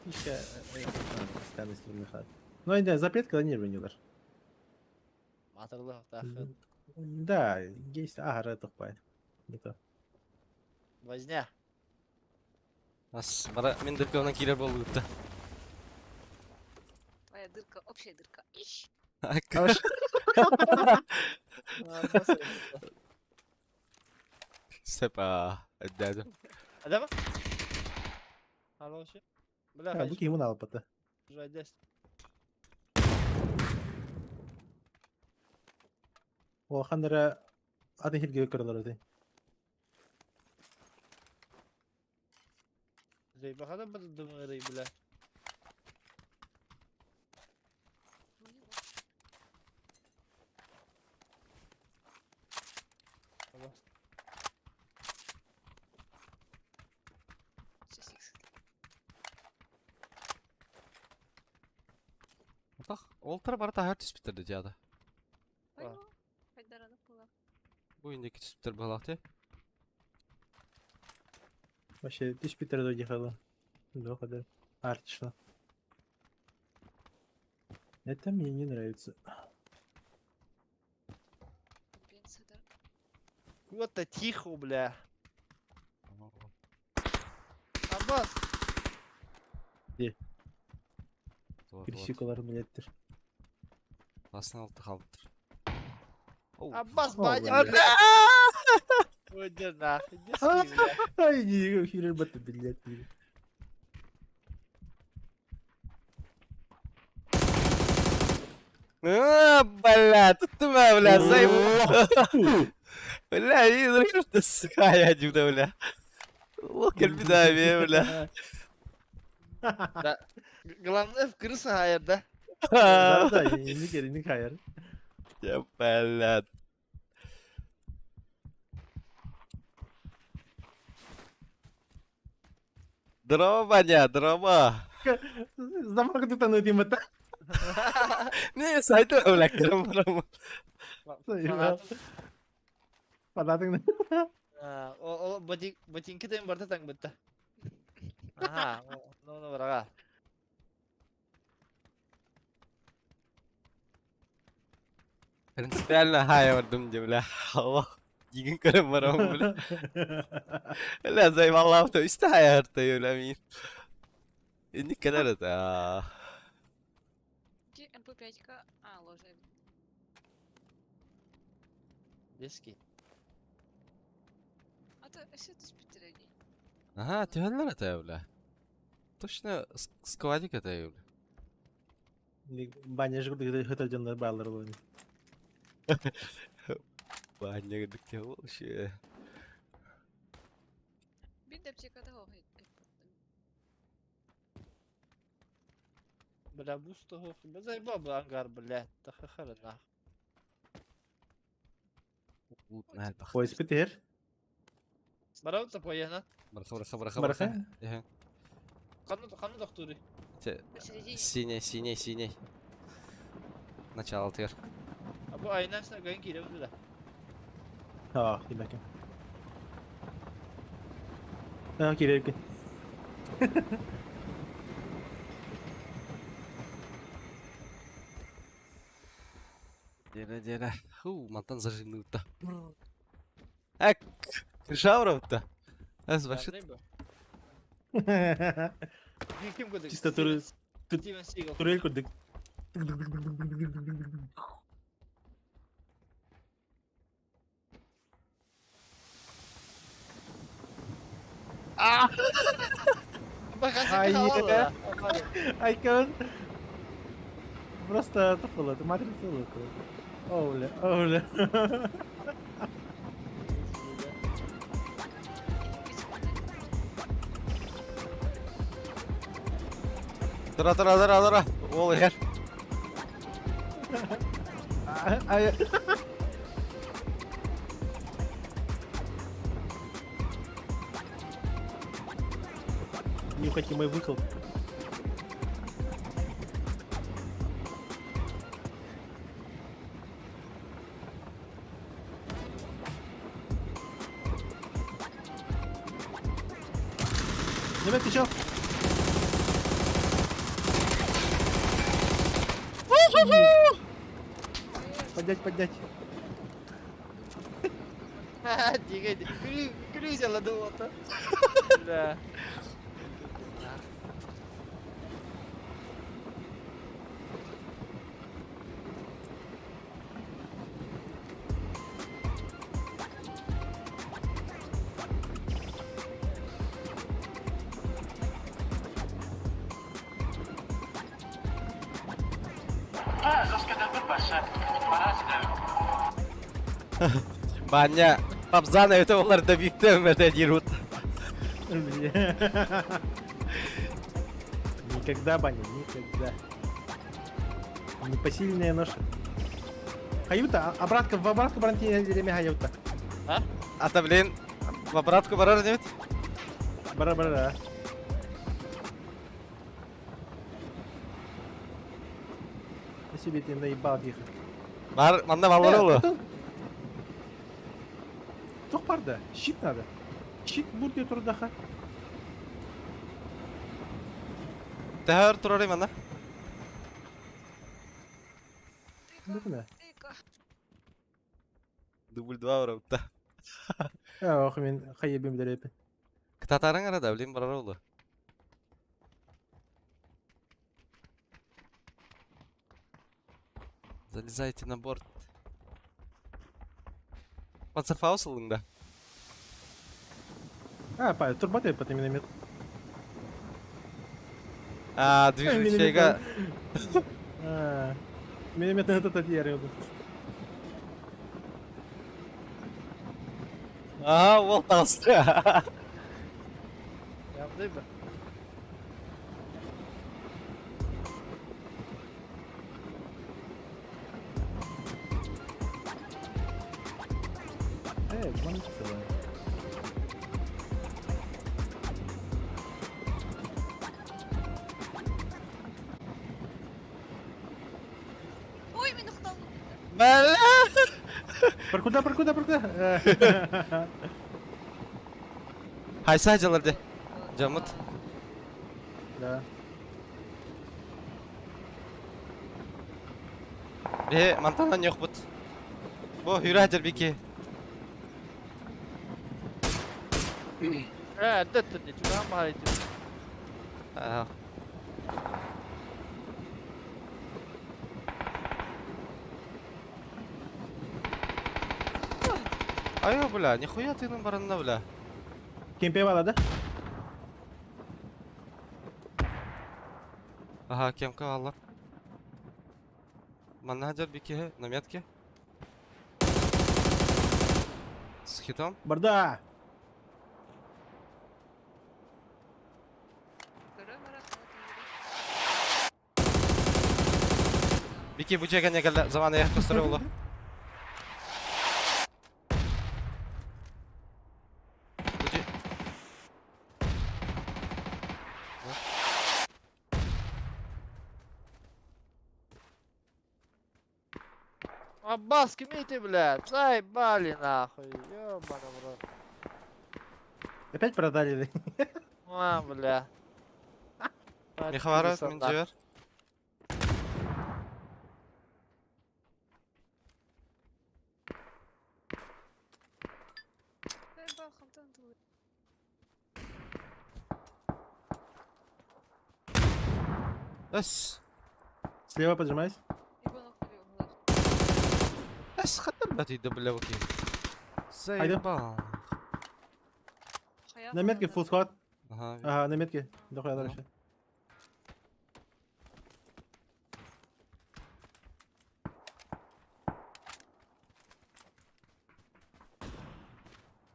Фишка Ну, не, запрет, когда нервы не удар. Матырлы тахын. Да, есть агара тупая. Не то. Возня. Ас, бара мен дыркабынан киирэр буоллугутта. Твоя дырка, общая дырка. Ищ. Сепа, дядя. Адама? Хороший. Бля, А, буки ему надо пота. Жадес. Улаханнара атын хирге көрөлөр эти. Зейбахада бір дымырый, бля. Ол тара барыта хөр түспүттэр да дьаада. Бу инники түспүттэр быһалаах ти. Вообще, түспүттэр да дехала. Дохода. Артишла. Это мне не нравится. Вот-то тихо, бля. Аббас! Где? Крисюкалар, блядь. Басын алты қалыптыр. Аббас, баня, бля. Ой, да нахуй, иди ски, бля. Ай, не, херер бата, блядь. А, бля, тут ты, бля, заебал. Бля, и что схая, бля. Локер беда, бля. Да. Главное в крыса хайр, да? Да, да, не хайр. Я, блядь. Дрова, Ваня, дрова. Замок ты там на Не, сайты, бля, кырым, кырым. Фанатың. О, ботинки тен барда таң бітті. Ага, ну, ну, врага. Принципиально хай бардым де, бля. Аллах. Дигин көрөм барам, бля. Бля, заебал то исте хай арты, бля, мин. Инник кенер это. МП5-ка. А, ложа. Дески. А то все это спиттереди. Ага, түһэллэр это, бля. Точно складик это, бля. Баня же хөтөр дьоннор баалар болуну. Баня гыдык вообще. Бир аптекада хох. Бля, бусто хох. Бля, заебал бы ангар, бля. Тахахара нах. Поезд битер. Барабыта поехна. Барха, барха, барха, барха. Барха. Канны, канны доктори. Синий, синий, синий. Начало тер. А бу айнан сен гайын кире буда. А, димәк. А, кирәк. Дере, дере. Ху, мантан зажимнутта. Эк, крышавровта. Эс вообще. Ким көдүк? Чисто туры Стивен Сигал. турель көдүк. А! Ай, Айкон. Просто тупо, это матрица лука. О, бля, о, бля. Тура, тура, тура, тура. Ол ер. Ай. Нюхайте мой выхлоп. Ребят, ты чё? Поднять, поднять. Дигэ, күлүү жалады уота. Бля. Баня, Папзана это олар да биктем это дирут. Никогда, Баня, никогда. Непосильная ноша. Хаюта, обратка, в обратку барантине время хаюта. А? Ата, блин, в обратку барар нет? Бара, бара, да. Себе ты наебал тихо. Бар, манна баллар олу. Тух барда, щит надо. Щит будет турдаха. Тэхэр турары манна. Дурна. Дубль 2 урапта. Ох, мен хайыбым дерепи. Кытатарың арада, блин, барар олу. Залезайте на борт. Панцерфаус ылдың да? А, па, турбаты по миномет. А, движущийга. А, миномет на этот яры. А, ол тағысты. Ямдый бы. Э, вон целая. Ой, мин укталдым. Бля! Прокуда, прокуда, прокуда. Хайса жаларды. Жамыт. Да. Бе, мантанан yok бут. Бу хүрә бики. Э, дэттэн чуган бахайты. Аа. Айо, бля, нихуя ты нам баранна, бля. Кемпе бала, да? Ага, кемка аллар. Манна жар бики на метке. С хитом. Барда! Бики бу жеге не келді, заманы аяқ көстірі олы. Аббас, кимите, блядь, заебали нахуй, ёбана в рот. Опять продали, да? А, бля. Михавара, мен жібер. Эс. Слева поджимайся. Эс, хаттар бәтейді, бля, окей. Заебал. На метке full squad. Ага. Ага, на метке. Дохуя дальше.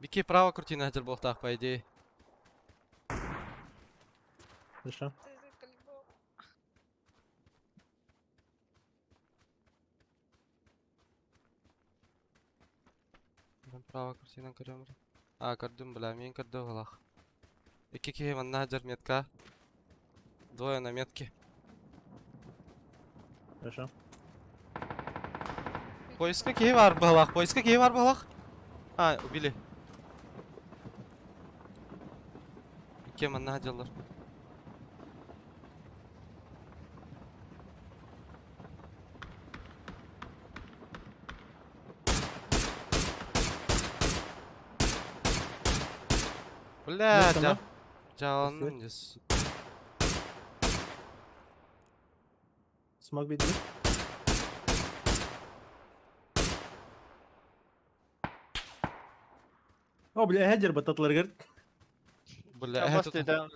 Бики право крути на болтах, по идее. Хорошо. Право крути на көрөмөр. А, көрдүм, бля, мен көрдү балах. Ики киһи манна жар метка. Двое на метке. Хорошо. Поиска киһи бар балах, поиска киһи бар балах. А, убили. Кем манна дьаллар. Бля, Нет, жа, жа, Смог бить. О, бля, хедер бататлар гыр. Бля, Бас тут... дедем.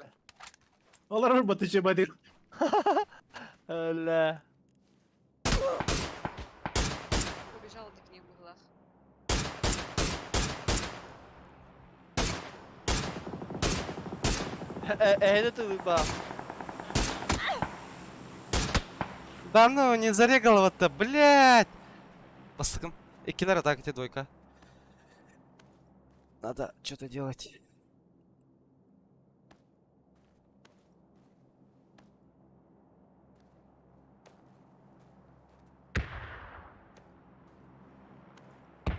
Олар батычы бадыр. Öyle. Побежала ты к ним в глаз. Эһede тылыба. Да ну, не зарегал-то, блядь! Бастыкым. Иккилер атака те двойка. Надо что-то делать.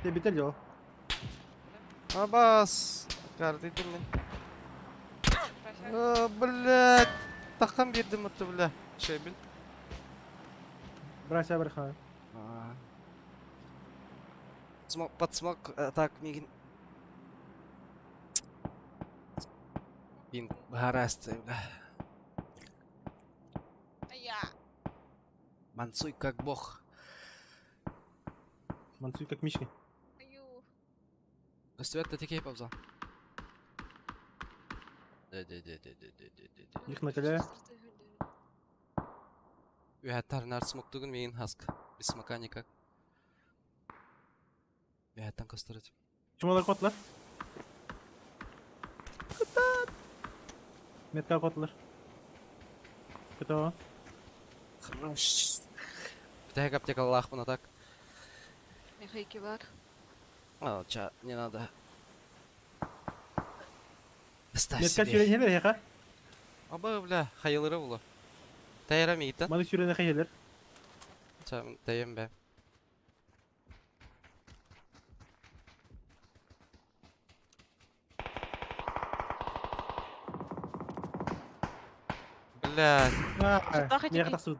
Те битер дел. Абас! Карты ты мне. Прощай. Блядь! Тахам бердим это, бля. Шебель. Брася барха. Смок, под смок, так, мигин. Бин, гарасты, бля. А я. Мансуй как бог. Мансуй как мишки. Аю. Өстүбэт текей пабза. Их накаляю. Үһәттар нар смок тугун мигин хаск. Без смока никак. Үһәттан костырыть. Чумалар котлар. Метка котлар. Готово. Хорош. Битәһек аптека лахпын так. Михайки бар. А, ча, не надо. Оставь Метка себе. сүрен хелер хеха. Аба, бля, хайылыры булы. Тайра мигиттен. Маны сүрен хелер. Ча, тайым бе. Бля, Шатах Не эти. тахсыбыт.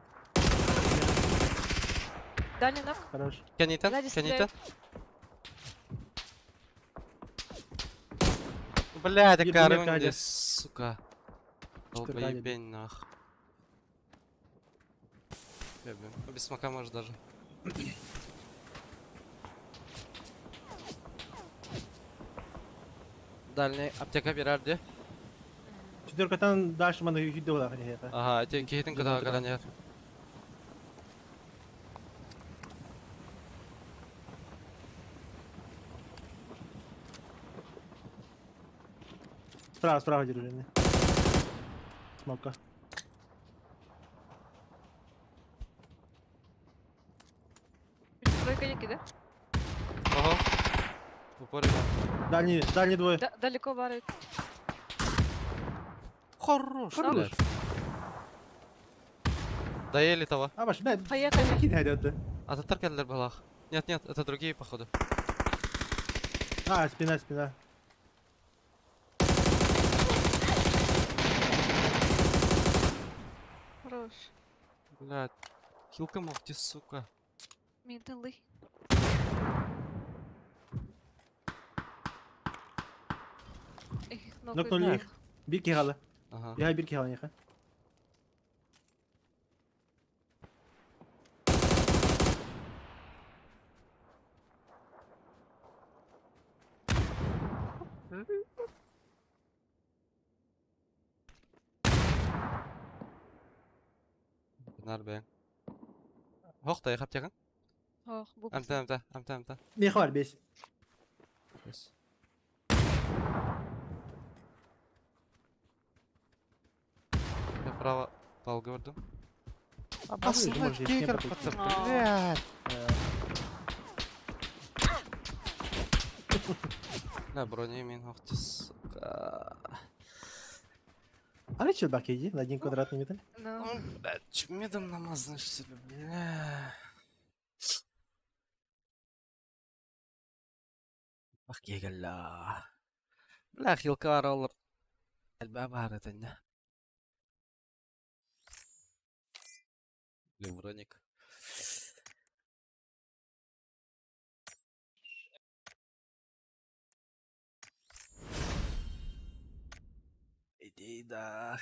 Дальний ног. Хорош. кәнитен, Сзади кәнитен. стреляют. Бля, это Ебаный карымде, Кадя. сука. Что Долбоебень, нах. Ебем. Без смока может даже. Дальний аптека берарди. Четверкатан дальше маны хидде була хеха. Ага, те кейтин куда каданер. Справа, справа держи. Смока. Тройка некий, да? Ого. В упоре. Дальний, дальний двое. Да, далеко барит. Хорош, Хорош. блядь. Доели того. А баш, бля, Поехали. кин хайдет. А татар келдер балах. Нет, нет, это другие, походу. А, спина, спина. Хорош. Блядь. Хилка мог, ты, сука. Менталы. Их Нокнули их. Бир кихала. Ага. Я бир кихала неха. Нар бен. Хох та яхап тяган. Ох, бу. Амта, амта, амта, амта. Неха бар бес. Бес. Я право пал говорю. А ты можешь кикер не потом, А. блядь. На броне мин, ох ты, сука. А речь бак иди на 1 квадратный метр. Ну, Блядь, чё медом намазан, что ли, бля. Ах, гегелла. Бля, хилка олар. Элбэх баар этэннэ. Левроник. Иди да.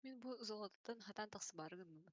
Мин бу золототтон хатан тахсыбаары гынным.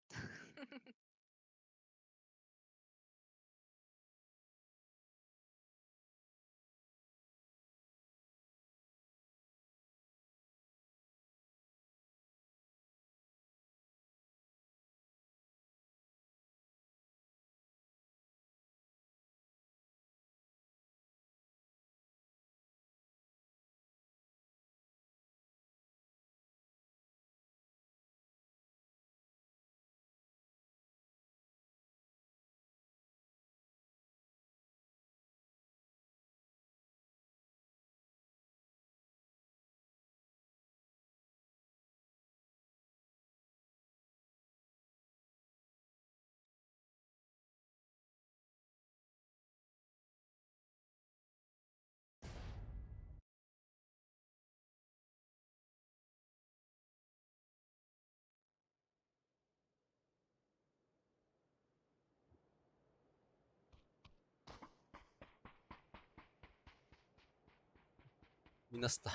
Минаста.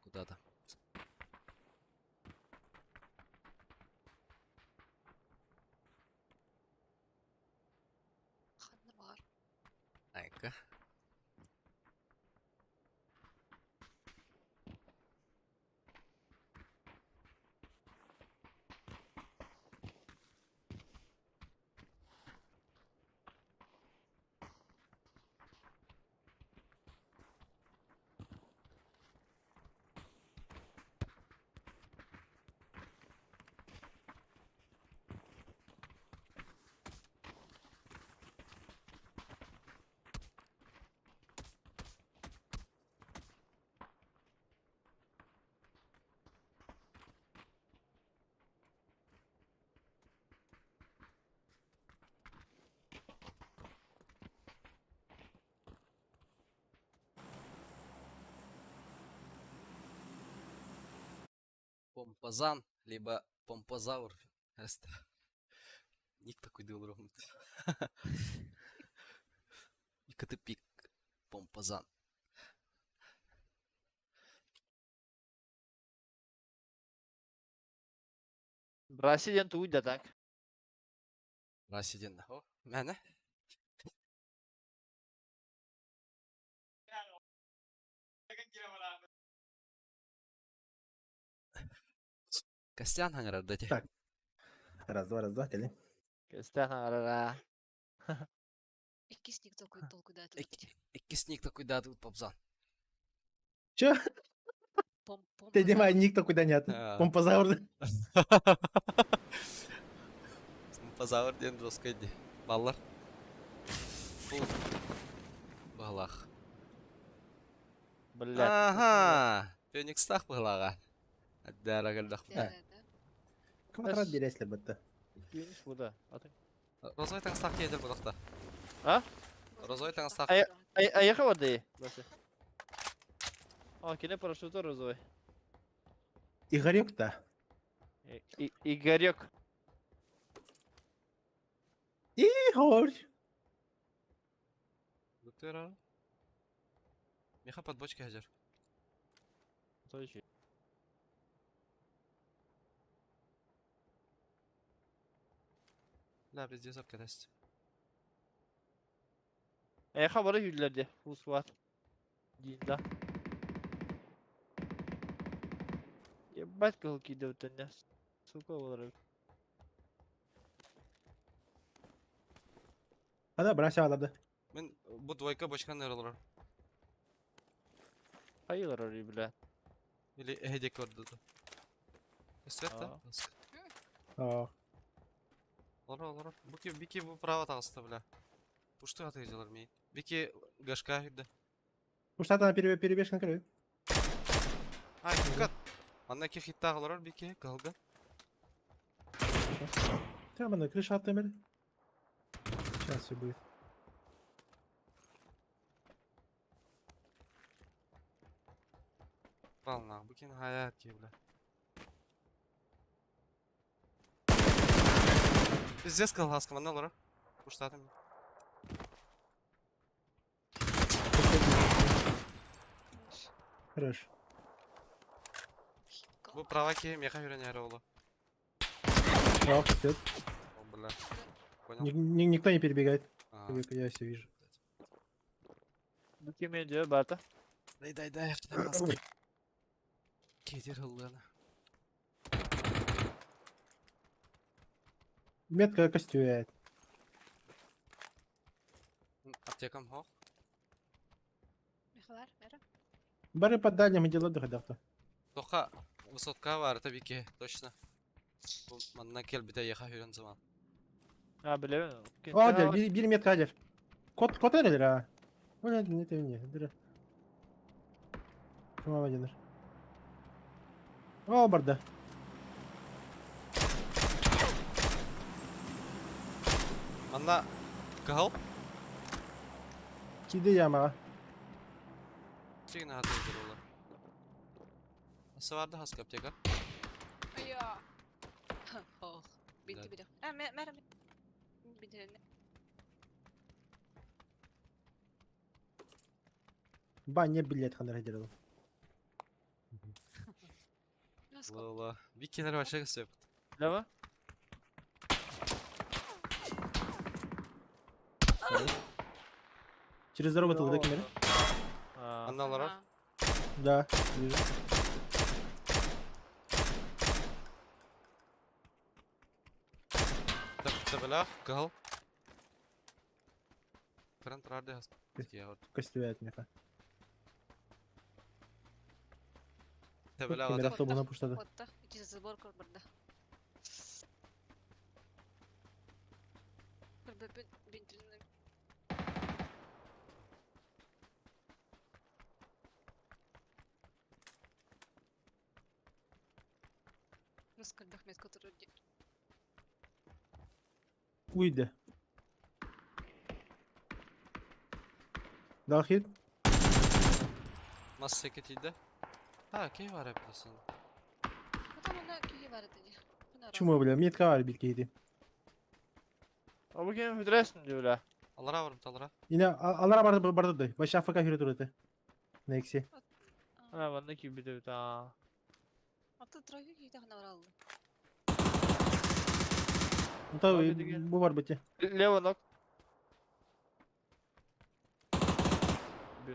Куда-то. Ханна баар. Айка. Помпазан, либо помпозавр. Ник такой дыл Икотепик. Помпазан. Браси диэн тугуй да так? Браси диэн. О, мээнэ. Костян хаҥарар да ити. Так. Раз, два, раз, два, кэлин. Костян хаҥарара. Иккис ник толкуй толкуйдаатыбыт. Иккис ник толкуйдаатыбыт попзан. Чё? Ты Дима, ник толкуйда нет. Помпозавр. Помпозавр диэн жестко ди. Баллар. Фу. Балах. Блядь. Ага. Феникстах быһылаҕа. Аддара кэллэх. Квадрат биэрэслер бытта. Феникс буда. Атын. Розовый таҥастаах киһи бодохто. А? Розовый таҥастаах. Айаха воды. О, кини парашюта розовый. Игорек-то. Игорек. Игорь! Бутера. Миха под бочкой хазер. Точно. Да, пиздец, откатасть. Эха бары юллерди. Фусват. Динда. Ебать кыл киде өтенне. Сука олар. Ада брася алады. Мен бу двойка бочканы ырылар. Хайылар ори бля. Или эһэдик көрдү. Свет да? Аа. Аа. Олорор, олорор. Бу ки, бики бу право таҕыста, бля. Пушты атыйдылар ми. Бики гашка үрдэ. Пуштата на перебежка на краю. А, кикат. Манна ки хиттаах олорор бики, кыһылга. Прямо на крышу отымели. Сейчас все будет. Бална, бу кин хаят ки, бля. Пиздец кылгаска, манна олорор. Пуштатым. Хорошо. Бу права ки меха хүрен олу. Ох, всё. О, бля. Понял? Никто не перебегает. А. Я все вижу. Бу ким diyor Барта? Дай, дай, дай. Кетер хыллана. Метка костюет. Аптекам хох. Михалар, Мера. Бары под дальним дела дохода. Тоха высотка бар tabii ki, точно. Бу манна келбите яха хүрен zaman. Ha билебин. О, дер, бир метка дер. Кот, кот эрелер, а. Бля, не это не, дыр. Шума денер. О, барда. Манна кыһыл Киди ямаға. Чигин хатыйдыр олар. Асы барды хаска аптека. Айя. Ох, битти Да. бит. А, Мера. Битти. Ба, не билет хандар дер. Насколько? Ла-ла. Биккелер вообще сөп. Лево? Через дорогу тылда кимери? Ha. Манна олорор. Да, вижу. Табелах кыһыл. Френ турарды хаска. Я вот. Костюет меха. Табелах Кимери ата. автобуна пуштады. Отта, ичи забор көр барда. Бер бинтин. Рускалдах мет который Уйди. Дал хит. Масса кетиде. Ha, кей бар эпилесин. Потом она киһи бар ди. Чума, бля, метка бар бир кейди. А бу ким хүдрәсин diyor la. Алара бар алара. Yine алара барды барды да. Баша АФК хүрө тураты. Некси. Ha bende ki bir de ha. Аты тройка киһи тахна баралды. Ну та Барды деген. бу бар бите. Лево ног.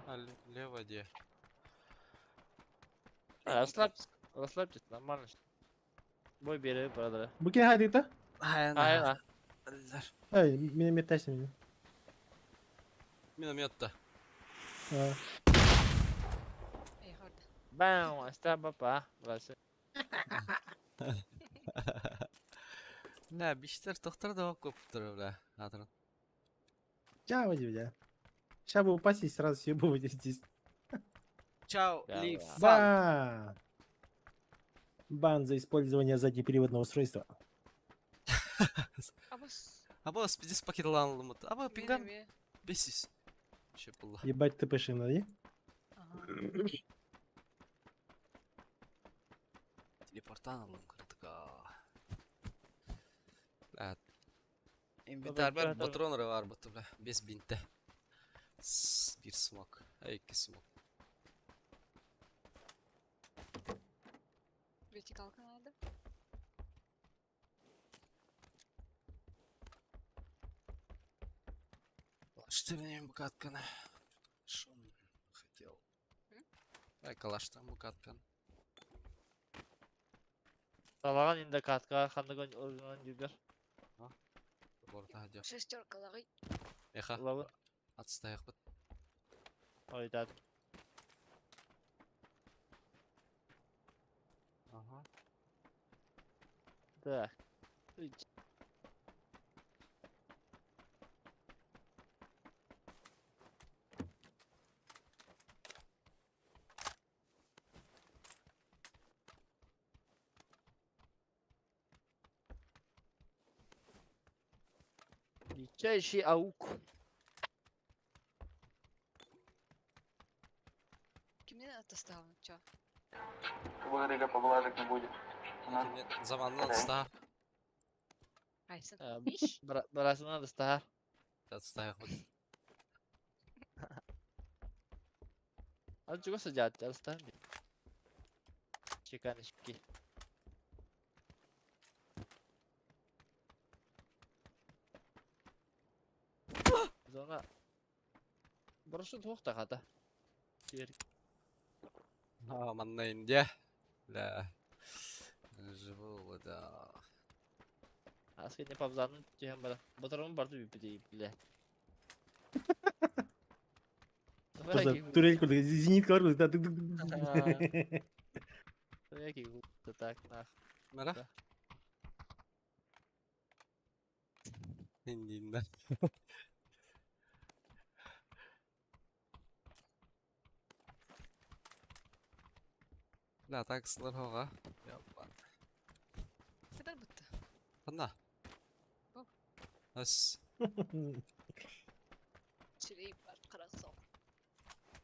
А, лево де. Расслабьтесь. Расслабьтесь, нормально. Бой бери, брадера. Бу кен хайдыта? Aynen. Эй, меня метайся меня. Минометта. А, Эй, хорда. Бам, ста папа. Burası. Не, биштер тохтар да көптөр бля. Атырын. Чао, бля. Сейчас бы упасть и сразу съебывать здесь. Чао, Да, ли да. фан. Бан! Бан за использование заднеприводного устройства. Абас. Аба спидис пакетланлымыт. Аба пинган Мера. бесис. Шепулла. Ебать ты пыши надо, Ага. Телепортан алым кырдыка. Бля. Инвентарь бар, патронары бар буту бля. Без бинте. Бир смок. Эй, икки смок. Вертикалка надо. Калаштырнем букатканы. Шо он хотел? М? Ай, калаштан букаткан. Салаган инде катка хандыгын орган дибер. Борта хадя. Шестерка лагай. Эха, Лавы. отстаяк бит. Ойдат. Ага. Так. Үч. Чайши аук. Кимнен атастаабын чо? Кабарыга поблажек не будет. Кимнен заманынан атыстаһар. Айсын. Барасынан атыстаһар. Атыстаһар. Ал чугас сылдьаат атыстаһар. Чеканышки. Зона. Бұрышы туох да хата. А, манна Индия. Да. Живу, да. Аскене пабзанын түһэн бара. Батарым барды бүппүтэ бile. Просто турель курдук, зенитка бар да. Так, нах. Мара? Индинда. Да, так сылар хоға. Сыбар бутты. Ханна. Ас. Чирей бар қарасо.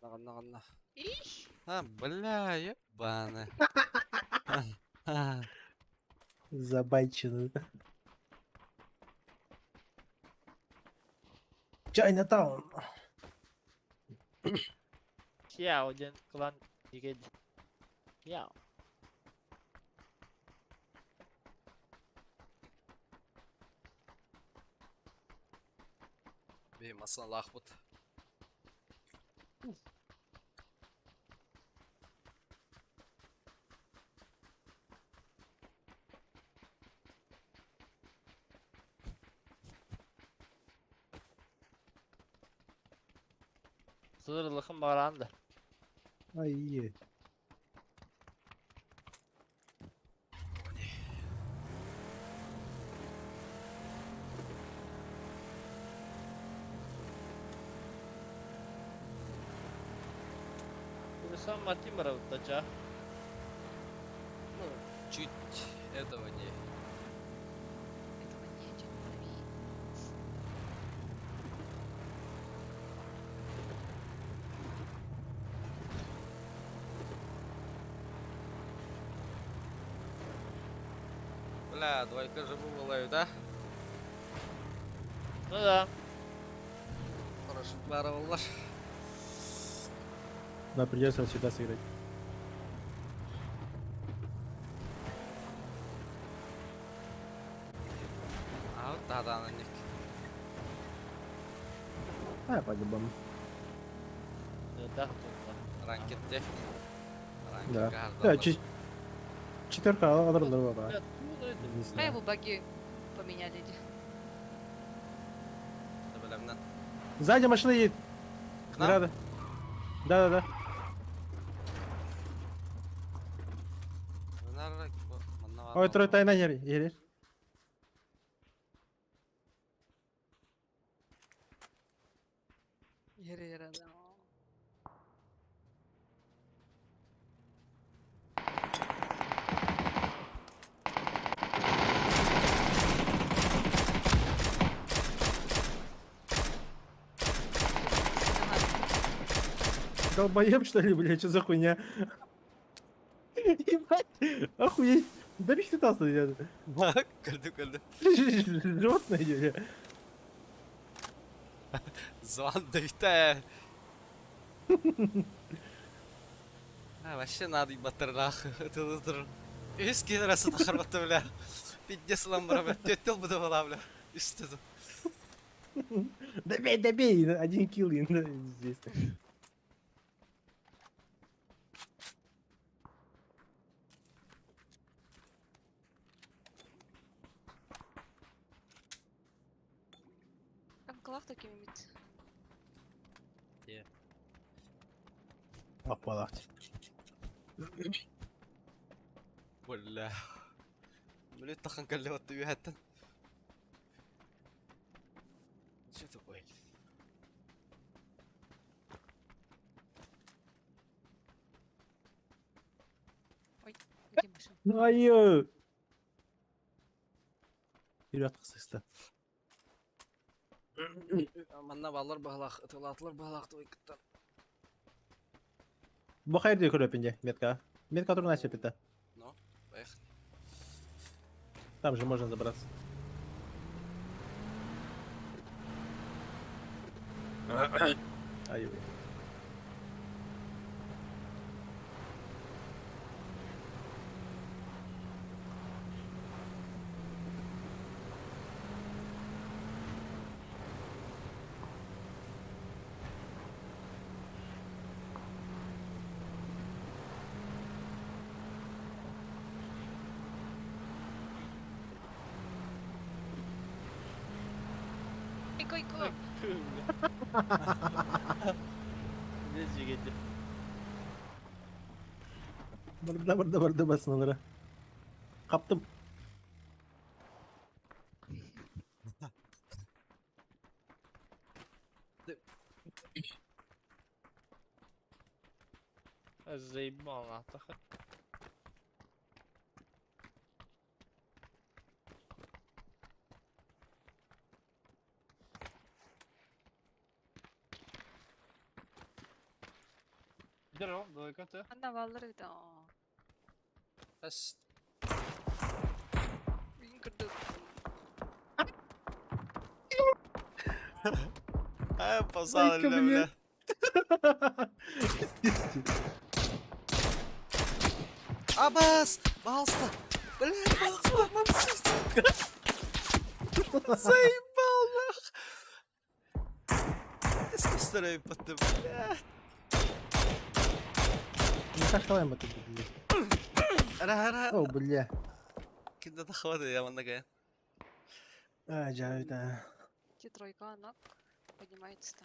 Наган наган. Их! А, бля, ебаны. Забайчено. Чайнатаун. Киао диэн клан дигед. Киао. Бей масалах бут. Сылырлыхын баранды. Ай. Сан Мартин барабыттача. Ну, чуть этого не. Этого не, чуть правее. Бля, двойка же была, да? Ну да. Хорошо, барывалар. Да, придется сюда сыграть. А вот да, да, на них. А, по-любому. Да, Ранкет де. Да. Да, четверка алыр да. Не Хай знаю. его баги поменяли. Сзади машина едет. К нам? Рада. Да-да-да. Ой, трой тайна ерер. Ере да. Долбоеб, что ли, блядь, что за хуйня? Ебать, охуеть. Да бих ты я. Көлдү, көлдү. Животное, бля. Зван да А, вообще надо батырлах. Тылыздыр. Үс кенерасы тахарбатты, бля. Пиздец ламбара, бля. Төттел буду бала, бля. Үсті. Добей, добей, один килл здесь. Там клав такими мит. Опа, Бля. Бля, тахан каллы үйәттен. Что такое? Где машина? Айы. Ребят, қысысты. Манна баллар баһылаах, ытылаатылар баһылаах твойкыттан. Бу хайыр көрөпүн дьэ, метка. Метка турна сөпүтэ. Ну, поехали. Там же можно забраться. Ай, ой. Ико, ико. Ne жигети. Барда барда барда басыналара. Kaptım. Заебал нахуй. Здорово, двойка ты. Анна баллар это. Бас. Мин көрдüm. А, посадили, Ай-ка, бля. Абас! Пожалуйста! Бля, пожалуйста, мамсист! Заебал, нах! Ты потом, бля. Не сашкалаем это, бля. Ара, ара. О, бля. Куда доходы, я вон такая. А, жа, Те тройка, ног поднимается-то.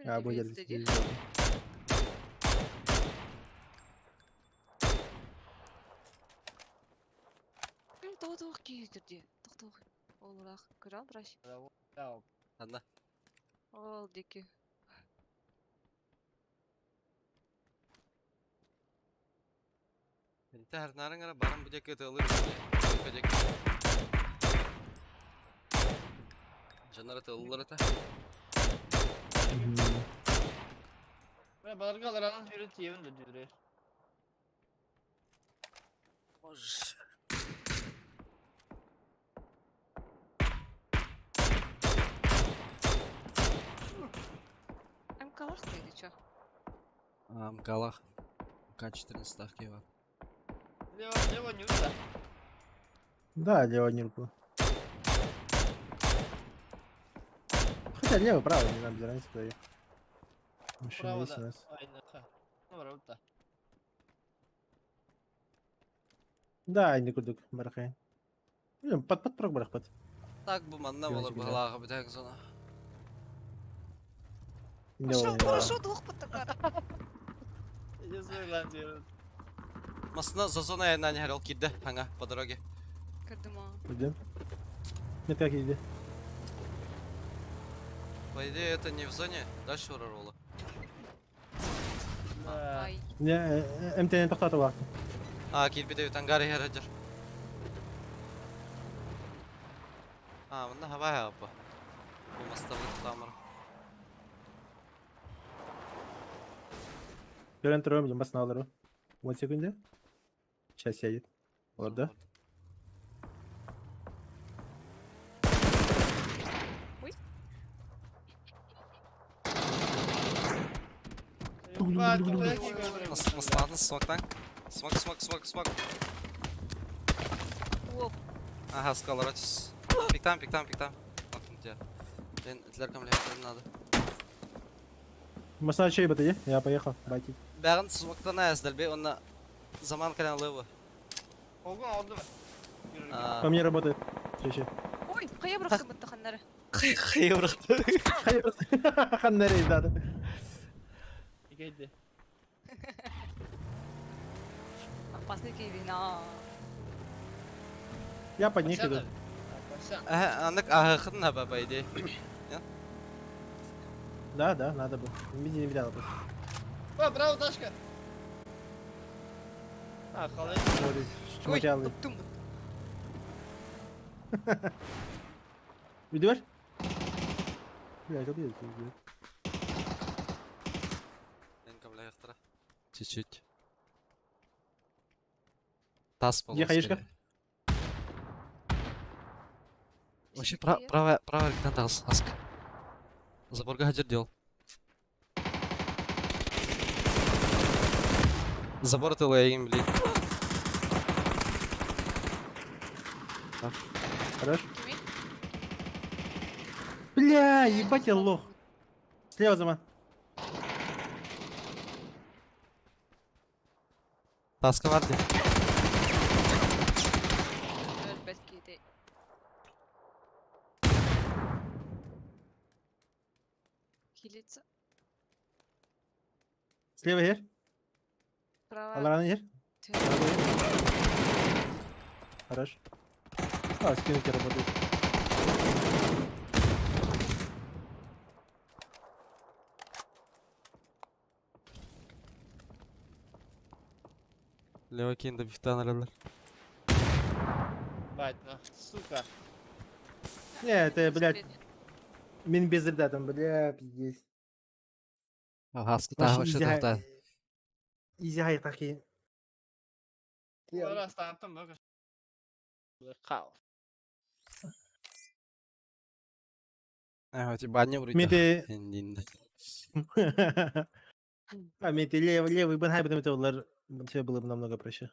А, бу Ким тоғыз киіздірде. Тоқтоқ. Олырақ. Көрі браш. Одна. Ол деки. Интәһәр нарыңара барам бу жеке тылыр. Жеке. Жанара тыллар это. Баларга аларан жүрі тиевін де жүрі. Можешь. МКлах или чё? А, МКлах. К-14 тахки бар. Лево, лево не ута. Да, лево не руку. Хотя лево, право, не надо без разницы, куда я. Машина Право, есть у да. нас. Ай, нахуй. Ну, правда. Да, не курдук, барахай. Ну, под под прог барахпат. Так бу манна болар Жөнсүгүнэ. баһылааҕы бүтәк зона. Хорошо, хорошо, двух потакар. Я знаю, делают. Масына за зона на не горел кидде, ага, по дороге. Көрдім Идем. Нет, как иди. По идее это не в зоне, дальше урола. Да. Ай. Не, МТН тоқтатып вақты. А, кирбиде ангар хер. А, мында хава апа. Бу мастабы тамыр. Көрен тұрып, басына алыр. 10 секунде. Сейчас сядет. Оларда. Ой. Маслатын смоктан. Смок, смок, смок, смок. Оп. Ага, скала ротис. Пиктам, пиктам, пиктам. Где? Блин, тлеркам легко надо. Масына чей баты, Я поехал, байтить. Бәрін смоктан әздәлбе, онна заман кален лывы. Олгун oldu mu? По мне работает. Чеше. Ой, қая бұрақтың бұттақаннары? Қай бұрықты. Ханнары да. Игейди. Опасный кейбин, а. Я под них иду. Аннык ахықын хаба, по идее. Да, да, надо было. Види, не видала просто. О, браво, Дашка. А, халай. Вот, Ой, чматялый. топтум. Видишь? Бля, это блядь, блядь. Чуть-чуть. Тас Где хаешка? Вообще правая, правая рука тас, аска. Заборга хаджир дел. Забор ты лейм, блин. Хорош. Бля, ебать я лох. Слева зама. Таска варди. Хилиться. Слева ер. Право. Алараны ер. Хорош. А, спинки работают. Лево кинь до бифтан релер. Бать, ну, сука. Не, это, блядь, мин без ряда там, бля, пиздец. Хаска та вообще та. Изи хай такие. Хаос. А, эти баня вроде. Менте... А, менте левый, левый бен потом это улар, все было бы намного проще.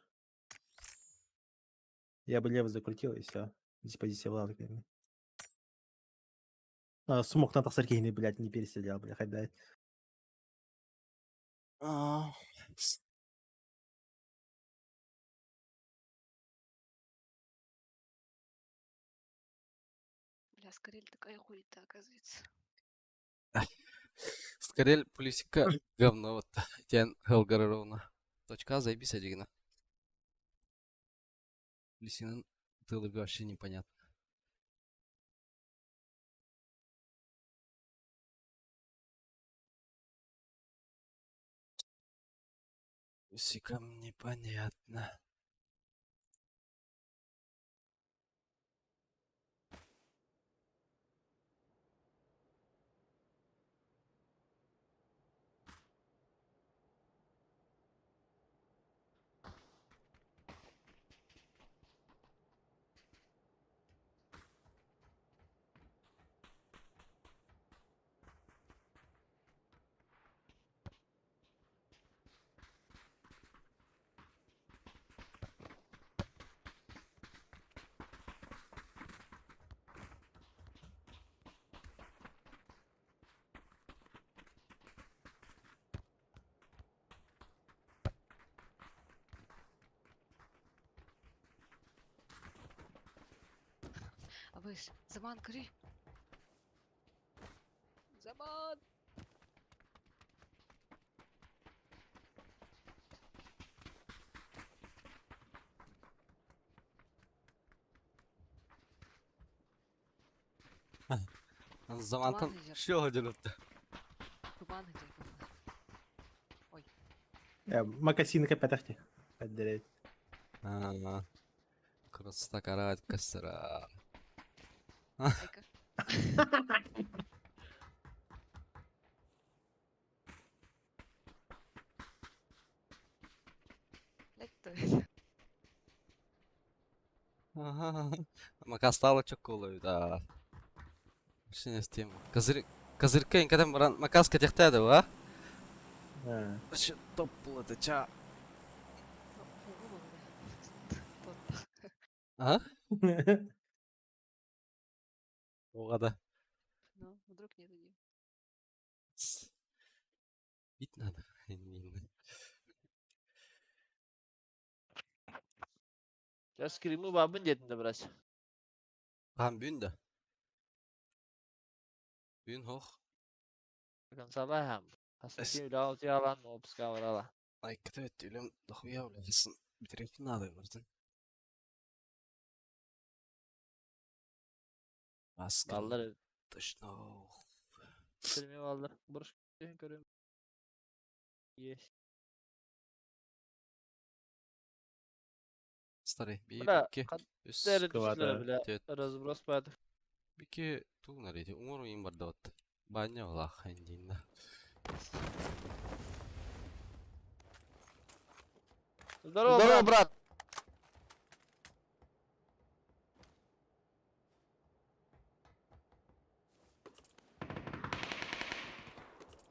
Я бы левый закрутил и все. Здесь позиция была такая. А, смог на тахсаркейный, блядь, не переселял, бля, хоть дай. Бля, Скорель такая хуета, оказывается. Скорель плюсика говно вот. Тен Хелгар ровно. Точка заебись одигна. Плюсинын тылы вообще непонятно. Плюсиком непонятно. Абыс, заман кри. Заман! Замантан что ходили-то? Туман идет. Ой. Макасины капятахти. Отделять. А, Красота карать костера. Айка. Блядь, Ага. Макастала чоколы, да. Вообще не с тем. Козырь... Козырька, когда макаска техтеда, а? Вообще топ это ча. А? Угада. Ну, вдруг не дадим. Бить надо. Я скриму бабын дедin de biraz. Там бүүн да. Бүүн хох. Консала хам. Хасати үлал тиалан опска варала. Ай, кітіп үлем дохуя үлемсін. Бітірек надо бартын. Баскын Баллар точно. Bilmiyorum ballar. Burası görüyorum. Есть. Хастары. Bir, Бля, iki, хат үс, дәрі Квадра. түстүлэр, бля. Төрт. Разброс бады. Бики тугунар эти. Уңор уйун бар да отты. Баня олах хандинна. Здорово, брат. брат.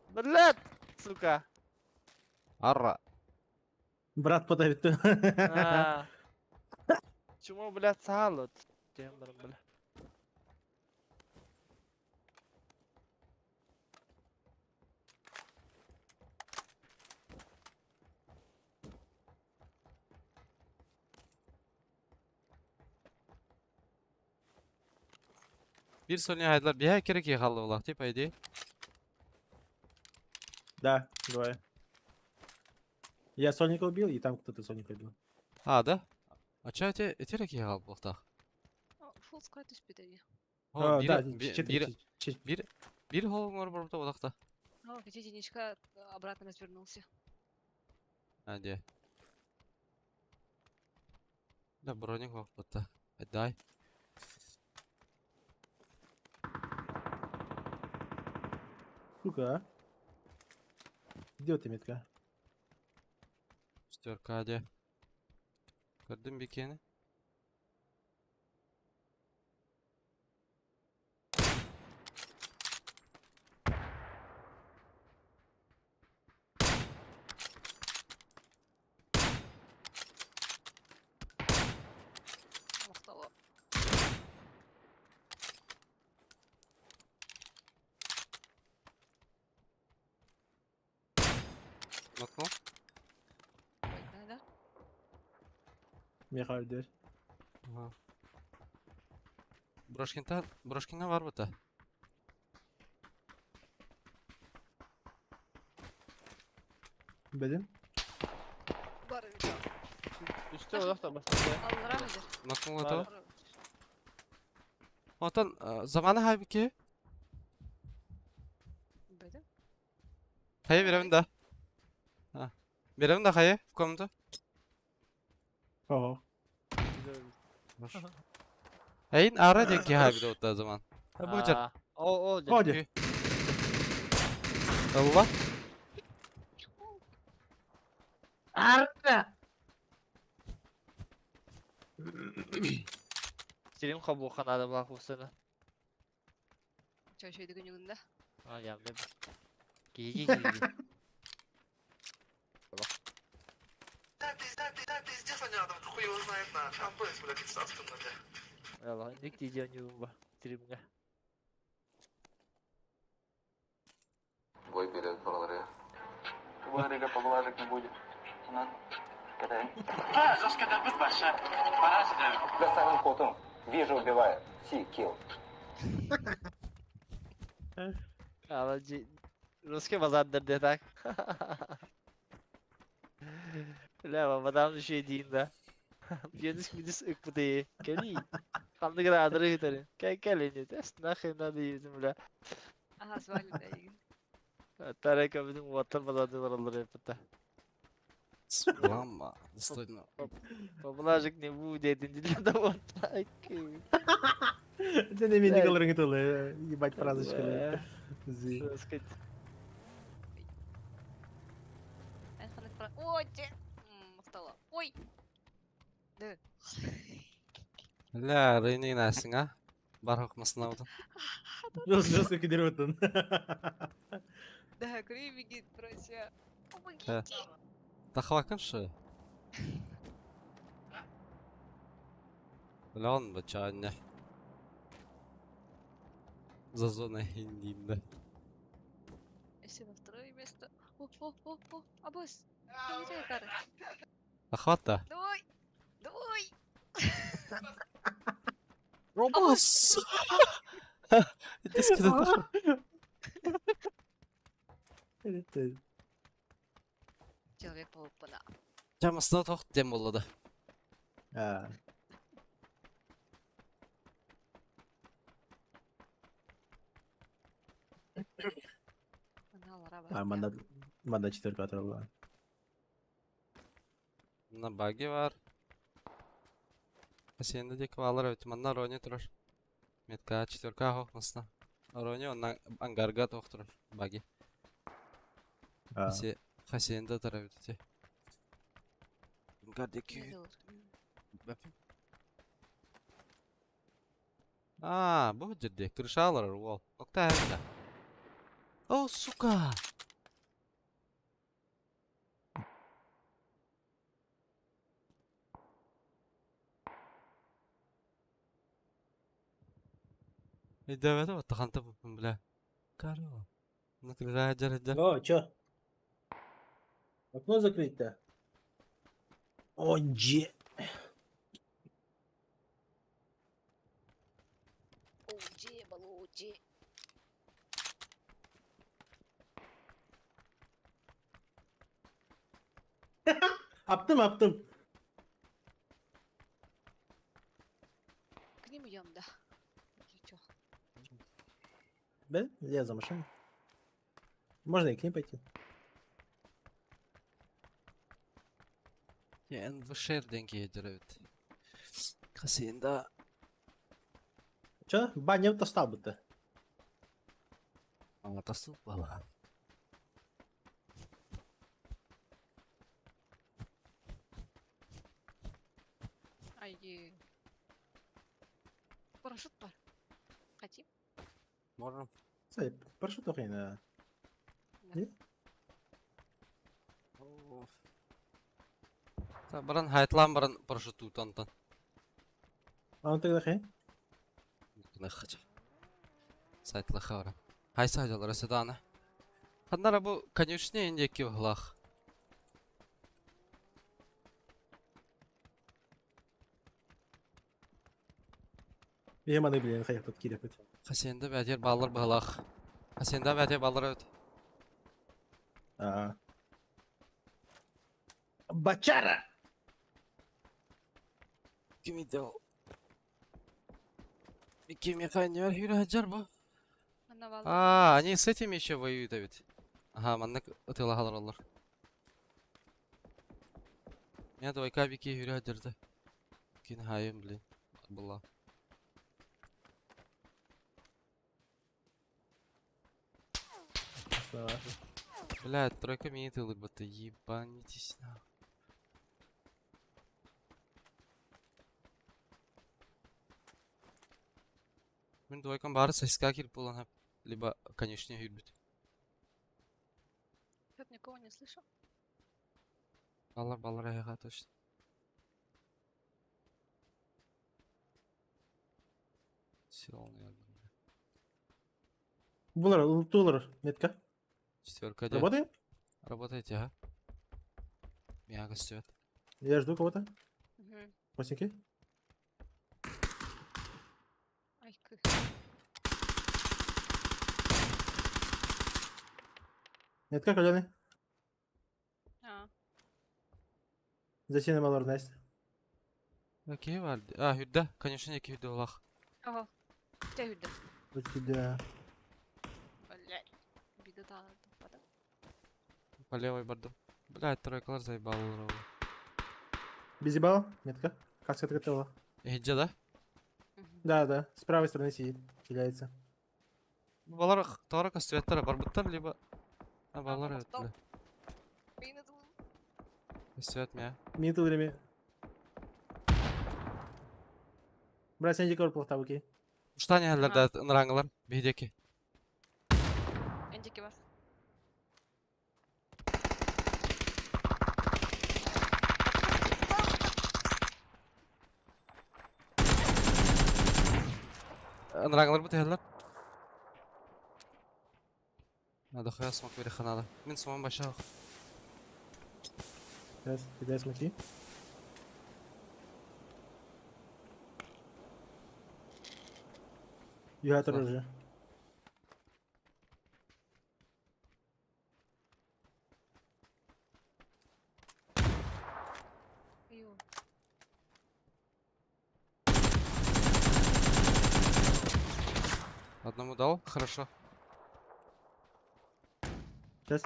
Блядь, сука. Арра. Брат подавит. А. Чему, блядь, сало? Тем, бля. Bir sonya haydılar. Bir her ki halı olak tip haydi. Да, двое. Я Соника убил, и там кто-то Соника убил. Ha да. Ача эти эти ки хал болта. Фул склад түспүтэ. А, Bir да, bir четыре, bir четыре. bir хол уңор бар да олакта. О, где единичка обратно развернулся. Hadi. Да броник вакытта. Дай. Сука, а. Где ты, метка? Шестерка hadi. Көрдүм бикени. Мактала. Нокнул. Ой, да? Михаил. Ага. Брошкинта, Брошкина бар бута. Блин. Бар. Үстэ олох та бастады. Аллара хадыр. Нокнул Бар. это. Отан заманы хайбики. Беде. Хайы беремин да. Ha. Беремин да хайы в комнату. Ого. Эйин ара деки хайбы да zaman. Ha bu жар. О, о, Ходи. Allah. Арра! Сирим кабу ханада бак усына. Чай шөйді күнігінде. А, я мен. Гиги гиги. Да, пиздец, да, пиздец, они там хуй его знает нахуй. Амбэс, блядь, пиздец, бля. Алла, ник тиде нюмба. Тримге. Бой перед Проларе. Варика поблажек не будет. Да самым потом. Вижу, убиваю. Си, килл. Алла, жи. Русский базар дер так. Бля, мадам şey дейін да. Пьянис мидис ыкпыты. Кели. Қанды гра адры гитары. Кай кали не тест нахрен надо едем, бля. Ага, свали да. егин. Тарека bizim vatan базарды алыр епті. Лама. Достойно. Поблажек не будет, не да вот так. Это не меня говорит, ебать фразочка. Зи. Сказать. Эн ханнык пра- Ой, те. Мактала. Ой. Да. Ля, рыйны насың, а? Бар хокмасына удын. Жестко кидерет он. Да, кривигит, прося. Помогите. Тахвакыншы. Лон бачанне. За зона хиндинда. Если на второе место. О, о, о, о, абыс. Давай, Кара. Охвата. Давай. Давай. Робос! Это Человек-паук бана. Жамасына тоқ дем болады. А, Ана алара а бар. манда манда четверка оторвала. Мына баги бар. Хасиенда диэки бааллар эбит. Манна Рони турар. Метка четверка оһох масна. Рони онно ангарга туох турар. Баги. А. Хасиенда турар эбит ити. Ангар диэки Аа, бу дьирди. Крыша олорор уол. Окта да. О, сука! Өйдөөбөтүм отто ханта буппун бля. Каро. Ну крыша дьар дьар. О, чё? Окно закрыть-то? О, дже. Оудже, балоудже. Аптым, аптым. К ним идем, да. Или чё? Да? Я за машиной. Можно и к ним пойти. Я НВШ диэн киһи эбит. Хасиенда Чё? Баня тастал будто. аҥата суох Ай, парашют бар. Хотим? Можем. Сай, парашют охрен, да. Да. Баран хайтлаан баран парашют онтон. А он тогда хрен? Гынахача. Сайтлаха баран. Хайса дьалара сыдаана. Ханнара бу конюшня индиэки быһылаах. Я маны, блин, хотел тут кирепать. Хасиенда бээтигэр бааллар быһылаах. Хасиенда бээтигэр бааллар эбит. А. Бачара! Ким идел? Ики механер хүрэ бу. Манна бааллар. А, они с этими еще воюют ведь. Ага, маннык ытыалаһалар олор. Меня двойка бики хүрэ дырды. Кин хайым, блин. Была. Блядь, тройка мини тылыр бата, ебанитесь на. Мин двойкам бары сосиска кирип буолан хап. Либо, конечно, хүрбүт. Что-то никого не слышу. Баллар, баллар аяға точно. Сел, наверное. Булар, тулар, метка. Четверка, где? Работаем? Работаете, ага. Меня гостят. Я жду кого-то. Угу. Васеньки. Ай, кы. Метка, каляны. А, Засинем алар Настя. Окей, var. А, хүрдэ. Конечно, екі хүрдэ олақ. ага. Чэ хүрдэ. У тебя. Блядь. Биде таппата. По левой бардым. Блядь, тройкалар заебал. Безебал? Метка. Каска готова. Эхиджа, да? Да, да. С правой стороны сидит. Киляется. Балар тора костюеттара барбыттар, либо... А, балар А, evet, бля. Костюет меня. Минуту время. Брат, сен жеке плохта, окей. Штани хәлләрдә ынраңылар, биһидеки. Эндики бар. Ынраңылар бу тәһәлләр. Надо хуя смок бери ханада. Мин сумам баша. Сейчас, кидай смоки. Я тоже. Ю. Одному дал, хорошо. Сейчас.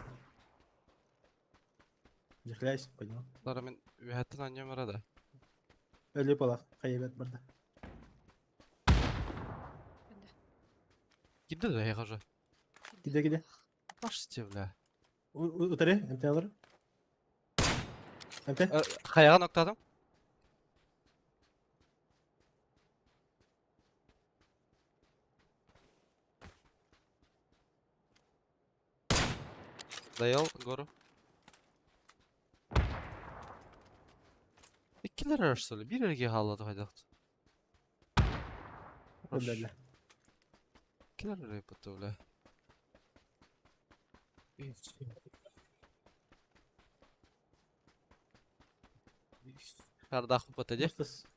Захляйся, поднял. Лара мен үһәттен аннем арада. Өлүү полах хайыбат барда. Кимде да хажа? Киде киде. Баште, бля. Утары, эмте алыр. Эмте. Хайаҕа ноктаатым. Даял гору. Иккилер арасылы bir erge халлады хайдахт. Öldürdüler. Иккилер арайпытты бля. Шардах упатаде. Просто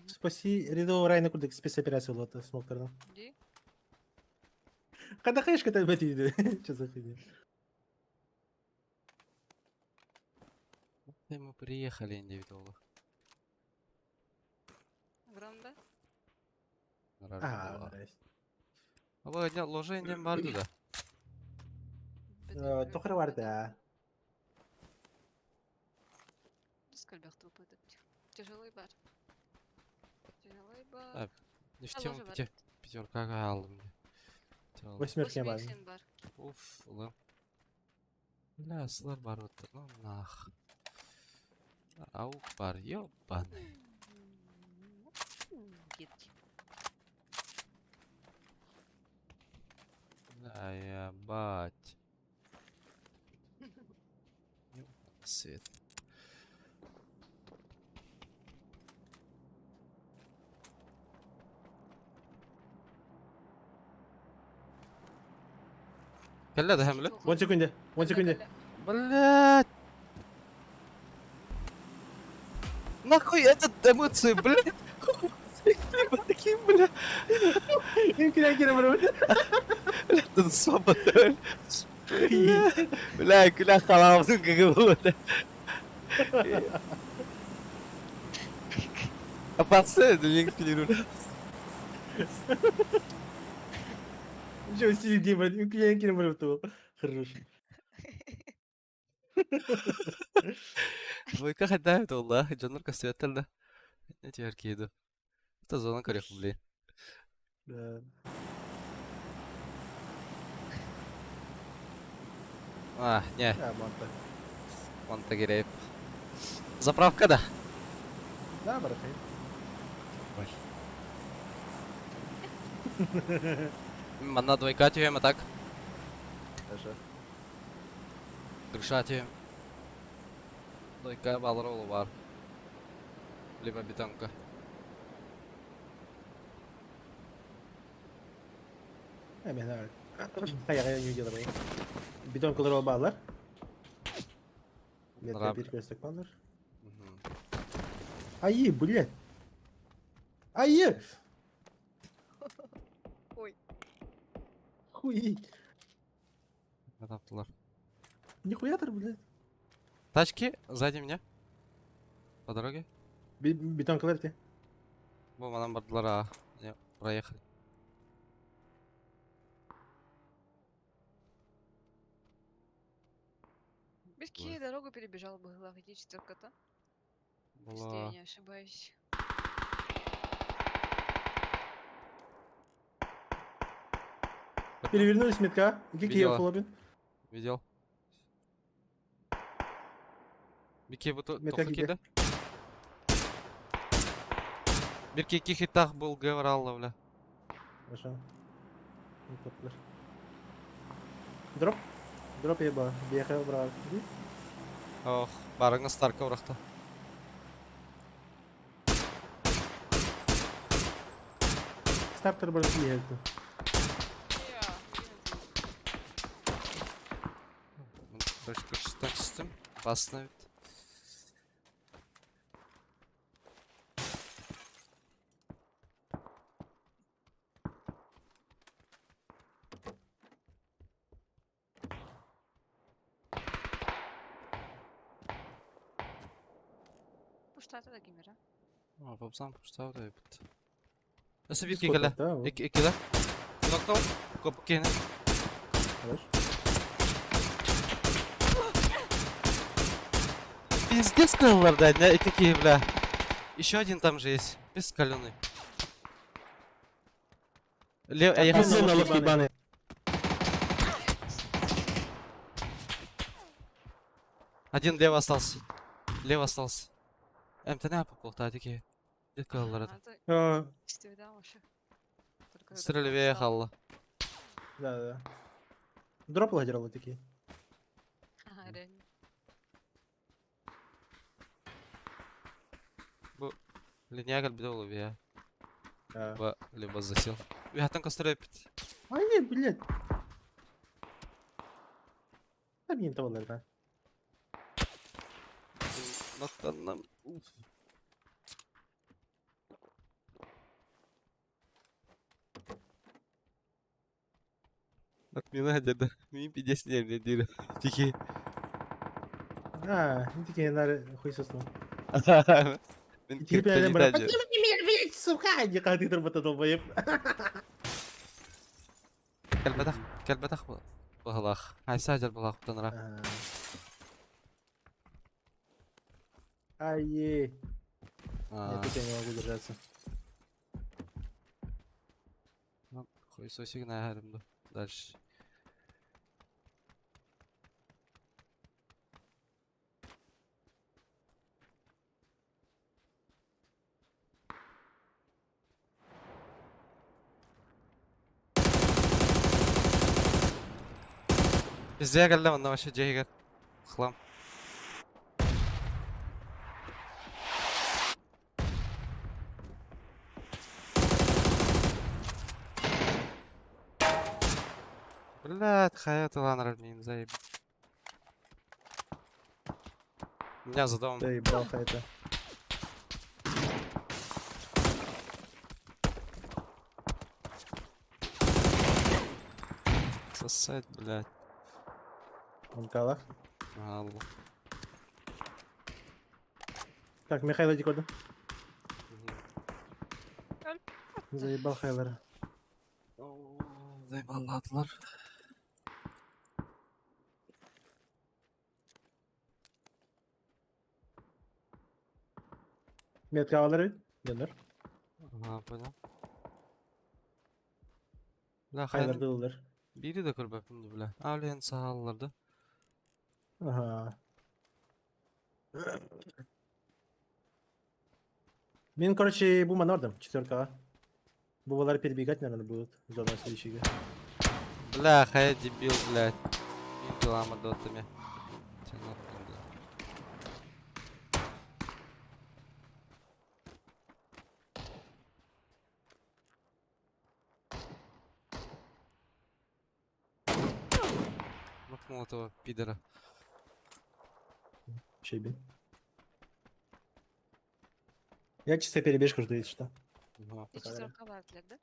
спаси рядового Райана курдук спецоперация болот смоктардан. Ди? Когда хаешь когда бәти Что за хуйня? Мы приехали индивидуально. Громда? А, нравится. Aba ложа инден барды да. Тохра бар да. Тяжелый бар. Тяжелый бар. Не в тему пятерка алдым. Восьмерка бар. Уф, улам. Бля, сылар бар вот. Ну нах. Аук бар, ёбаный. Бля, ебать. Свет. Кэллэ да хэмлэ? 10 секунде. 10 секунде. Блять! Нахуй этот эмоции, блядь! Такие, бля. Бля, ты свобода. Бля, күлә халавсын как было. Апасы, мен күлерім. Че, сиди, блядь, я кирим Хорош. Двойка хаддает олла, дьоннор көстүбэттэр да. Не түһэр киһи Это зона көрөх, блин. Да. А, не. А, манта. Манта керек. Заправка да. Да, барахай. Ой. Манна двойка түһэм, а так? Хорошо. Крыша түһэм. Двойка балыр олу бар. Либо бетонка. Мен Хайа не делаю. Бетонкалар ол балар. Метр bir көстік балар. Айы, блядь. Айы! Ой. Хуй. Таптылар. Нихуя ты, блядь. Тачки сзади меня. По дороге. Бетонкалар ты. Бу манан бардылар, а. Проехали. Бирки дорогу перебежал бы, где четверка-то? Если я не ошибаюсь. Перевернулись метка. Какие флобин? Видел. Бики бу тоха киде. Бирки ики хитах был гевралла, бля. Хорошо. Дроп. Дроп еба. Бехал брат. Ох, барыңа старка урахта. Стартер бар ехал. Точка 16. Опасно ведь. Пуштата да гимера. А, попсам пуштау да бит. Өсө бир кекеле. Эки эки да. Нокнул. Коп кене. Хорош. Пиздец кылалар да, не эки ки бля. Еще один там же есть. Бескаленый. Лев, я Налог ебаный. Один лево остался. Лево остался. МТН попал, да, такие. Где Надо А, да, вообще. Только Стрель въехал. Да, да. Дроп лагералы такие. Ага, реально. Линия бедол я. Да. Либо, либо засел. Я там кострепит. А не, блядь. Там не того, наверное. Нам. Отмена деда. Ми пиздец не мне дира. Тихий. А, ну такие, наверное, хуй сосну. Мен Теперь я криптонит брат. один. Блядь, сука, не как ты работа долбоеб. Кэлбэтэх, кэлбэтэх быһылаах. Айса дьэр быһылаах тонора. Ай, нет, тут я не могу держаться. Хуй сосик на да. Дальше. Пиздец, кэллэ онно вообще дьиэгэр. Хлам. Блядь, хаят Илан блин, заеб. Меня за домом. Да ебал это. Сосать, блядь. Он калах. Алло. Так, Михаил, иди куда? Мгм. Заебал Хайлера. Заебалатылар. Метка алар ведь? Донор. Ага, понял. Бля, Хайлер хайр. дылдыр. Бири да көрбөпүн бля. Ален саалларды. Ага. Мен, короче, бу манордом, четверка. Бувалар перебегать, наверное, будут. Зона следующего. Бля, хай дебил, блядь. Делама дотами. Тянут, бля. Макнул этого пидора. Щебень. Я чисто перебежку жду, если что. Ага. И Пока, четверка вартлер, да?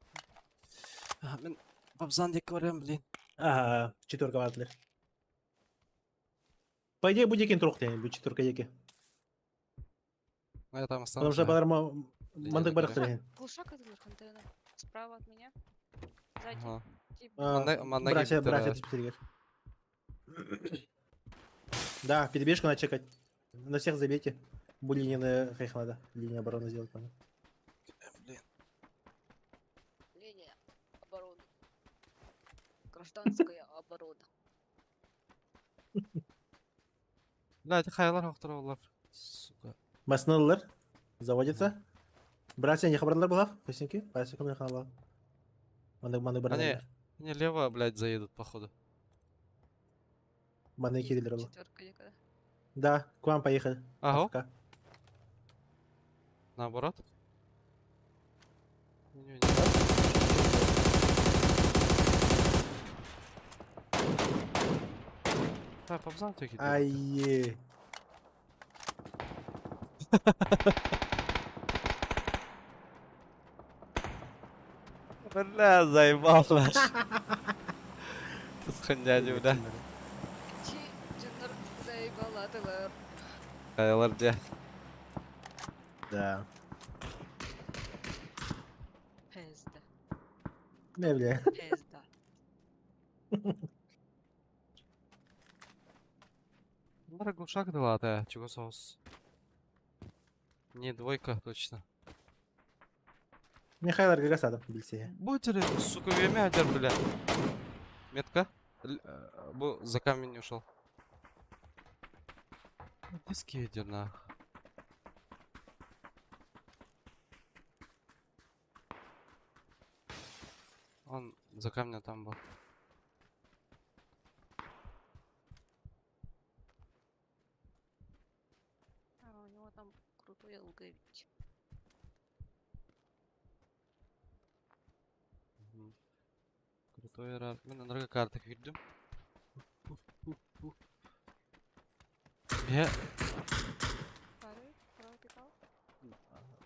А, Мен бабзан деп көрем, блин. Ага, четверка ватлер. По идее, будет екен трох будет четверка еки. Ну, я там Потому останусь. что ага. балар Линия мандык на барах горе. трehen. Глушак это контейнер. Справа от меня. Сзади. Ага. Тип. Мандаги Братья, братья, битера. теперь. Да, перебежку надо чекать. На всех забейте. Бу линия на их надо. Линия обороны сделать, понял. Блин. Линия обороны. Гражданская оборона. Блядь, хайлар хохтор Сука. Масналар заводится. Братья не хабарлар была, вкусненький. Братья кому хабарлар. Мандык мандык Они, барах. они лево, блядь, заедут, походу. Мандык кирилл. Четверка некогда. Да, к вам поехали. Ага. АФК. Наоборот? Не, не, не. Да, побзан таки. Ай. Бля, заебал наш. Тусхан дядю, да. Чи дженнер заебалатылар. Хайлар дя. Да. Пизда. Не, бля. Пизда. Бара глушак дала, да, чего соус. Не, двойка, точно. Михаил Аргагасадов билсиһэ. Будете, сука, время одер, бля. Метка. Бу за камень ушел. Диски идет нах. Он за камнем там был. А у него там крутой алгоритм. Мгм. Крутой рар. Мен анарга карта кирдим. Бе Второй, второй пикал.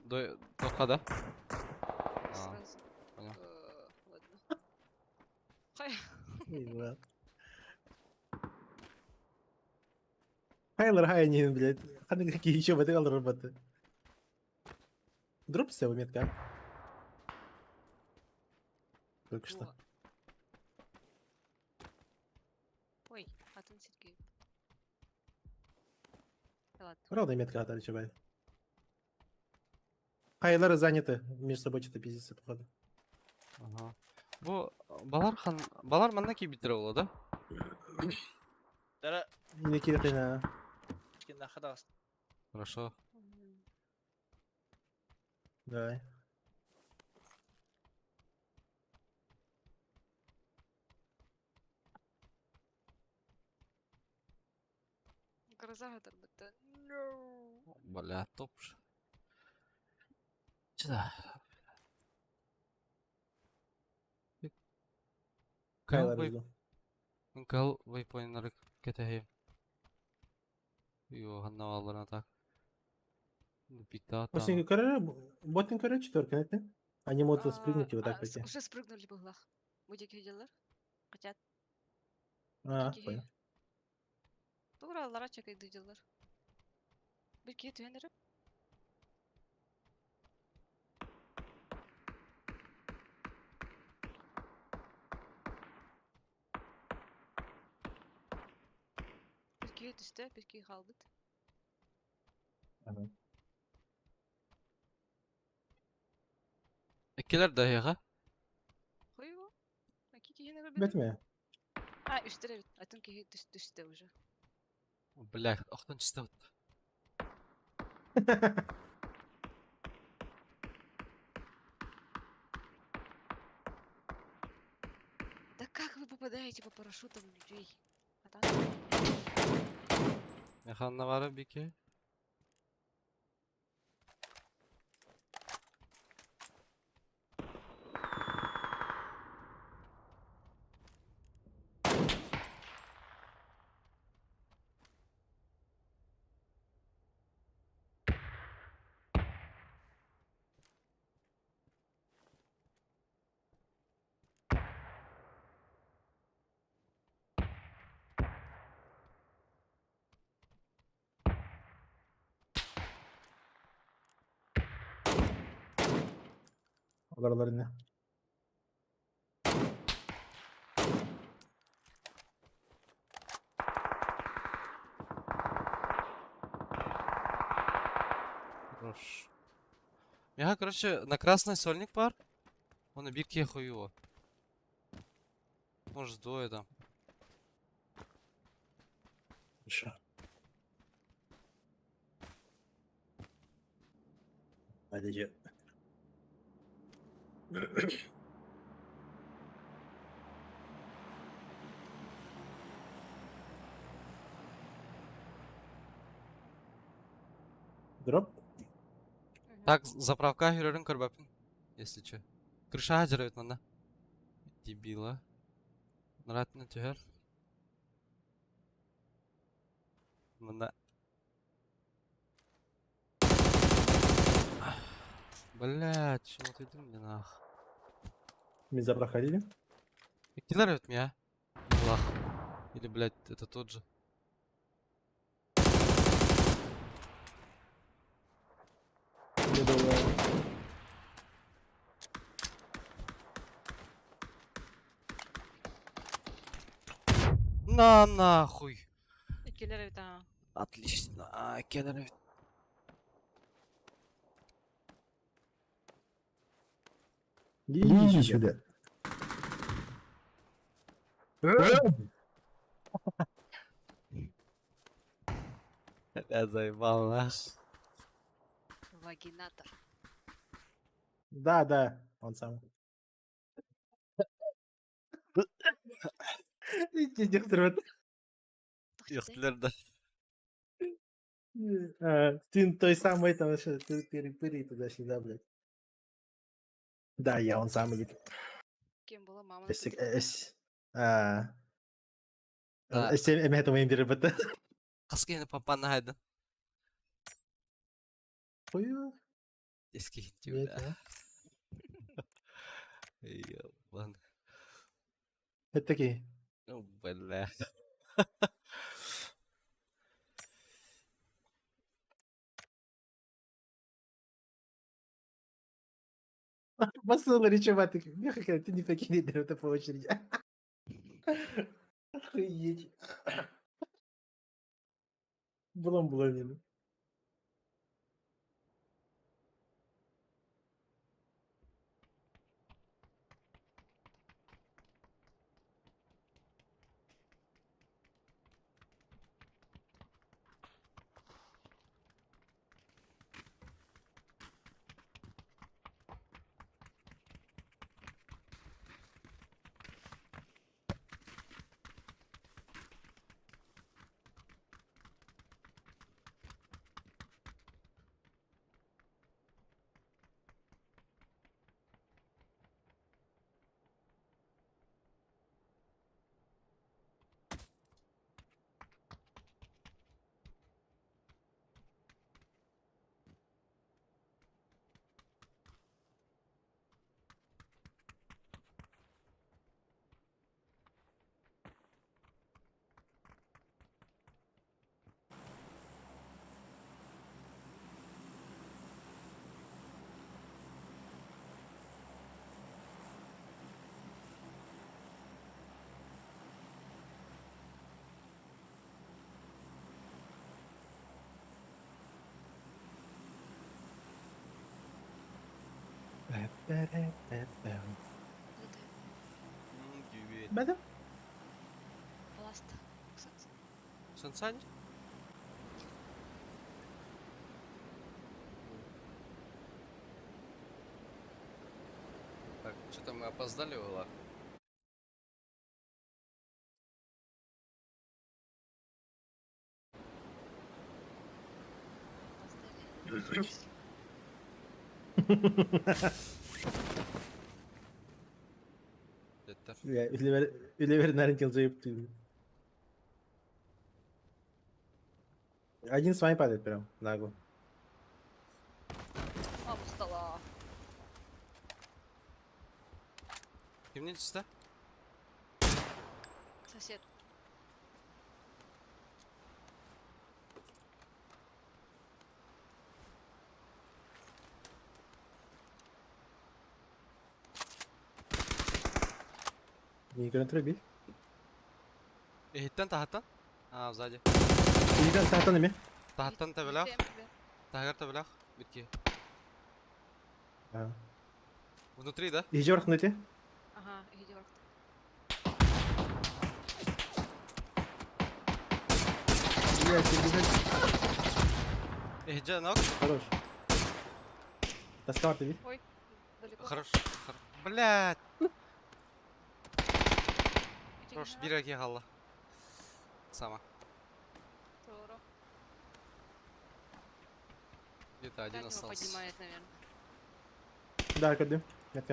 до тоқада. А, Сразу. понял. Ладно. Хай. Ой, Хайлер Хайнин, блядь. Ханы какие еще в этой работы. Дроп все метка. Только что. Во. Ой, а тут Сергей. Да ладно. Ровно метка отдали, чебай. Хайлеры заняты. Между собой что-то пиздится, походу. Ага. Бу балар хан балар манна кийбиттер буолла да? Дара Не киртена. нахадас. Хорошо. Мгм. Давай. Гроза будто. No. Бля, топ же. Чда. Хайлер Кал жду. кал вейпоиннары кетеһи. Йо, ханна так. Пита там. Осенью короче, ботин короче, четверка, нет? Они могут спрыгнуть и вот так пойти. Уже спрыгнули бы глах. Будет виделар. Хотят. А, Какие? понял. Тура ларача как дыделар. Бирки түһэнэр. Бирки түстэ, бирки хаалбыт. Ага. Иккилер да яга. Хуйво. Аки киһинэр бит. Бэтме. А, үстэр эбит. Атын киһи түс түстэ уже. Бля, охтон чисто. Да как вы попадаете по парашютам в людей? А там Механна бары бики. Олар не. Хорош. Меха, короче, на красный сольник пар. Он бирки хуево. Может, двое там. Хорошо. Подожди. Дроп? Так, заправка хүрөрүн көрбөппүн. Если че. Крыша хажырабыт манна. Дебила. Нратны түһэр. Манна. Блять, чего ты мне нах? Мы запроходили? Киллер от меня. Лах. Или, блядь, это тот же. Я думаю... На нахуй. Иккилер эбит, аа. Отлично. А, киллер. Иди сюда. Я заебал нах. Вагинатор. Да, да, он сам. Ихтлер да. Ты той самый там еще тыры-пыры туда-сюда, блядь. Да, я он самый. Кем была мама? А. Эм это бит. Хас киһини паппанна хайдан. Хуй. Эски Ебан. Это такие. Ну, бля. Посыл речеватый. Меха, ты не покинет это по очереди. Охуеть. Булам булам. Бәдем? Пласт. Сансань? Так, что-то мы опоздали, Ула. Үлеверин килзайып Один с вами падает прям, нагло. А, устала. Кимнен түсті? Сосед. Не контроль Иһиттэн таһаттан? А, сзади. Иһиттэн таһаттан эми? Таһаттан табылах. Таһыгар табылах. Битки. А. Внутри, да? Иһи орхны ти? Ага, иһи Иһиджа нок. Хорош. Таскавар ты Ой, далеко. Хорош. Блядь. Хорош, бир халла. Сама. Где-то один остался. поднимает, наверное. Да, кадым. Нет,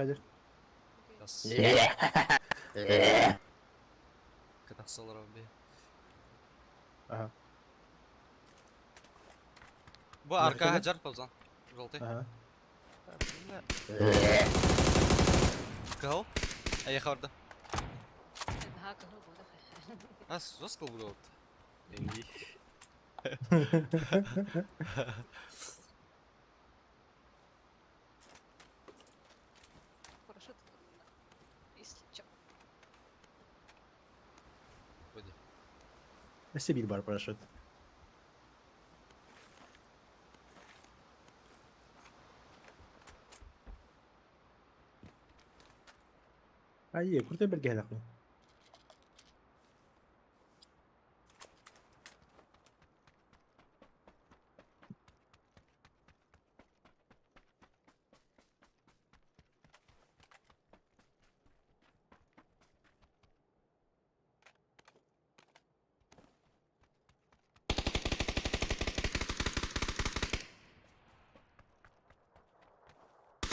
Сейчас. Когда убей. Ага. Бу арка хаджар паузан. Желтый. Ага. Кого? А я харда. А, жестко было. Парашют, если чё. Ходи. Сибирь бар парашют. Айе, крутой бэргэһэлэхпин.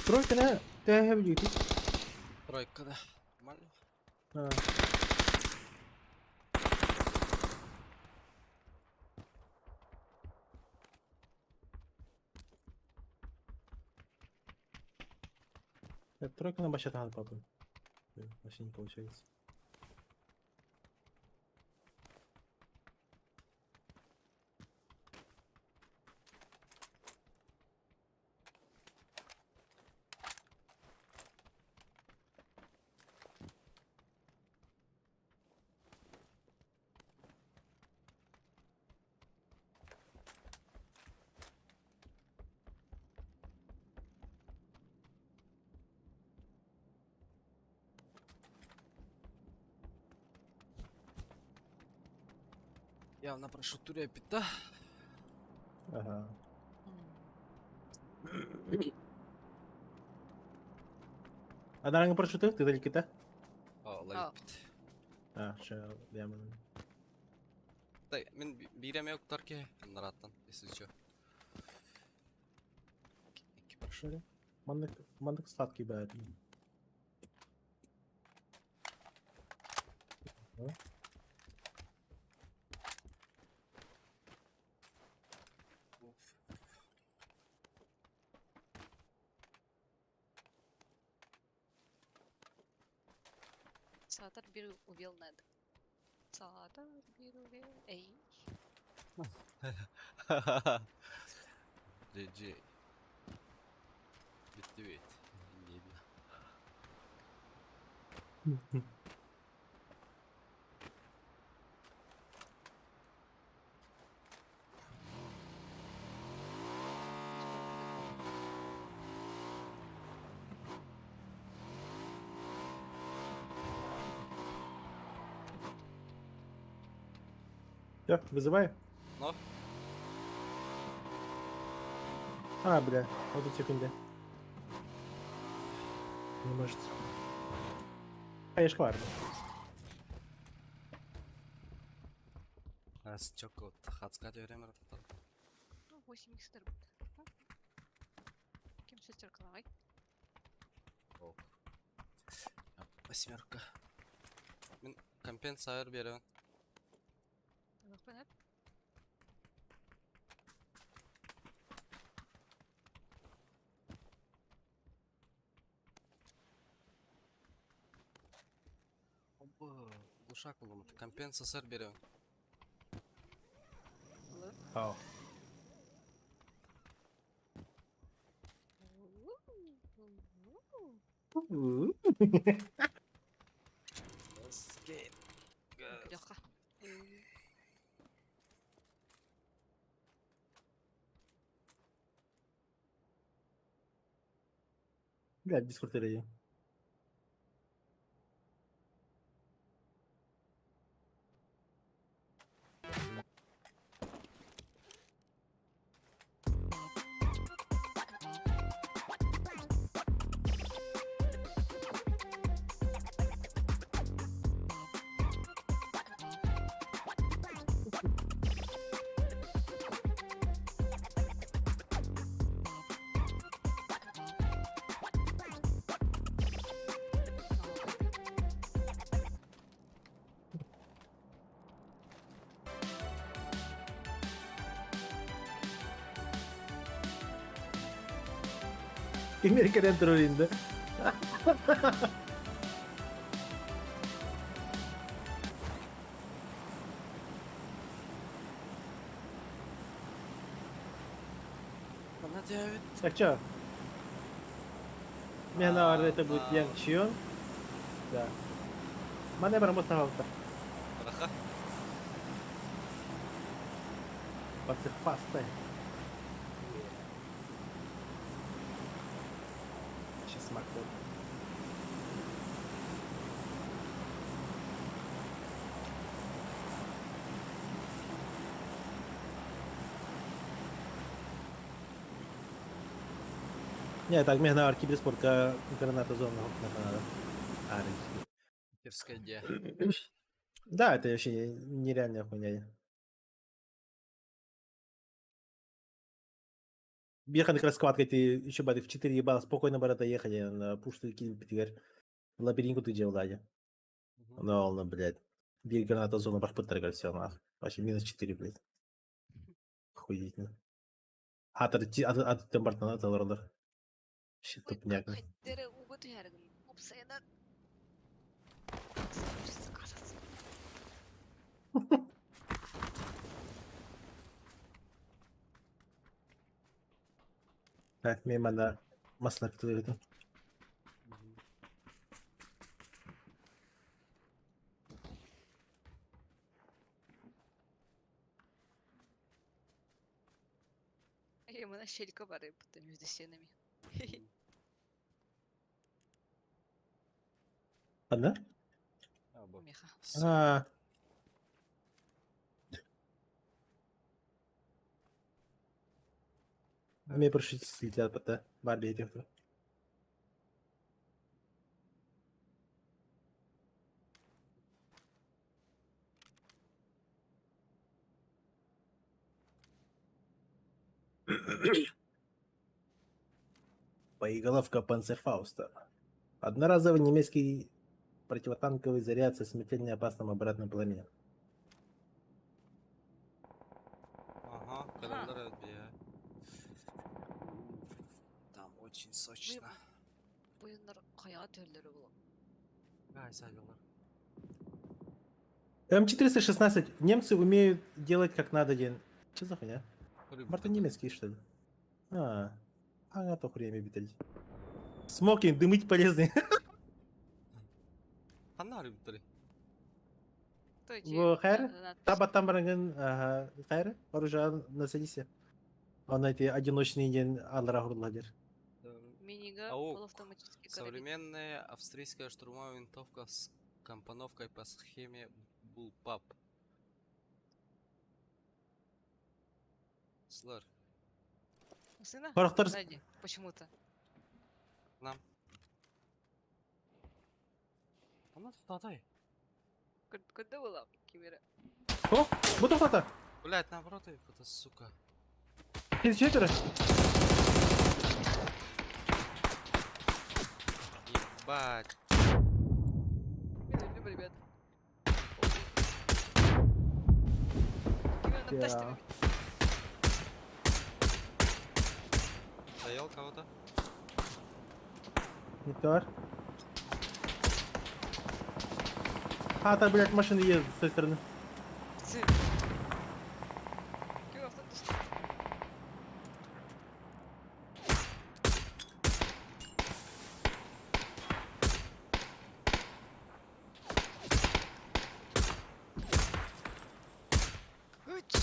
Тройка не? Төһө бүлүүтүй? Тройка да. Нормально. А. Я тройку на башата надо попробуем. Вообще не получается. Явно прошу турепит, да? Ага. А даранга парашюты? Ты далеки-то? О, ловит. А, ща, я Да, мен биреме yoктар ки, нараттан, если чё. Икки парашют. Маннык, маннык сладкий баар. Саатар биир убил Нед. Саатар биир убил. Эй. GG. Bitti bit. Yedi. Все, вызывай. Но. А, бля, вот тут секунды. Не может. А я шквар. Раз чок вот хацка время Ну, 8 х будет. Кем шестерка давай. Восьмерка. Мен компенсатор берем. Понятно? Глушак булым. Компенсатор берем. Ау. Let's get. Леха. Бля, дискорд эрэ. Ким эрэ троллинда. Она девять. Так чё? Мне наверное, это будет Янг Чион. Да. Мане барамос. Раха. Пацифаста. Сейчас смак. Не, так мен ар киберспортка граната зона надо. Питерская идея. Да, это вообще нереальная хуйня. Ехали как раз схваткой, ты еще бы в 4 ебала, спокойно брата ехали на пушты теперь лабиринту ты делал, да. Ну, ладно, блядь. Бир граната зона бахпыттар все, нах. Вообще минус 4, блядь. Охуительно. Атыр аттан бартана талардар. Вообще тупняк. Хайдere уга түһәргин. Упсайынан. Так, мен мана маслар күтүлөр Эй, мына щелька бар будто между стенами. Ана? Меха. А. Мне прошу слетят пота. Барби этих. Боеголовка Панцерфауста. Одноразовый немецкий противотанковый заряд со смертельно опасным обратным пламенем. Ага, календарь отбия. Там очень сочно. Буйуннар хайа төрләре була. Ай, залилар. М416. Немцы умеют делать как надо день. Че за хуйня? Может, немецкий, что ли? А, ага, то хуйня битель. Смокинг, дымить полезный. Ханна рыбтары. В хайр? Таба там баранган, ага, хайр, оружие на садисе. Он эти одиночный день алра хурладер. Минига Аук. полуавтоматический карабин. Современная австрийская штурмовая винтовка с компоновкой по схеме Bullpup. Слэр. Сына? Барахтар Сзади, почему-то. Нам. Она тут атай. Куда была камера? О, бу тоқтата. Блять, наоборот, это сука. Четверо. Ебать. Минуту, ребят. Кимер, на тачке Я. Заел кого-то? Не то. А, там, блядь, машины едут с той стороны. Кимер, автобус. Үч.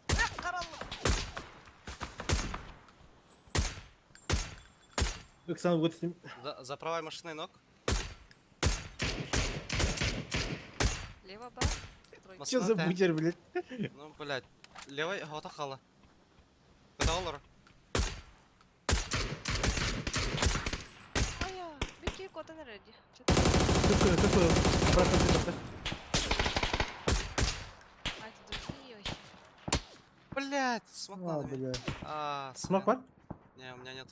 Эх, караллы. Оксана, вот с ним. За, за правой машиной ног. Лево бар. Тройка. Че за Машина бутер, блядь? Ну, блядь. Левой гота хала. Доллар. Ая, беки кота нареди. Какой, какой? Обратно, обратно. А, это другие вообще. Блядь, смог А, надо. мне. бля. А, Смог сорян. бар? Не, у меня нет.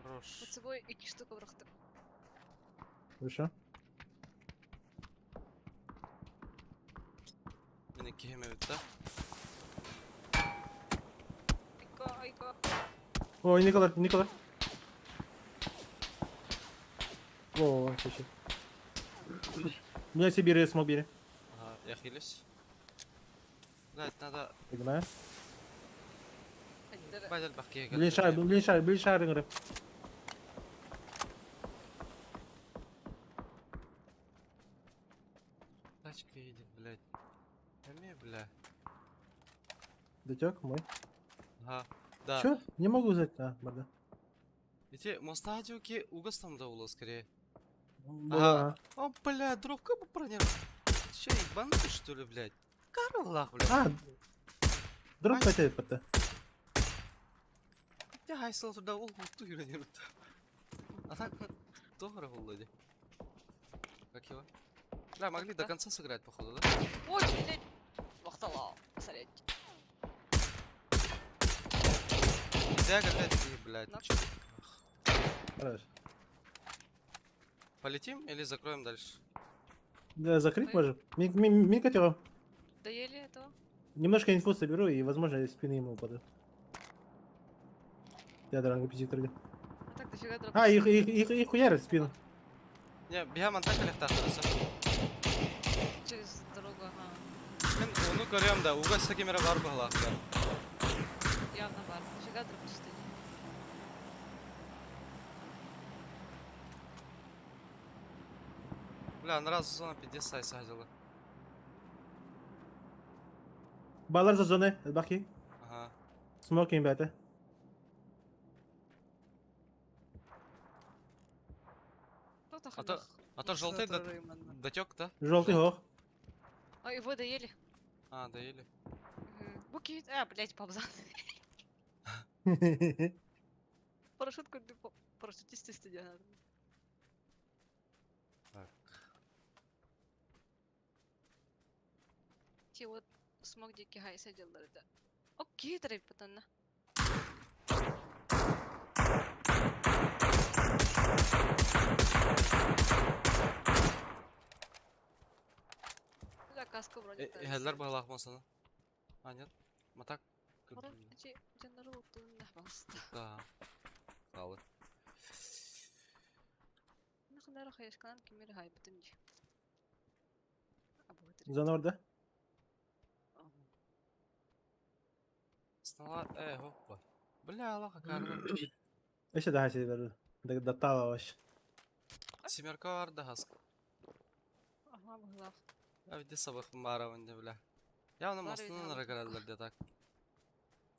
Хорош. Под собой эки штука брахты. Хорошо. Мені кігеми да? Айка, айка. Ой, Николай, Николай. О, вообще. У меня себе смог бери. Ага, я хилюсь. Блядь, надо... Понимаю. Айдара. Бадел бахки. Блин, шар, блин, шар, блин, шар, говорю. Тачка едет, блядь. Эми, бля. Дотек мой. Ага, да. Чё? Не могу взять. А, барда. Эти мостадиуки угастам да ула скорее. Ага. О, бля, дровка бы броня. Че, ебанутый что ли, блядь? Карлах, блядь. А, дроп Ай. хотя бы. Ити хайсыл турда ол мутту yüreniyor. А так тоже было Как его? Да, могли до конца сыграть, походу, да? Ой, блядь! Вахтала, смотреть. Нельзя опять-таки, блядь. Ну. чё? Хорошо. Полетим или закроем дальше? Да, закрыть Мы- можем. Ми, Доели этого? Немножко инфу соберу и, возможно, из спины ему упаду. Я дранга пизит А так дофига дропов. А, их хуярят в спину. Не, бия монтаж или втахарса. Через дорогу, ага. Мен оны көрөм да, уга камера бар была. Явно бар. Дофига дропов стоит. Бля, на раз зона пиздец сайсадила. Балар за зоны, баки. Ага. Смок им бята. Кто-то А то, а то желтый дотек, да? Желтый хох. А, его доели. А, доели. Мгм. Буки... А, блядь, пауза. Парашютку парашютисты студия. Так. Ти вот смог дикий хай сидел да. Окей, трей потом. Да, каска вроде. Эхэллэр быһалаах масана. А, нет? Матак. Да. Халы. Зона бар да? Сняла, хоппа. Бля, Аллаха карда. Еще да, себе Дотала вообще. Семерка бар да хаск. Ага, быһалаах. Я види сабах мараванде, бля. Явно Бар мастынан видео. раграллар де так.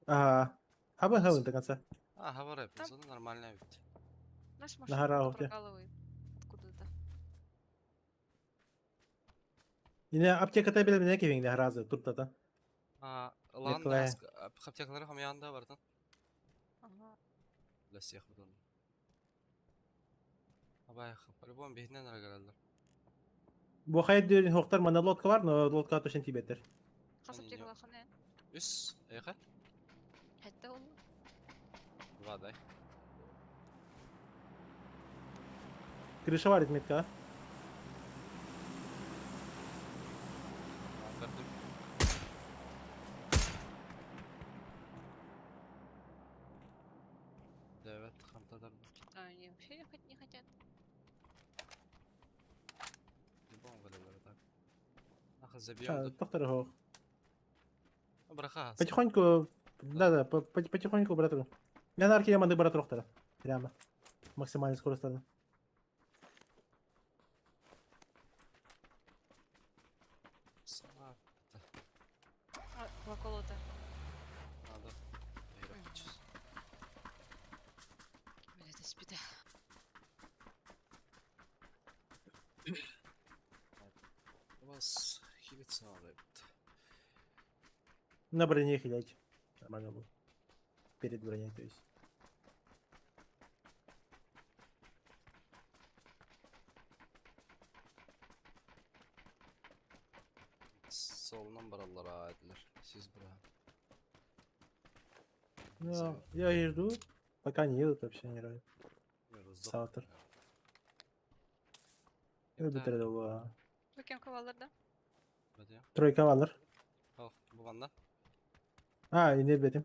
Ага. Хаба хабын до конца. А, хабар Там- зона нормальная ведь. Наш На гора машину где? прокалывает откуда-то. Ине аптека та биле не кевин разы туртата. А, лан Николай. хаск аптекалары хам янда бартан. Ага. Бля, всех будан. Абай, по-любому бихнен раграллар. Бу хайд дөрин хохтар мана лодка бар, но лодка точно тибеттер. Хас Не, не. аптекалахана. Үс, эха? Хәтта ул. Два, дай. Крыша бар метка. Көрдүм. Evet, хамтадар. А, они вообще ехать не хотят. По-любому галалар так. Ах, забьем. Доктор хох. Браха. Потихоньку, да-да, потихоньку, брату. Я на арке яманы брат рохтара. Прямо. Максимальная скорость тогда. Сама А, колокола-то. надо. Блядь, это спида. Вас хилиться надо. На броне хилять. Нормально было. Перед броней, то есть. Солунан бараллар edilir. Siz bura. Ну, я и жду, пока не едут вообще не рад. Саатыр. Öbür bu. Бу кем кавалар да? Тройка алыр. Ал, бу банда. А, ине бетим.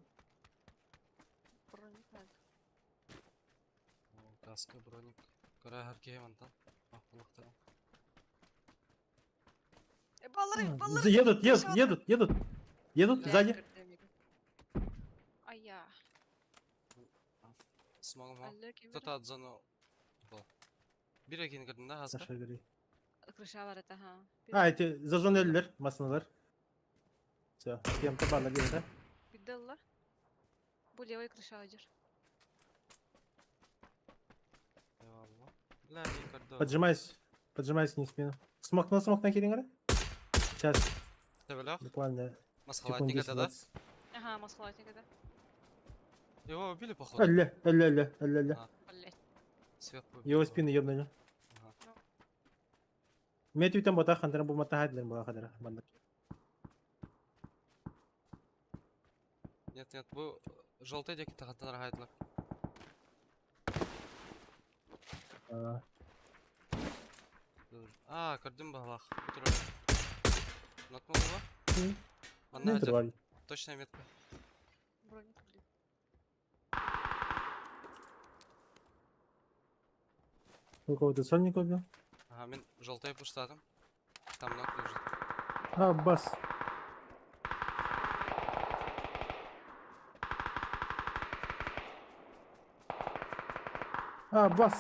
Броник надо. О, Каска, броник. Кара харки мантан. Ах, Э, баллары, баллары! Едут, едут, едут, едут. Едут Блядь, сзади. А я. Смогу. Алло, кем Кто-то от зону упал. Бир экини көрдүм да, хаска. Саша, бери. Крыша бар это, ага. А, эти за зону өлүлөр, масыналар. Все, кем-то барлар да? Бидделла. Бу левый крыша идешь. Eyvallah. Бля, не көрдүм. Поджимайся, поджимайся не спину. Смок на смок на кирингара? Сейчас, Тебелях. буквально секунд Масхалатник это, да? 10-20. Ага, масхалатник это. Его убили, походу. Өллө, өллө, өллө, өллө, өллө. А. Блять. Сверху убили Его его. спину ёбнули. Ага. Мен түйтен бота хантара бу мата хайдылар була хадара. Манна. Нет, нет, бу желтый деки тахаттан рахайдылар. А, А, көрдүм баһалаах. Турар. Нокнул его? М. Манна Не атыр. турвали. Точная метка. Броник, блин. У кого-то сольник убил. Ага, мин желтый пуштадым. Там нок лежит. А, бас. А, бас.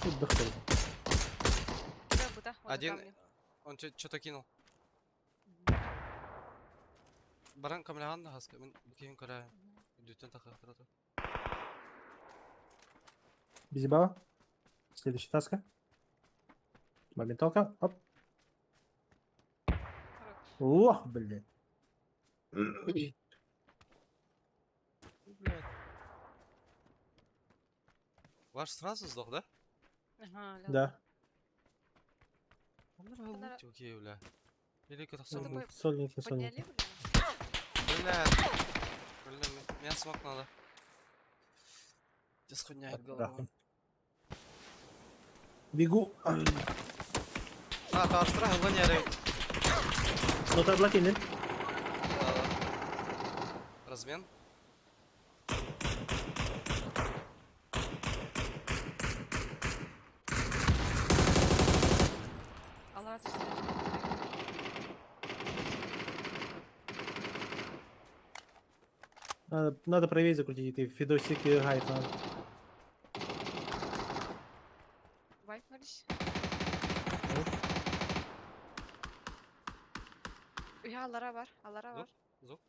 Тут дохуй. Да, куда? Вот Один, камни. он что-то кинул. Баран камляхан да хаска. Мин букин көрәм. Дүтен тахахтырады. Безебала. Следующая таска. Моменталка. Оп. Хорош. Лох, блин. Блядь. Ваш сразу сдох, да? Ага, ля. Да. Она- Окей, бля. Или как Это мы Сольники, сольники. Подняли, блин? Бля. Бля, меня смог надо. Здесь хуйня голова. Бегу. А, там страх, не рейд. Ну ты блокинет. Размен. Алла, ты что? Надо, надо правее закрутить, ты Федосик и гайд надо. Вайпнулись. Я алара бар, алара бар. Звук.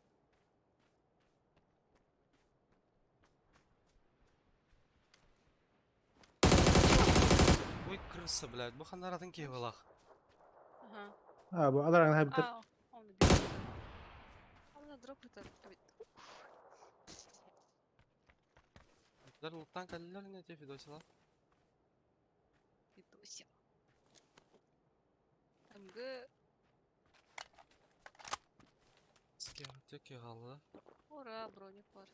Ой, крыса, блядь. Бу ханаратын киһи балах. Ага. А, бу аларан хайбитер. А, он убил. Он на дроп это. Дар луттан каллар не те Федосила. Федосия. МГ. Теки галла. Ура, броник бар.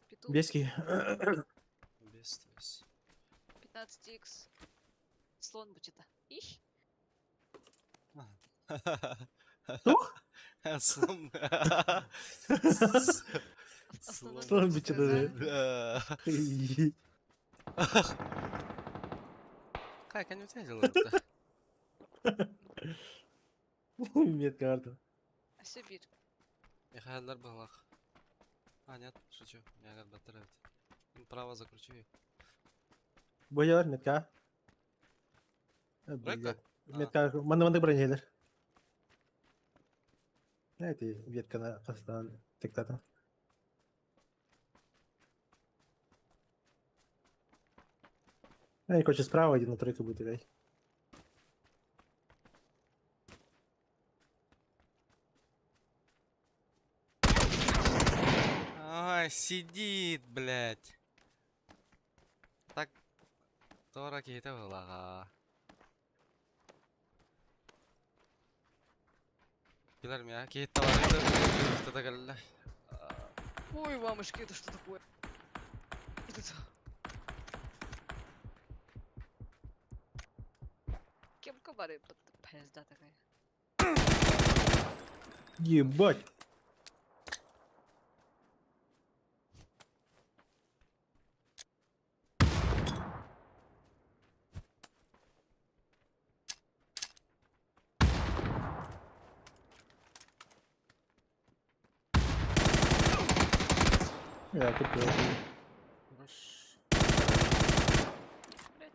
Петух. Бески. Без, то есть. 15х. Слон будет. Их. Тух? Слон. Основной Слон бычий, бичи, да. Да. Как они у тебя делают-то? Метка карта. А Сибирь. Михаил Балах. А, нет, шучу. Я батарею. Право закручу. Боялар метка. Тройка? Метка. Маны маны бронелер. Эти ветка на астан тиктата. Эй, короче, справа один на тройку будет играть. Ай, сидит, блядь. Так. Тора кейте была. Килер мия, кейт тавар. Ой, мамочки, это что такое? Это... Кемка бары, пизда такая. Ебать! Я купил.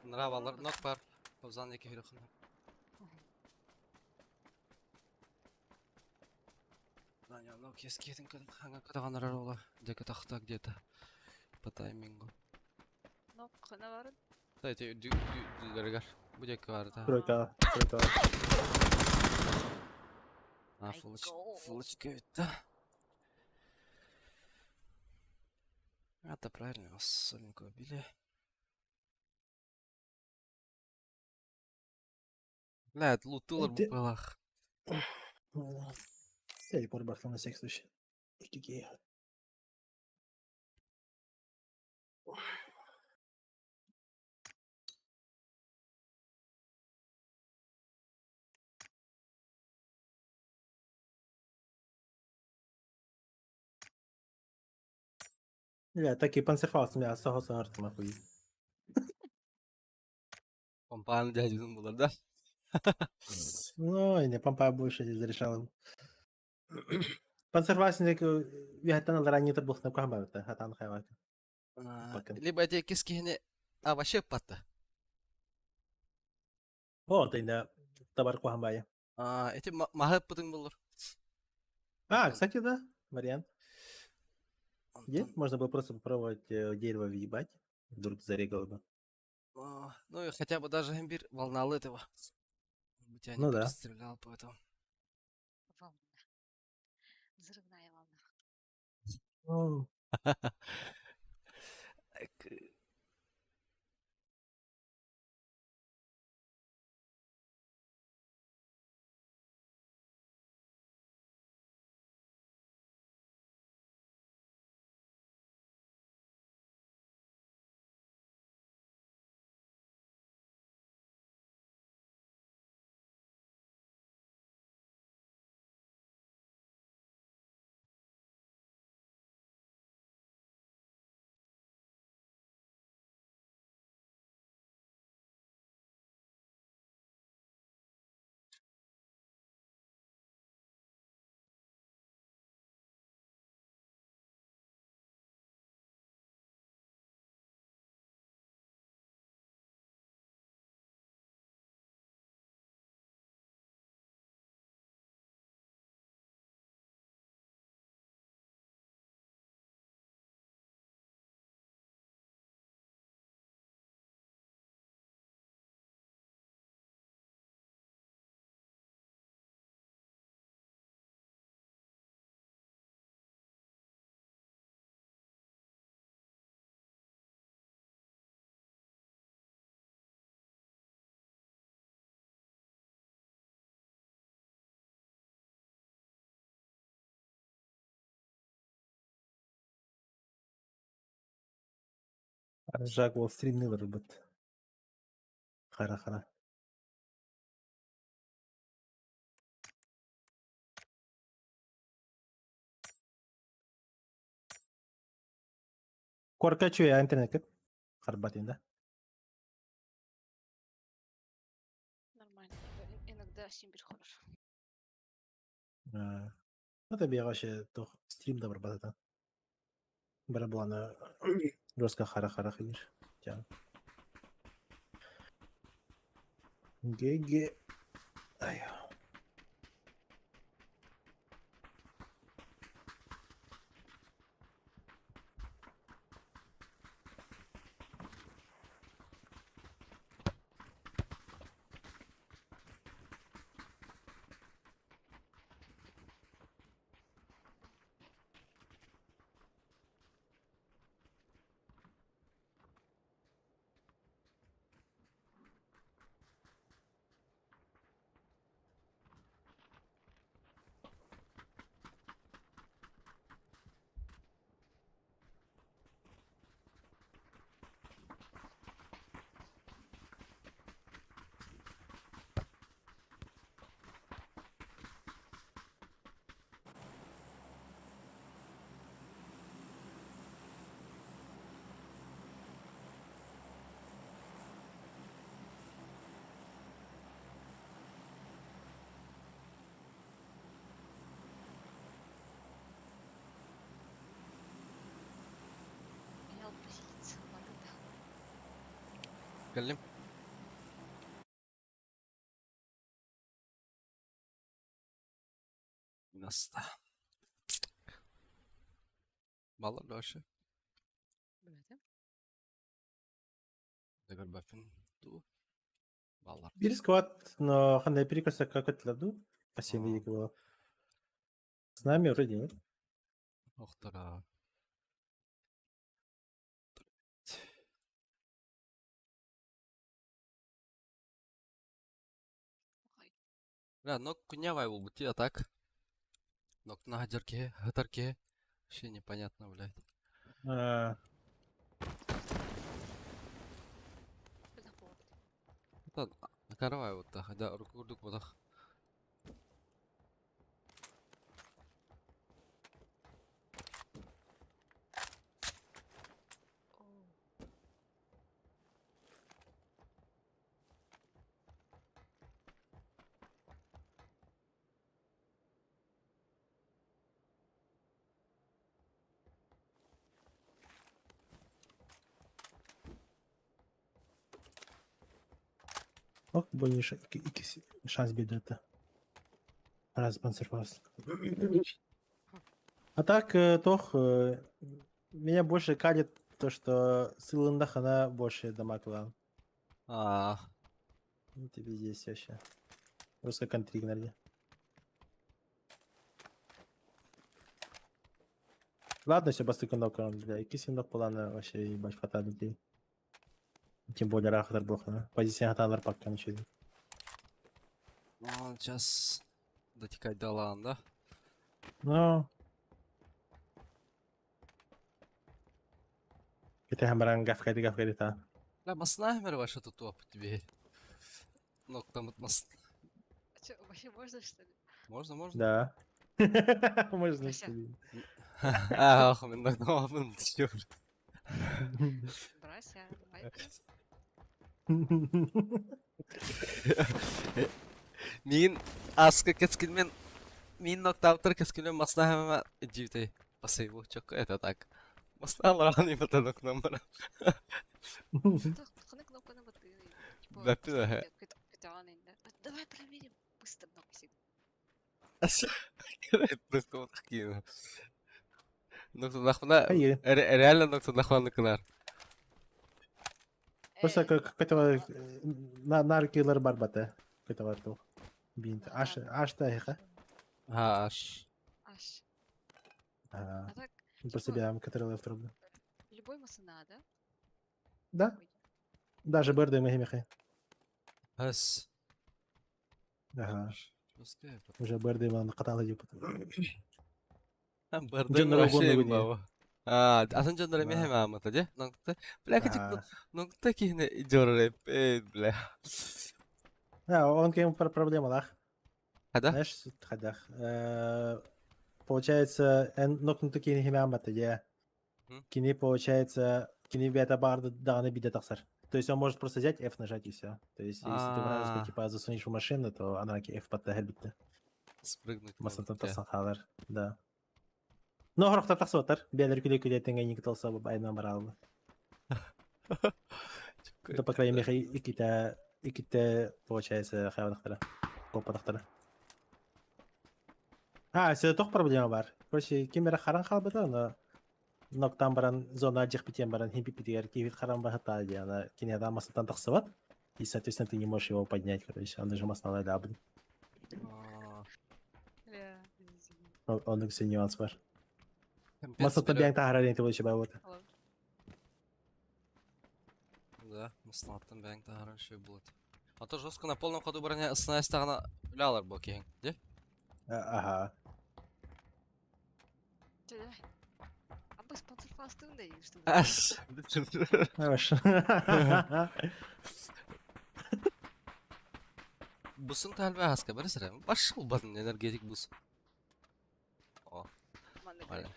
Нравалар, нок бар. Озан екі хүріхін. Ну, кескетін хаңа катағанар ола. Дека тахта где-то. По таймингу. Нок, хана барын. Да, эти дүлдергер. Бу дека бар да. Тройка, тройка. А, Ай, фулыч, гол. фулыч көйтті. Это правильно, вас Соньку убили. Блядь, лутылар Ты- буквалах. Телепорт барсан на всякий случай. Ждики. Бля, так и панцерфауст у меня сага сага нахуй. Помпан дядю булар, да? Ну, не, помпа больше здесь зарешала. Панцерфауст вихаттан аларани табухна кахбарта, хатан хайвак. Пока. Либо эти кискини... А, вообще патта. О, ты да, табар кухамбая. А, эти маһы пытың булыр. А, кстати, да, вариант. Где? Антон. Можно было просто попробовать дерево въебать. Вдруг зарегало бы. А, Ну и хотя бы даже имбирь волнал этого. Бы тебя не Ну да. перестрелял, поэтому. Волна. Взрывная волна. Ну, Так, Жак Уолл Стрит робот. Хара-хара. Корка чуя интернет Харбатин, да? Нормально. Иногда симбир хорошо. А, Ну, тебе вообще тох стрим добр батата. Бараблана жестко хара-хара ходишь. Тян. ГГ. Ай. Я бразилец. Ладно, Кэллим. Наста. Баллар вообще. да. Дегорбафин ту. Баллар. Бир сквад, но хандай перекоса как это ладу. Спасибо, А. было. С нами вроде нет. Охтара. Бля, ног кунявай буолбут дии, а так? Ноктуна сылдьар киһи, сытар киһи. Вообще непонятно, блядь. А, Это каравай вот так, хотя руку курдук вот так. Ок, бу икки шанс биэрдэ. Раз спонсор А так, тох, меня больше калит то, что сылында она больше дамаг А, Ну, тебе здесь вообще. Русская контриг наверное. Ладно, все, бастыкын окром, бля. Икки плана вообще ебать фаталити. Тем более рахатар бохна. Позиция хаталар паккан еще. ну, он сейчас дотекать до лан, да? Ну. Это хамаран гафкайды гафкайды та. Бля, маснахмер вообще тут топ тебе. Ног там от мас... А чё, вообще можно, что ли? Можно, можно? Да. Можно. Вася. что ли. Ах, мен ногтамын, ты чё, блядь? Брася, давай-ка. Мин аска кескилмен мин ноктаптар кескилмен маснахама жибтэй басайбу чок это так. Масналар ани бата нокнамара. Так, хана кнопка на баты. Типа, Бәппи да. Давай проверим. Быстро много всегда. Ноктанахмана Хайы. реально ноктанахманыкынар. Просто как этого на наркилер барбата. Этого ту. Бинт. Аш аш та хеха. Ha аш. Аш. А А так, просто типа, бям, который лефт рублю. любой масана, да? Да. Ой. Даже берды мехи. Хэс. Ага. Пускай. Уже берды ман каталы деп. Бардын Жоннор вообще огонь баба. А, атын жоннор эме хеме амата же. Нокта. Бля, кичик нокта кихне жорор бля. А, он кем проблема лах. Хада? Знаешь, ходах. Получается, нокну такие хеме амата же. Кини, получается, кини бета барды даны биде тахсар. То есть он может просто взять F нажать и все. То есть, если ты вражескую, типа, засунешь в машину, то она F подтагербит. Спрыгнуть. Масантан тахсан халар. Да. Но хорохтар тахсуаттар. Бэлэр күлэ күлэ тэҥэ никталса байна баралды. Да, по крайней мере, иките иките получается хайванахтара. Копатахтара. А, все тох проблема бар. Короче, кемера харан халбыта, но ноктан баран зона жих битен баран химпи питигер кивит харан бахата, она кинеда масантан тахсыват. И, соответственно, ты не можешь его поднять, короче, он даже маснала дабн. Бля, извини. Он все нюанс бар. Масантан бянг тахара ты лучше вот. Алло. Да, маснаттан бәң тахаран шөй булат. А то жестко на полном ходу броня снайстагына үлялар бу кең, де? Ага. Чё, давай. А бы спонсор фастын да и что? Аш. Хорошо. Бусын тәлбә хаска бер сире. Баш булбатын энергетик бус. О, Аля.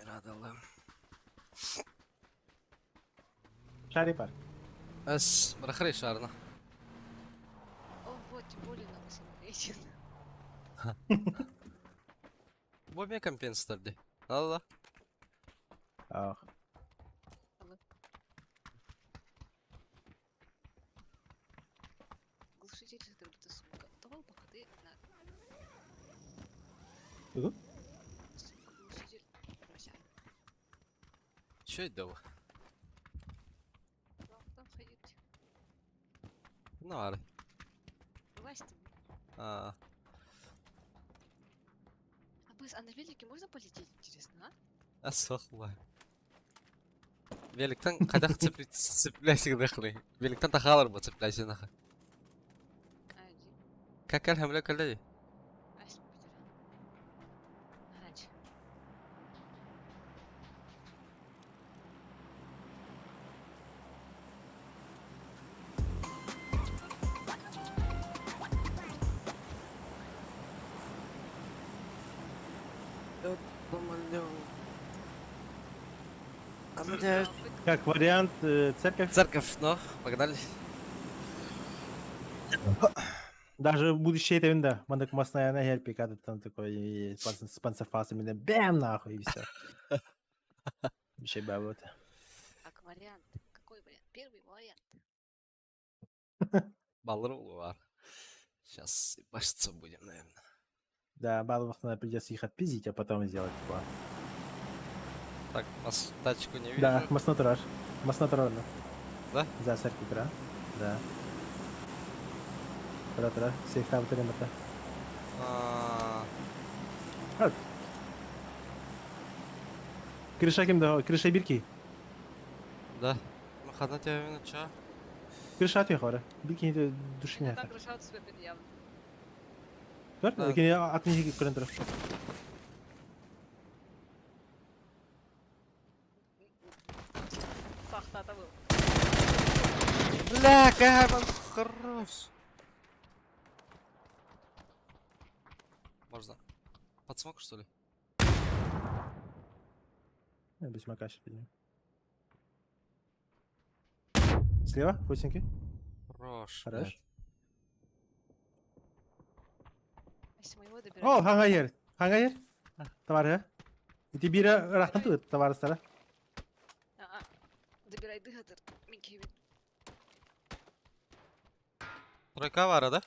Мирадалым. Шари пар. Эс, брахрей шарна. О, вот, тем более надо смотреть. Бу ме компенсатор ди. Алла. Ах. Глушитель это будто сумка. Того походы на... Угу. Сумка, глушитель. Бросай. Чё это bu? Там, там ходить. Ну, ары. Вылазь ты. А, А, быс, а на велике можно полететь, интересно, а? асахла. Великтен кайда цепляйсың дахлы. Великтен тахалар бу цепляйсың наха. Как әлхәмле кэллэ дии. Как вариант, церковь. Церковь, но погнали. Даже будущее это да, мандак масная на херпи, когда там такой спонсор меня бэм нахуй и все. Вообще вот. Как вариант. Какой вариант? Первый вариант. Баллар бар. Сейчас башиться будем, наверное. Да, баллов придется их отпиздить, а потом сделать план. Так, нас тачку не вижу. Да, маснатураж. Маснатураж. Да? За церковь, да? Да. Тра-тра, сейф там это. Крыша кем да? Крыша бирки. Да. Махана тебя ча? Крыша ты хора. Бирки не души не. Так крыша от явно. Көр, кини атын хиги көрөн турар. Сахтата был. Бля, как он хорош. Можно. Под смок, что ли? Я без смока сейчас подниму. Слева, вкусненький. Хорош. Хорош. Если моего добирать. О, хангайер. Хангайер. Товары. Ити бира рахтан тут товарыстара. Добирай дыхатыр. Минки. Тройка вара, да?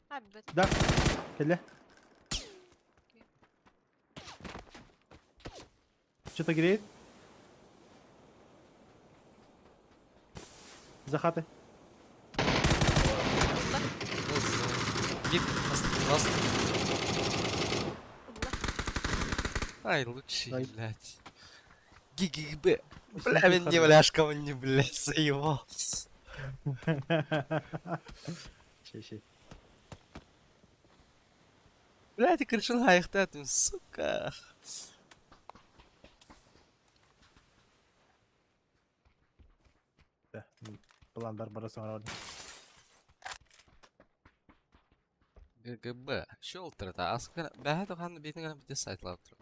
А, бет. Да. Келе. Что-то греет? За хатой. Гип, ласт. Ай, лучший, блядь. ГГБ. Бля, мен не бляшка, он не, блядь, заебал. Щей, Блядь, крышын хайықтатым, сука. Да, план Барбароса орден. ГГБ. Шелтер, да. Аскара, бәһә тохан битен генә бите сайтлар тор.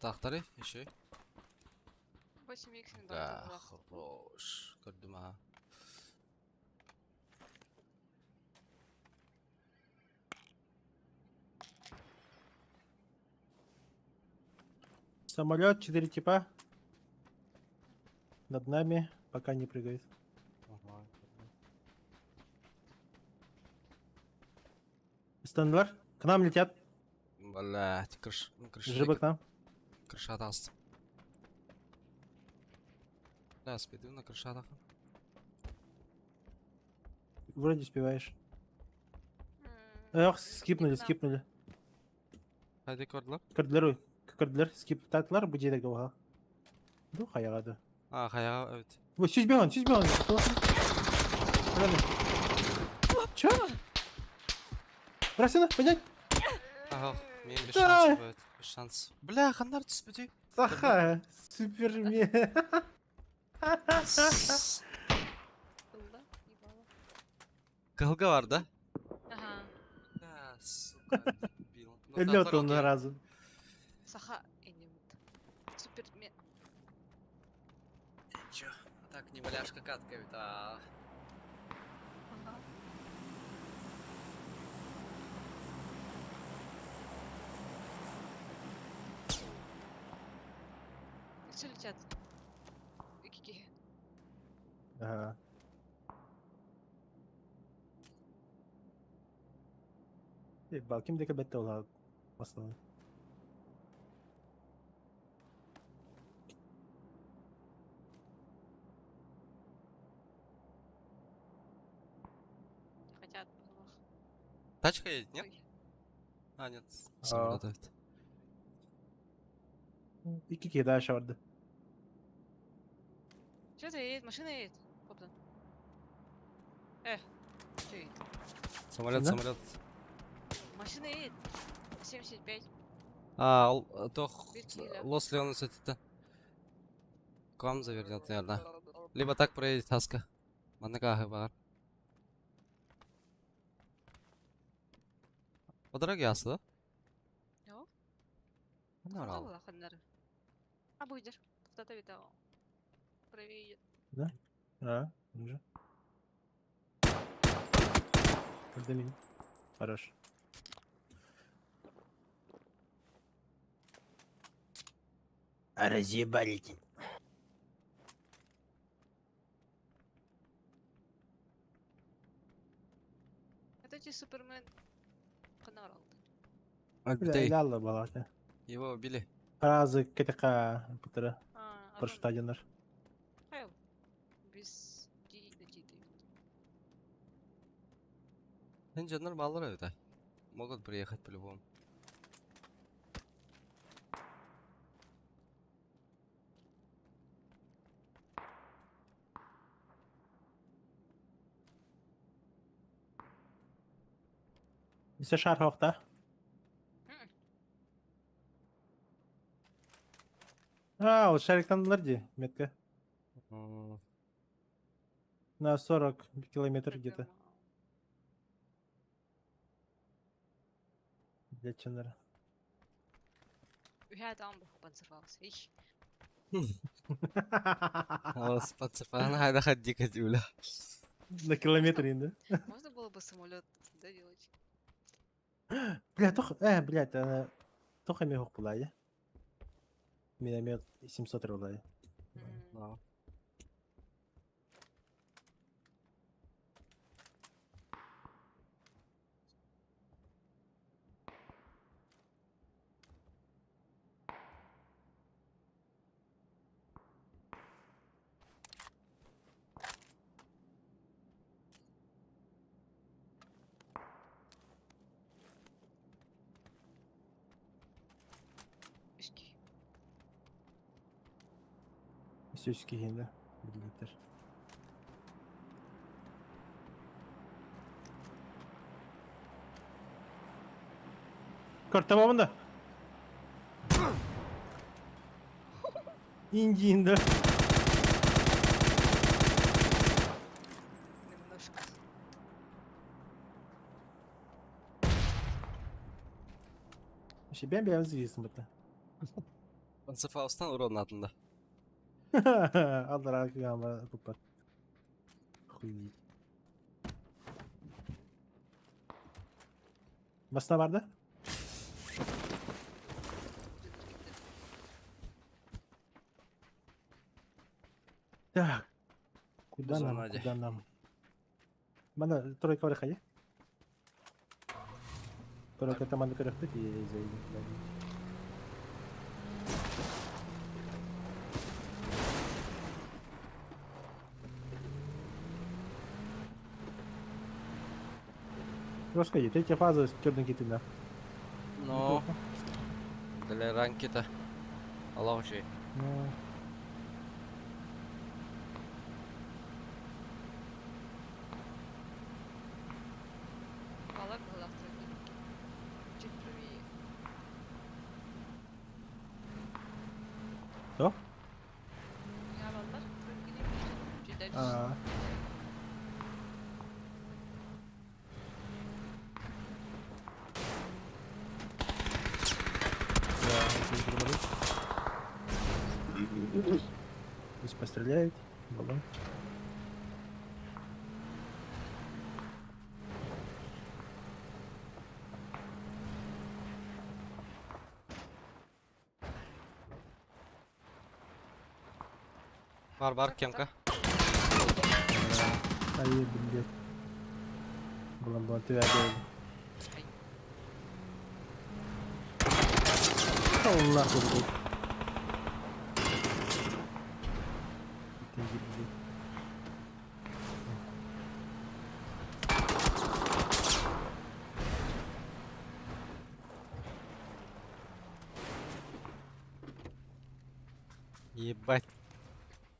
Тахтары, еще. 8 х Да, хорош. Көрдүм а. Самолет, 4 типа. Над нами, пока не прыгает. Ага. Стендлер, к нам летят. Блять, крыш, ну, крыша. Жибы к нам. Крыша даст. Да, спиду на крышадах. Вроде успеваешь. Эх, скипнули, скипнули. Hadi көрдүлөр. Көрдүлөр, көрдүлөр, скип татлар бу жерге оға. Ду хаяга А, хаяга evet. Ой, сүзбеган, сүзбеган. Чё? Бросина, поднять. Ага, мен без шанс будет. Без шанс. Бля, хандар түспүтүй. Саха, супермен. Кылга бар да? Ага. Да, сука, дебил. Лед он разу. Саха инемит. Супермен. Чё? Так, не валяшка катка ведь, а... Ага. Все летят. Кики. Ага. Балким дека бетте ола основной. Не хотят. Тачка едет, нет? Ой. А, нет, самолет эбит. Икки киһи дальше барды. Что-то едет, машина едет. Хоптан. Что едет? Самолет, Да? самолет. Машина едет. 75. А, ол тох Бир Лос Леонес это. К вам завернет, наверное. Либо так проедет Хаска. Маннык бар. По дороге асы, да? Yok. Нормально. Ханнары. Ханнары. А будешь? Кто-то видал. Правее. А, уже. Подними. Хорош. Разъебалите. Это те Супермен. Канар алды. Альбитей. Ля балата. Его убили. Фразы кетека путара. А, Паршутадинар. Хайл. Без ди Инженер баллар это. Могут приехать по-любому. Бise шар хохта. А, вот шариктан ди, метка. На 40 километров где-то. Для Ченнера. Үһә там панцерфаус. Их. Алас пацифана хайда хаддика дюля. На километр, да? Можно было бы самолет доделать? Бля, тох, блядь, она... Тоха мехух была, я? Миномет 700 рублей. Да. Үски. Сөзки да? Билеттер. Карта бабында. Индиинда. Немножко. Вообще, бәм бәм звездный бата. Панцерфаустан урон атында. Алдар гамма тупар. Хуй. Басына барды? Так. Куда нам? Зона, Куда нам? Мана тройка бар ходи. Тройка там аны көрөктү и заедем куда-нибудь. Господи, третья фаза с черной киты, да. Но для ранки-то. Аллах же. Ну, Балар была тройка. Чуть правее. Что? Я балар тройка не вижу. Чуть дальше. А. Да, это нормально. Пусть постреляет. Баллон. Бар бар кемка. Ай, блядь. Баллон, баллон, ты опять. Аллах, блядь. Ты блядь. Ебать.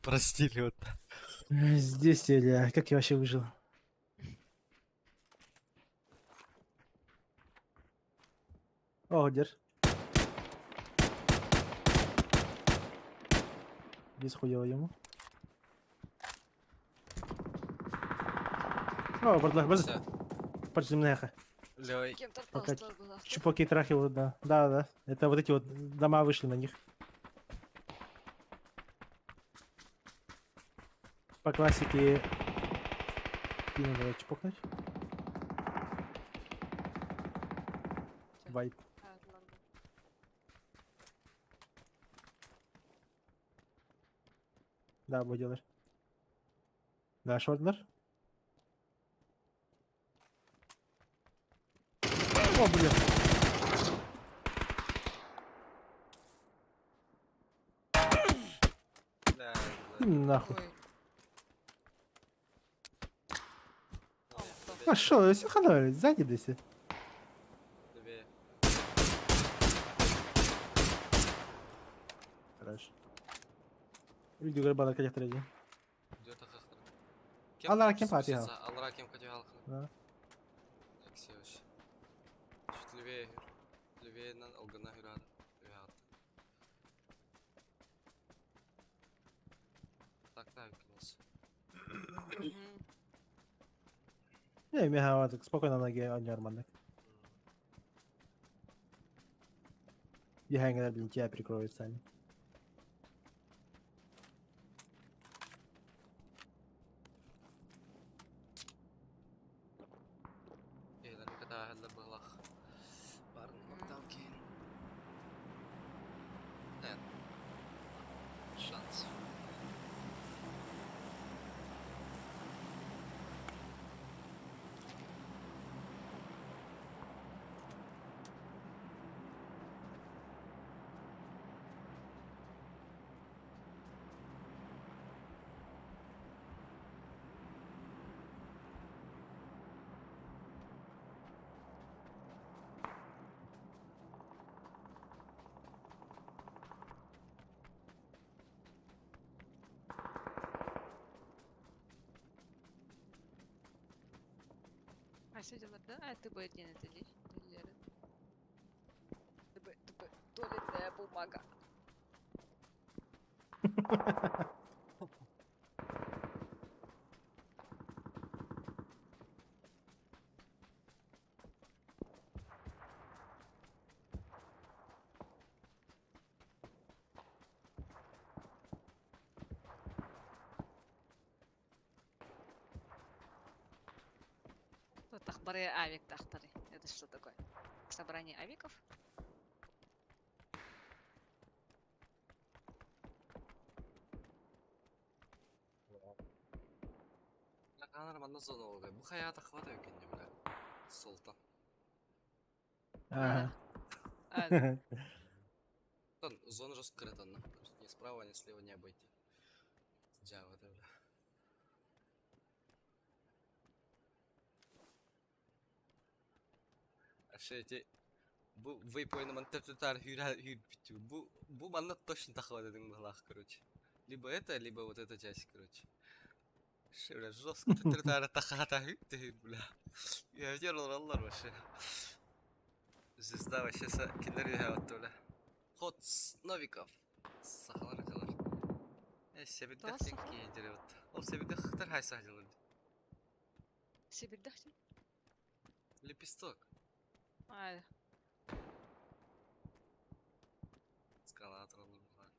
Простили вот. Здесь я, как я вообще выжил? О, держ. Без хуева ему. О, бардах, бардах. Всё. Подземнеха. Лёй. Кем Пока тарталыстар булахтар. Чупаки трахи вот, да. Да, да. Это вот эти вот дома вышли на них. По классике надо чпокнуть. Вайп. Да, будет. Да, шортлер. О, блин. Да, И нахуй. Ой. А шо, все хана, сзади десе. Две. Хорошо. Видео бала как трези. Кем Аллара кем пати, Аллара кем пати халкын. Да. Эксевиш. Чуть левее. Левее на алгана хюрада. Так, так, класс. Не, мега так спокойно ноги нормально. Я блин, тебя прикроют сами. Шанс. А что делать, да? А ты бы один это Тб, туалетная бумага. Тахбары авик тахтары. Это что такое? Собрание авиков? Канар манна зона oldu. Bu hayata хватает кенде бля. Султан. Ага. А, Там зона же скрыта, нахуй. Ни справа, ни слева не обойти. Джава, это, бля. А эти... Бу вейпоин тар хүрә хүр битү. Бу бу манна точно тахва дедиң булах, короче. Либо это, либо вот эта часть, короче. Ше, бля, жестко тар тахата хүр бля. Я делал аллар вообще. Звезда вообще са киндер отты, бля. Ход Новиков. Сахалар дилар. Э, себиддэх Тоҕо саха? тенки деревот. Ол себиддэх хтар хай сахдилар. Сибирдахтин? Лепесток. А, Скала туралар булар.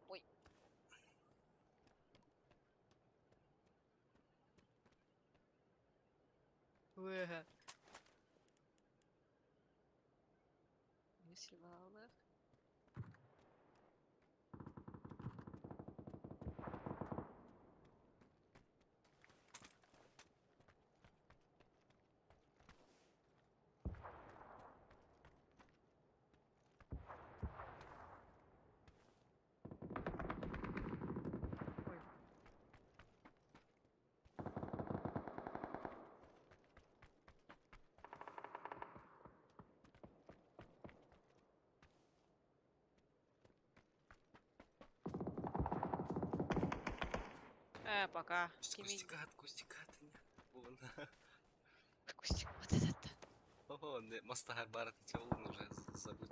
Ой. Уэ. Если. Э, пока. Кимий? Кустик ат, кустик ат. Вон. Кустик, вот этот. О, не, мастагар бар это уже забыть.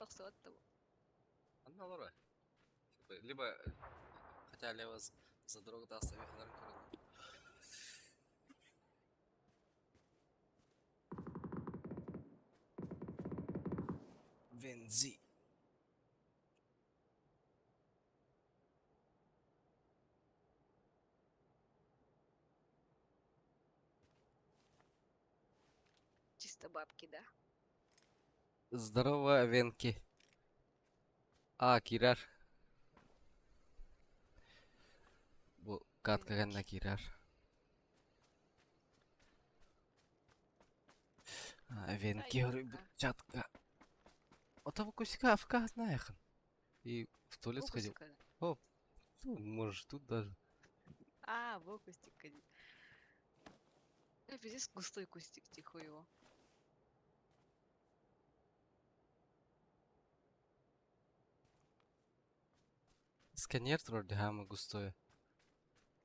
Тахсыбат да Анна олорор. Либо, хотя лево за дорогу даст Вензи. Чисто бабки, да? Здорово, Венки. А, киирэр. Бу катка гэннэ киирэр. А, Венки чатка. Ото кусика АФК знаешь. И в туалет сходил. О, ну, можешь тут даже. А, во кустик. Э, пиздец густой кустик, тихо его. Сканер вроде хама густой.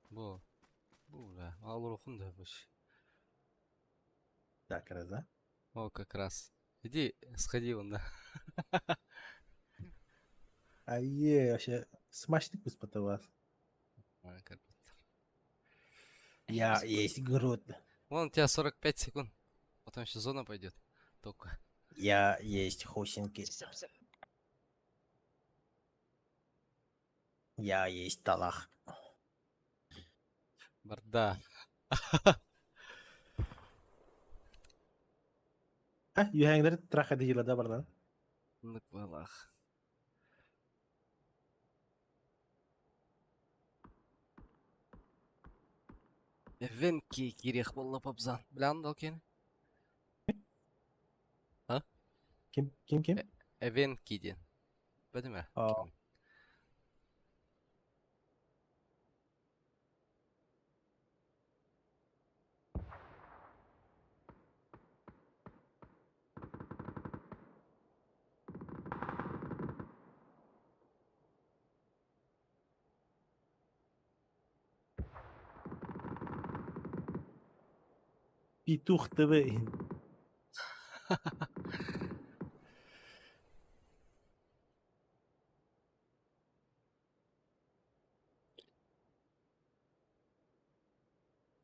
Бу. Бу, да. Ал да вообще. Так, раз, да? О, как раз. Иди, сходи вон, да. А е, вообще, смачный кус вас. А, как Я есть Грут. Вон у тебя 45 секунд. Потом еще зона пойдет. Только. Я есть хусинки. Я есть Талах. Барда. А, юһәңдер траха дигиле да бардан. Нык балах. Венки кирех болла папзан. Билан дал кени? А? Ким ким ким? Эвенки ден. Бәдеме? А. Петух ТВ.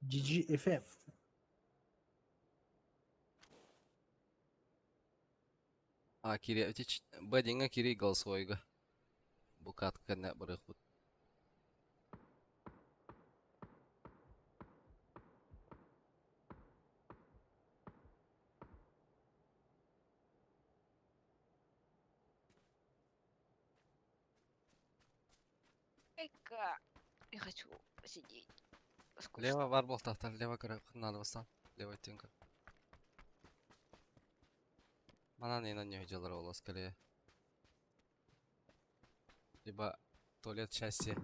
GGFM. А, кире, бәдиңе кире голосовойга. Бу катка не барых бут. Эка, я хочу сидеть. Скучно. Лево бар бол тахтар, лево көрө надо бастан. Лево тенка. Манан ина не видел ролла скорее. Либо туалет счастье.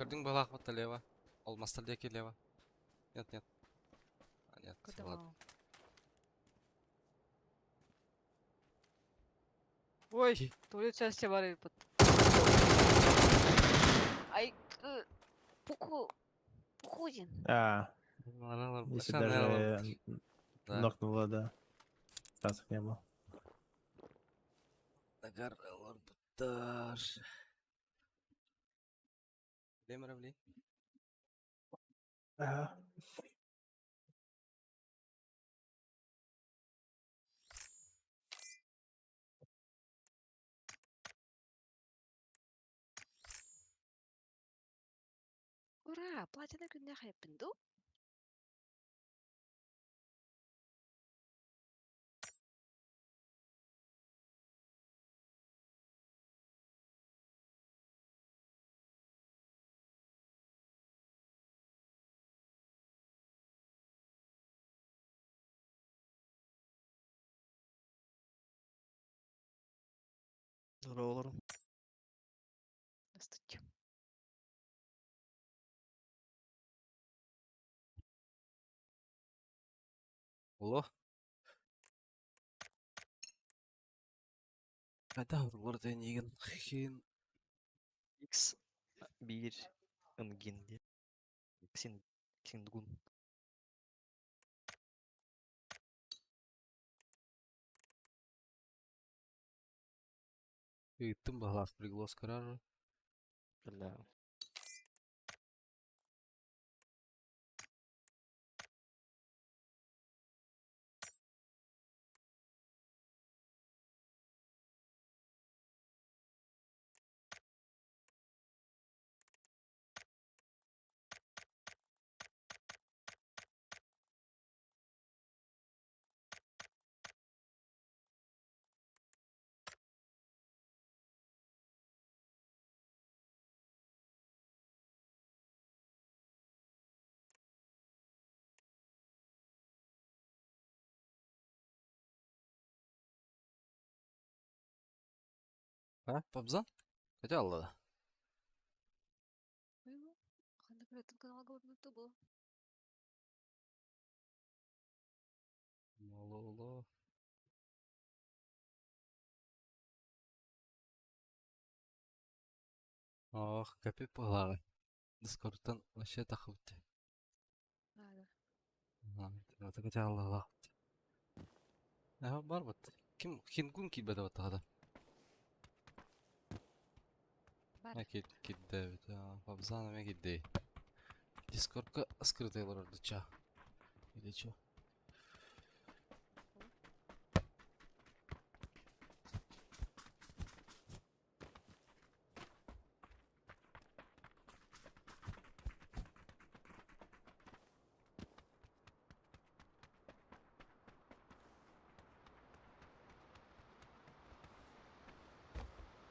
Көрдүң балах вот лево. Алмастар деки лево. Нет, нет. А, нет, Куда ладно. Ой, туалет счастье бар под. Ай, пуку, пухудин. А, если даже Да. нокнуло, да. Стасов не было. Нагар буттар. Лемер бли. Ага. Ура, платина күннә хайпынду. Здорово. Здравствуйте. Алло. Хайдах уруллар эниигин хин X биир ынгин диэн. Ксин Ксингун. Ыыттым баһылаах приглас көрөр. Бля. А, Пабзан? Хотя Алла. Ханна көрөттүм каналга барбыт бу. Оло-оло. Ох, капи палары. Дискордтан вообще тахыбыт. Да. Хотя Алла. Бар бат. Ким хингун кибеде баттагада? Бар. Кид кидде бит. Пабзан эме кидде. Дискордка скрытый олорор ча. Или чё?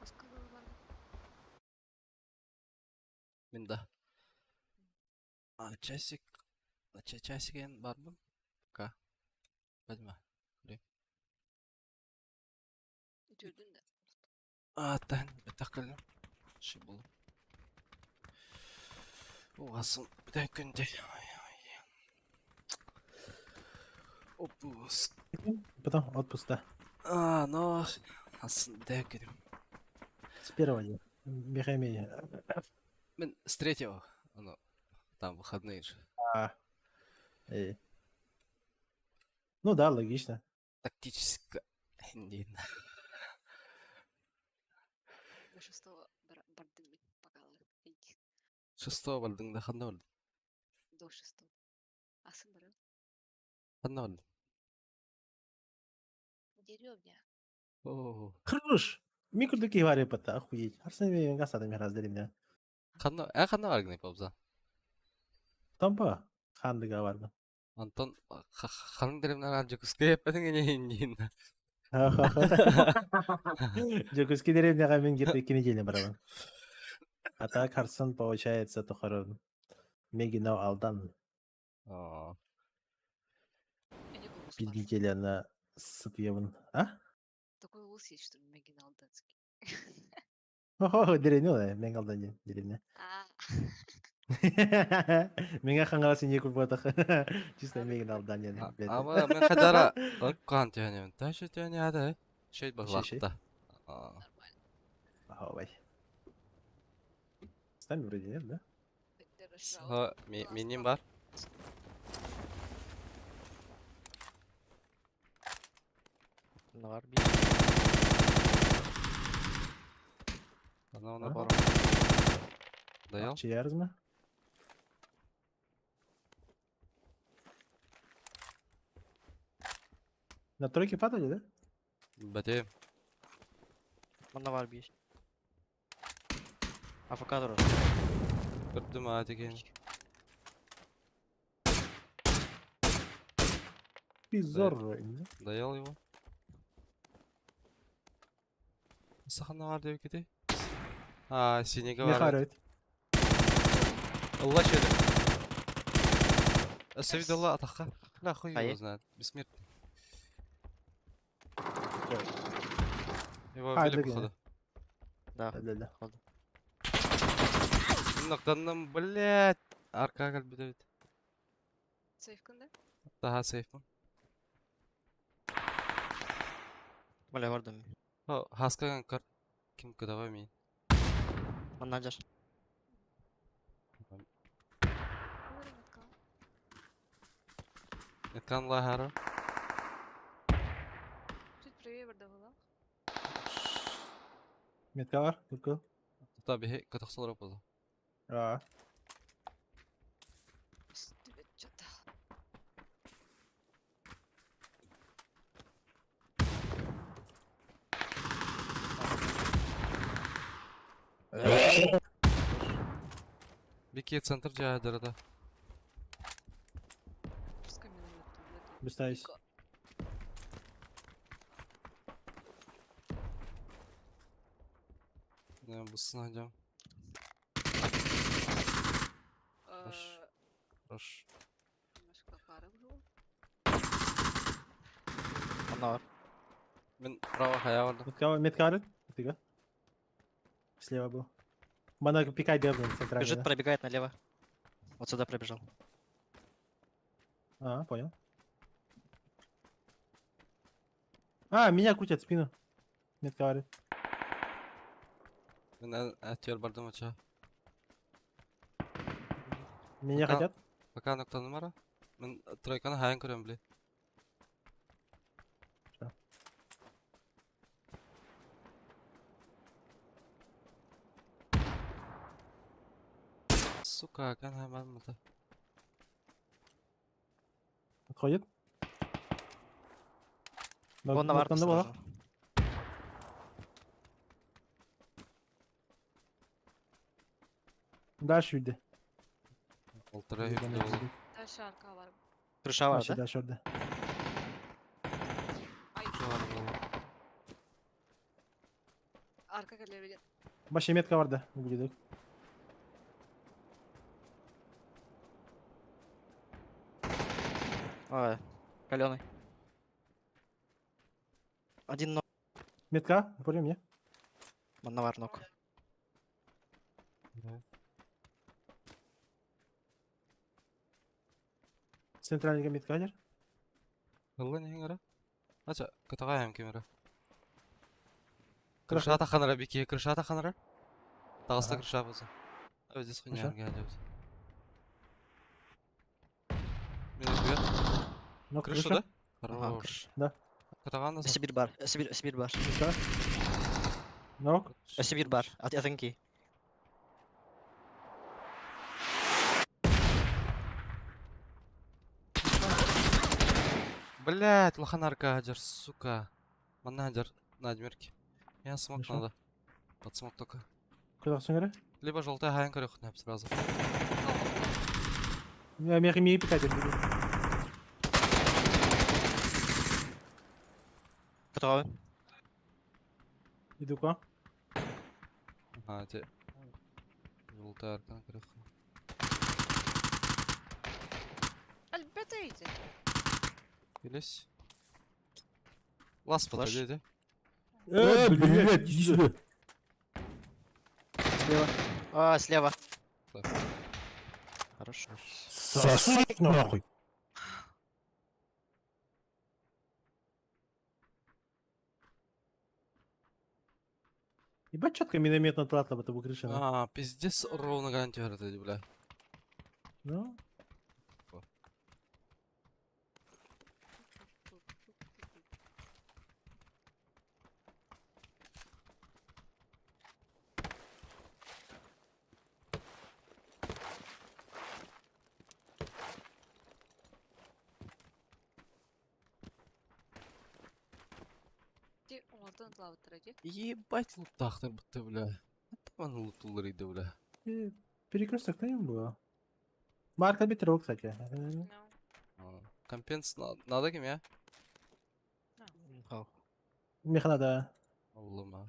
Осколы бар. Мин да. А, часик. Часик эн барбын. Пока. Бадьма. Үтүрдүн да. А, тан, бетакылым. Ши был. Угасын, битә көндә. Отпуск. Потом отпуск, да. А, но асын битә көндә. С первого дня. Михаил. Мин с третьего. Оно, там выходные же. А. Э. Ну да, логично. Тактически. Не До шестого бардым мин пока. Шестого бардың да ханна бардың. До шестого. Асын барам. Ханна бардың. Деревня. О, Хорош. Микро такие вари пата, охуеть. Арсен Венгаса там раз деревня. Ханна, ә ханна бардың пабза. Тампа хандыга барбын. Антон ханың деревнәр Жукуская эппетиң не не. Жукуски деревняга мен где-то 2 недели барабын. А так Арсен получается тухары Мегино Алдан О, Эне голос бир бар. неделя на сыпьевын. А? Такой голос есть, что ли, Мегин Алданский. Охо, деревня, да, мен Алдан деревня. А, Мега хаңгала сен екі ботах. Чисто Мегин Алдан блядь. Ама мен хадара ыккан төнем. Ташы төне ады. Шөйт Шей, шей. баглакта. нормально. Ага, С нами вроде нет, да? Ха, минем бар. Бар бир. Ана она А? бар. Даял. Чиярызмы? На тройке падали, да? Бәте. Мында бар бир. Авокадо. Көрдүм а деген. Пизор, да? Даял его. Сахана бар деп кете. А, синеге бар. Мехарет. Allah şöyle. Севидалла атака. Ла хуй его знает. Бессмертный. Его А, убили это походу. Да. Да, да, да. Нокданным, блядь. Арка калбит. Сейф кында? Daha сейф ми? Бля бардым. О, Хаска көр ким кыдаҕа мин. Манна дьар. Экран лаһара. Чуть правее бардавала. Метка бар, только. Тута биһи кытахсалар буолла. А. Что-то. Бики центр жаадырда. Пускай миномет там это. Представить. Не, бусына жам. Хорош. Хорош. Немножко пара было. Манна бар. Мин право хая бардым. Метка, метка арыт. Тыга. Слева был. Мана пикай дернул центральный. Бежит, да? пробегает налево. Вот сюда пробежал. А, понял. А, меня крутят в спину. Метка арыт. Мин әтер бардым ача. Меня Пока- хотят? Пока ноктаны мара. Мин тройканы хаян көрөм били. Всё. Сука, кан хайман мата. Отходит. Вон на Ноктанда была. сразу. Дальше үйді. Полтора yüklü oldu. Дальше арка бар. Крыша бар, Дальше, да? дальше орды. Ай, Var буолла. арка кэлэр Баша метка бар да. Угледок. Ой, каленый. Один ног. Метка, понял мне? Манна бар ног. Да. Центральный метка дер. Ылла не хиңара? Ача, кытагаям кемера. Крыша таханара бики, крыша таханара. Тағыста Ага. крыша болса. Здесь хуйня Хорошо. гәлебез. Мен өтүгә. Но Крыша да? Ага, Хорош. крыша. Да. Кытаган да. Сибирь бар. Сибирь, Сибирь бар. Метка. Нок. Сибирь бар. От Атынки. Блять, лоханарка хаджар, сука. Манна хаджар, надмерки. Я смог Хорошо. надо. Под смог только. Куда сыңыры? Либо желтая хаян көрөх нәп сразу. Я мех имею пикать. Готовы? Иду ка. А, те. Желтая арканы көрөх. Альберта иди. Келес. Лас Флаш. подойди, Э, блядь, иди сюда. Слева. А, слева. Да. Хорошо. Сосуть нахуй. Ебать четко миномет на тратла, это крыша. А, пиздец, ровно гарантия это, бля. Ну, Ди, оңартан тлавыттыр ди. Ебать луттахтыр бутты, бля. Там лутулар иди, бля. перекресток там было. Марка Бетров, кстати. Ну. А, Компенс надо кем я? Хау. Мех надо. Аллама.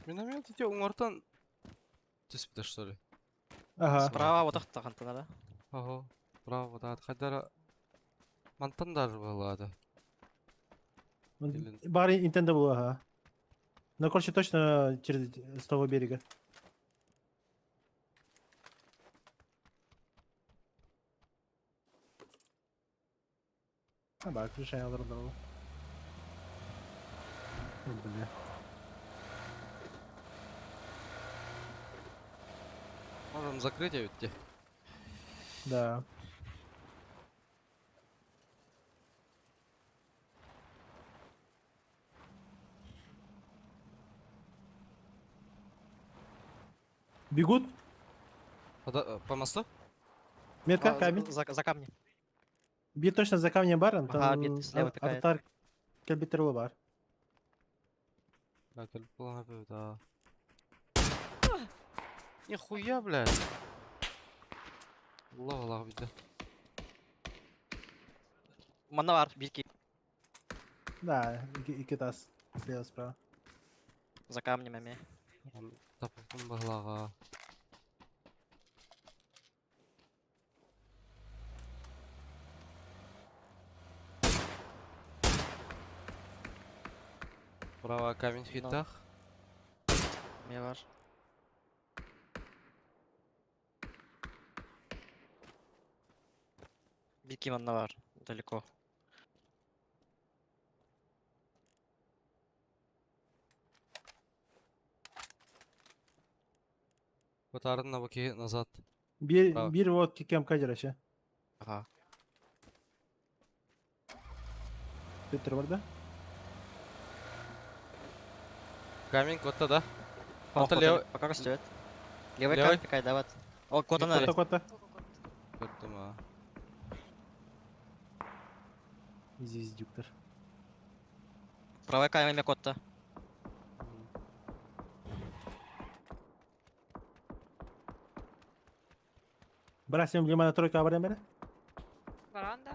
Миномет идет уңартан түспүтэ что ли? Ага. Справа вот так тахантана, да? Ого. Право, да, хайдара мантан даже быһылаата. Или- Бар интенде было, ага. Ну, короче, точно через с того берега. А, да, крыша я дал. Бля. Можем закрыть ведь. Да. Бегут? По мосту? Метка, А, камень. За камни. Бьет точно за камнем бар, там Ага, бьет слева пикает. Артар кельбитерло бар. Да, да. Нихуя, блядь. Allah Allah bir de. Манна бар, бирки. Да, и тас. Слева, справа. За камнем эми. Тапылдым быһылаға. Право камень в хитах. Ме бар. Бирки манна бар. Далеко. Батарын на боки назад. Bir, bir вот кем кадер вообще. Ага. Петр бар да? Камень кота, да? О, Кота левый. Пока растет. Левый Левый? камень пикает, да, вот. О, кота на Кота, кота. Көрдүм, а. Здесь дюктор. Правый камень кота. Брасим лимана тройка абарен бере? Баранда.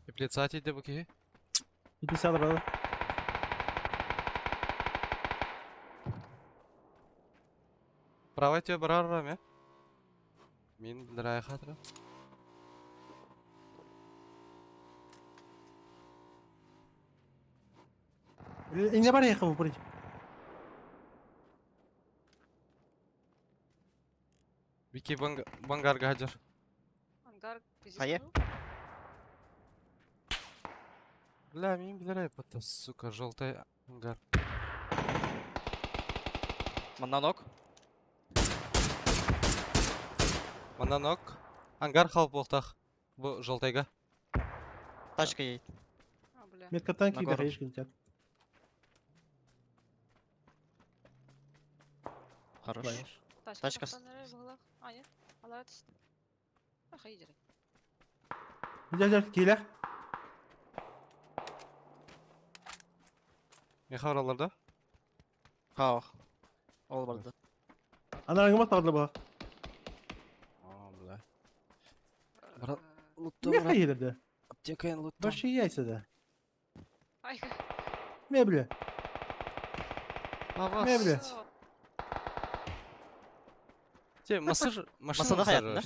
Теплица тиде бу киһи. 50 брал. Правай тебе барар раме. Мин билдирай хатыры. Не бар ехал вуприть. Бики бангарга хаджар. Ангар пиздец. Хае? Бля, мин билдирай бата, сука, желтый ангар. Манна ног. Мананок. Ангар халып болтах. Бу желтыйга. Тачка едет. А, бля. Метка танки На гору. да летят. Хорош. Тачка. Тачка. А, нет. Алар түсті. Аха, идери. Дядя, киля. Не хабарларда? Хау. Ол барды. Ана аңымат тағдылы бұға. А, бля. Брат, Не хайелерді? Аптека луттам. Вообще яйца да. Ай, Мебля. Ава. Мебля. Те, массаж, машина Масада хаят, да?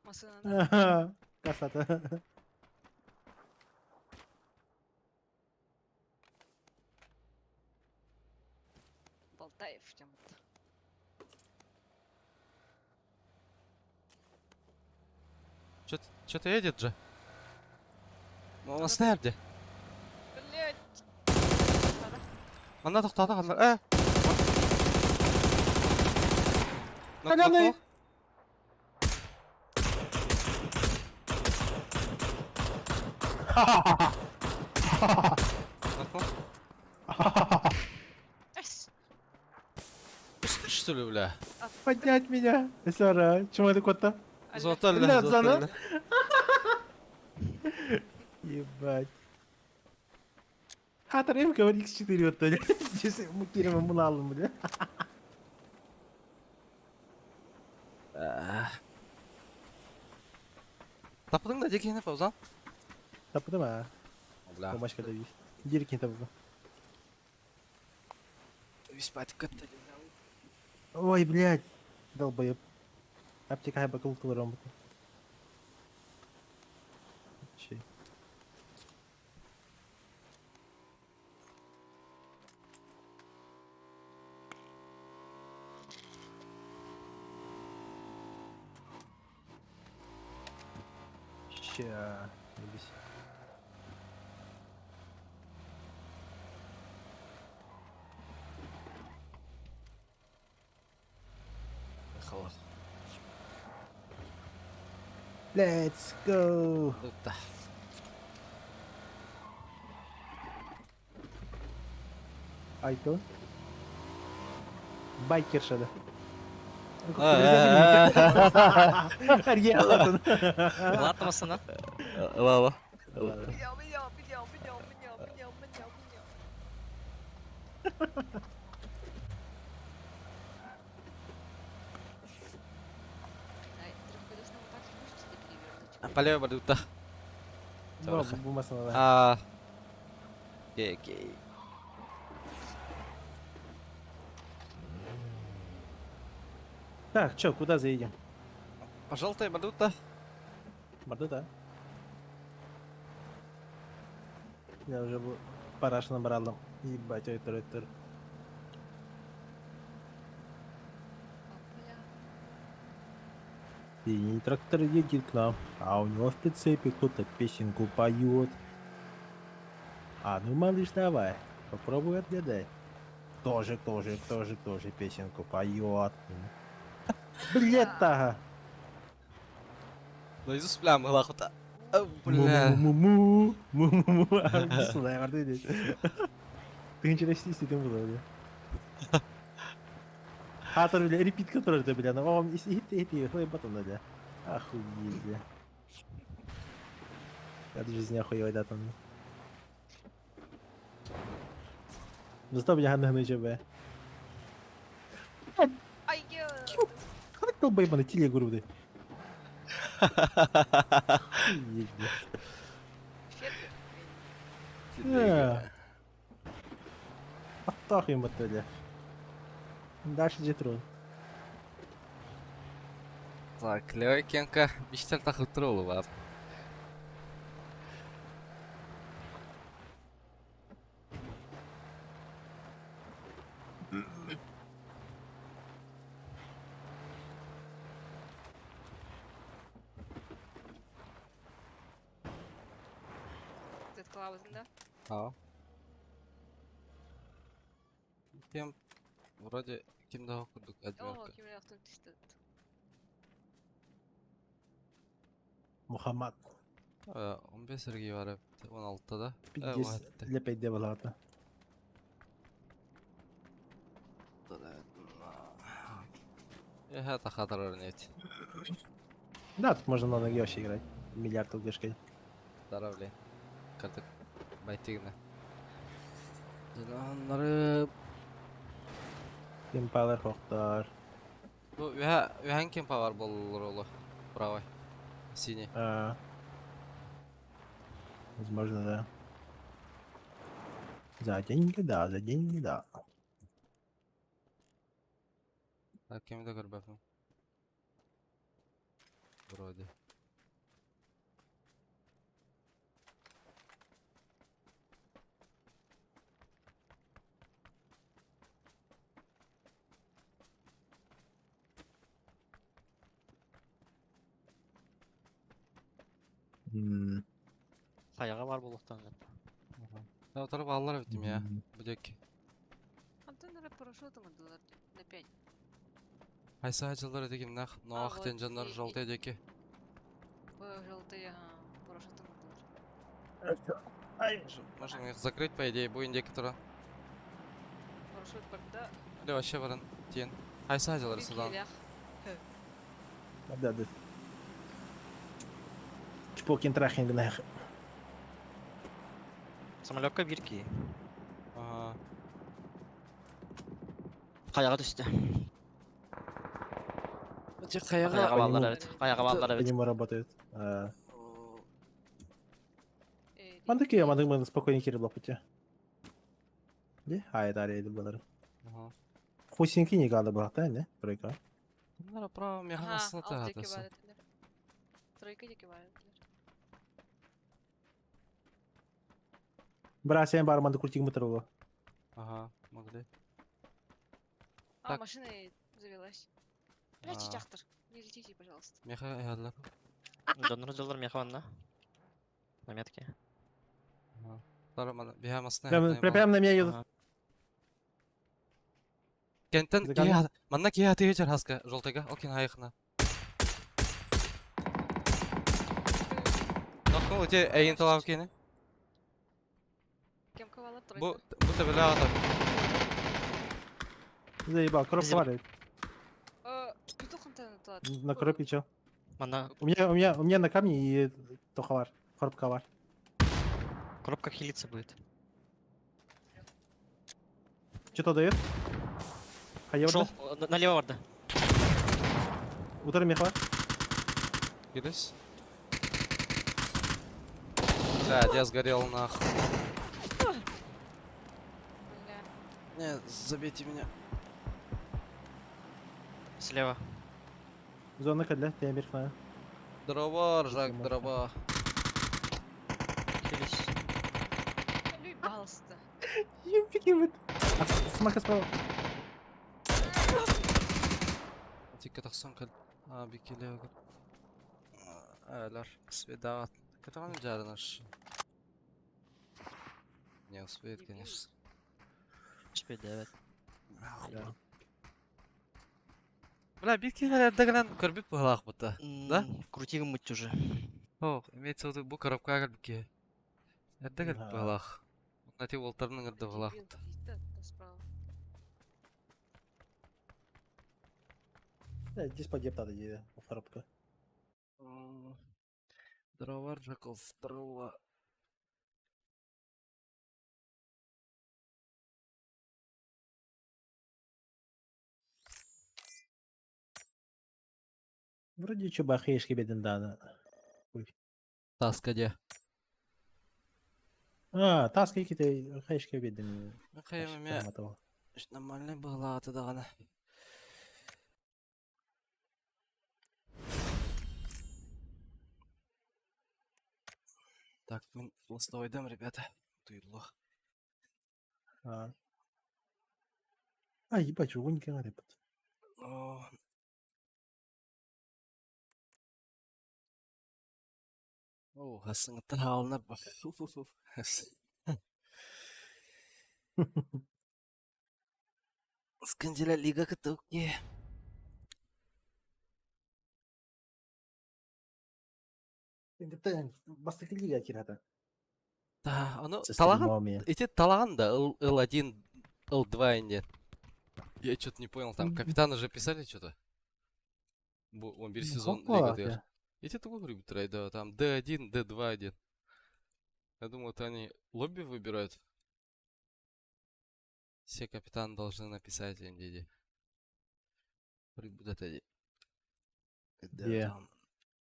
Масына. Касата. Болтаев тем. Что-то едет же. Ну, у нас нерде. Блять. Ана тоқтады қандар. Э! Халяны! Что ли, бля? Поднять меня. Сара, чему это кота? Золотали, Бля, золотали. Ебать. Хатар М говорит X4 вот толя. Здесь мутируем муналым, бля. Тапыдың да декені паузан? Тапыдым а. Бля. Бумажка да есть. Дирки там. Ой, блядь. Долбоеб. Аптека хайба културам. Че? Ща. Не беси. Холод. Let's go. Тутта. Айто. Байкерша, да. Арьялатын. Ладно, Лава. Меня, меня, меня, меня, меня, меня, меня, меня. Ай, трехколесный мотоцикл можете перевернуть? Полево бардута. Бумасына. А. Окей, окей. Так, чё, куда заедем? Пожалуйста, бардута. Бардута. Я уже бу параш набрал. Ебать, ой, тур, тур. А, бля. Синий трактор едет к нам, а у него в прицепе кто-то песенку поет. А ну, малыш, давай, попробуй отгадай. Тоже, тоже, тоже, тоже песенку поет. Блять, ага. Наизусть бля, мылахута. Бля. Му-му-му, му-му-му. Ты интересно ты было, бля. Хатор, бля, репит который ты, бля, ну вам и и и и батон, бля. Охуеть, бля. Я жизнь охуевай, да, там. Зато, бля, ганы ЧБ. Ай, я. Как долбоебаный телегу, бля. Охуеть, бля. Фермер. Аттах им бля. Дальше джетрон. Так, левая кенка, биштер тахытролу бар. Ты откалабызын, да? А. Кем вроде ким да окудук О, одинарка. ким автон түштү. Мухаммад. 15 Сергей бар 16-да. Пиздец, лепей была. Это хатар нет. Да, тут можно на ноге вообще играть. Миллиард ЛГшкой. Здоровли. Картак байтигна. Onları Импалер Хохтар. Bu ühen kim var bolur oğlu. Правый. Синий. А. Возможно, да. За деньги, да, за деньги, да. Так, кем de көрбөпүм. Вроде. Хаяга бар булуктан. Ben o tarafa allar bittim ya. Bu dek. Антон наверное, парашютом отдалар на 5. Хайсы хачылар дегим нах, ноах вот тен жандар желтый деки. Желтые, ага, парашютом отдалар. Можем их закрыть, по идее, бу индеки тура. Парашют барда. Или вообще баран тиен. Хайсы хачылар судан. Да, да. Чпокин трахинг нах. Самолетка бирки. Ага. Хаяга түстү. Бу Хаяга каяга. баллар evet. Хаяга баллар По evet. нему работают. А, Маннык киһи маннык маннык спокойно киирэ буолбут Де, ай даре булар. Ага. Хусинки не гада брата, не? Тройка. Надо право Ага, механасына алты таатасы. бар этилер. Тройка диэки бар этилер. Бра, сен бар манды культик мутыр было. Ага, могли. А, Так. машина завелась. Блядь, А. чачахтар. Не летите, пожалуйста. Меха эһаллар. Донор дьоллор меха онно. На метке. Тара мана биһа масына. Прям, прям, прям на меня едут. Ага. Кентен Закан- киһи манна киһи атыга чархаска жолтайга окин хайыхна. Нокко ути эйин талав кини. Кем ковала тройка? Бу бу тебеле ата. Заебал, коробка Зим- варит. Петух антенна На коробке чё? Манна У меня на камне и тоховар. Коробка вар. коробка хилиться будет. Что-то дает? Хайорда? Шел налево варда. Удар меха. Кирис. Блядь, я сгорел нахуй. Бля. Не, забейте меня. Слева. Зона кадля, темир хна. Дрова, ржак, Сломался. дрова. Хились. Любался-то. Ебики Смака справа. Тикка тахсан кал. А, бикиле. Айлар, свидат. Катаван жарынаш. Не успеет, Дебил. конечно. Успеет, да, evet. Да. Бля, бикилер эрдегенен көрбүт быһылаах бута. Да? Крути мыть уже. О, имеется в виду бу коробка кэлбики. Эрдегел Да. быһылаах. Нати уолтарның эрде быһылаах. Дебил, да, да, справа. Да, здесь погиб надо, где коробка. Дрова, Жаков, дрова. Вроде чубахешки беден да. Таска де. А, таски какие-то хаешки беден. Хайым нормальный быһылааты даҕаны. Так, мин ластовайдам, ребята. Туйло. А. А, ебать, угоньки надо. О. О, хасыңыттан хаалынар ба. Фу-фу-фу. Сканделя лига кытыки. Бастык лига кирата. Да, ону талаган, эти талаган да, Л1, Л2 инде. Я что-то не понял, там капитаны же писали что-то. Он бир сезон лига дыр. Эти тугу говорю, да, там D1, D2, 1. Я думал, это они лобби выбирают. Все капитаны должны написать NDD. Будет это. Да, Е. там.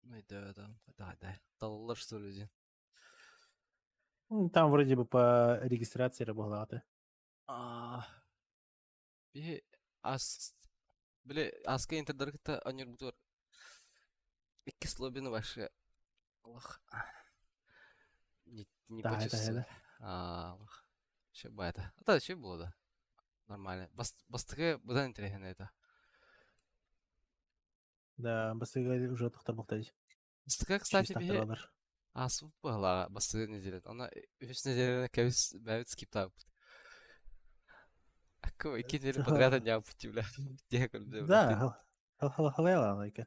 Ну и да, там. Да, да. Талалар, что ли, Ну, Там вроде бы по регистрации работала. А. Би ас биле аска интердаргыта анюр бутор. Икки лоббины вообще. Аллах. Не Да, это почувствовали. это. А, Аллах. Че это? А да, че было да? Нормально. Бас бастыгы будан интересно это. Да, бастыгы уже тохтар буктадь. Бастыгы, кстати, би асып была бастыгы неделя. Она үс неделяны кәбис бәбит скиптап. Акы икки неделя подряд не пути, бля. Где көрдү, бля. Да, халала лайка.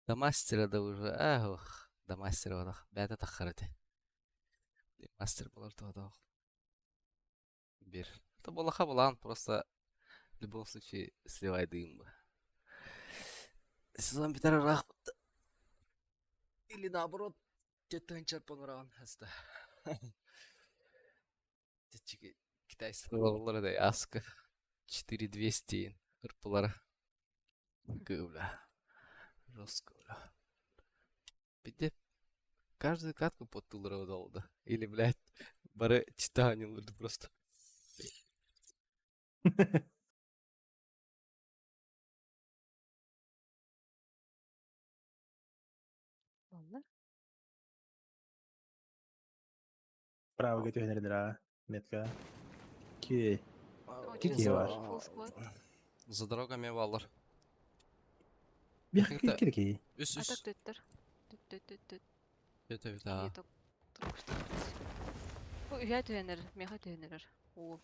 До мастера да уже, эх, до мастера одах, бәдә тахарате. Мастер булар то Бир. Это была булан, просто в любом случае сливай дым. Сезон битәр рах. Или наоборот, тетенчер понран хаста. Тетчики китайский доллар да аска 4200 ырпылар. Гыбля. Жестко, бля. Пиздец. Каждую катку под туллара удалда. Или, блядь, бары читанилар просто. Ладно. Правыга түһэнэрдэр аа. Метка. Ки. Очень Кики бар. full squad. За дорогами баллар. Бих Это- кирки. Үс А так үс. төттөр. Төт төт төт төт. Это это. Я только что. Бу үһэ түһэнэр, миэхэ түһэнэрэр. Уу.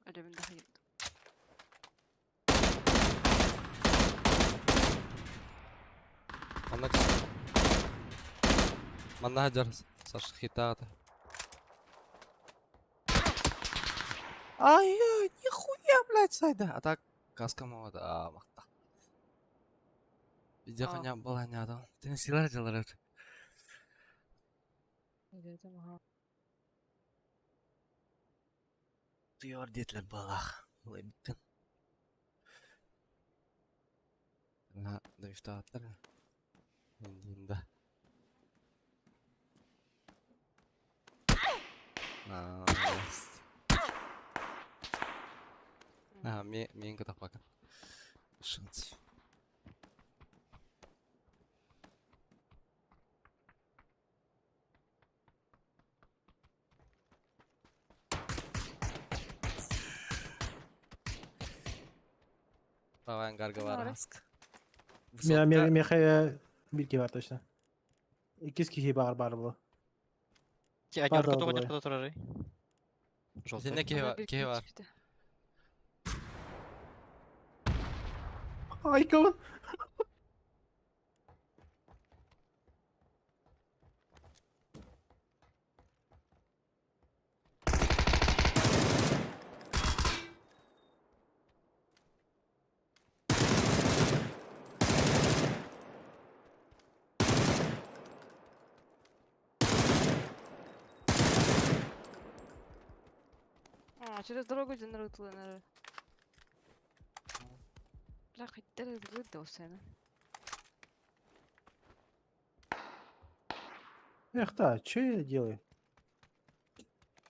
Өлөбүн да хайыбыт. Манна Манна хаджар Саша хитаата. Ай, нихуя, блядь, сайда. А так каска мавада, а, махта. Видео А. коня была не адам. Ты не силар делар. Өйдөтөм, аха. Ты ордетлер балах. Лыбкин. На, давиштааттар. Индинда. Nice. А, мен кытаппакын. Шанс. Давай ангарга Ары. аск. Мя мя мя бирки бар точно. Иккис киһи баар баар була. Ти однерка Падал тоҕо двое. однерка турарый. Желтый. Сенде киһи Ана бар, бир киһи бар. киһи Ай, кого? А, через дорогу дьоннор ытыланары. Бля, хайдах ытылыр да осена. Эх, да, что я делаю?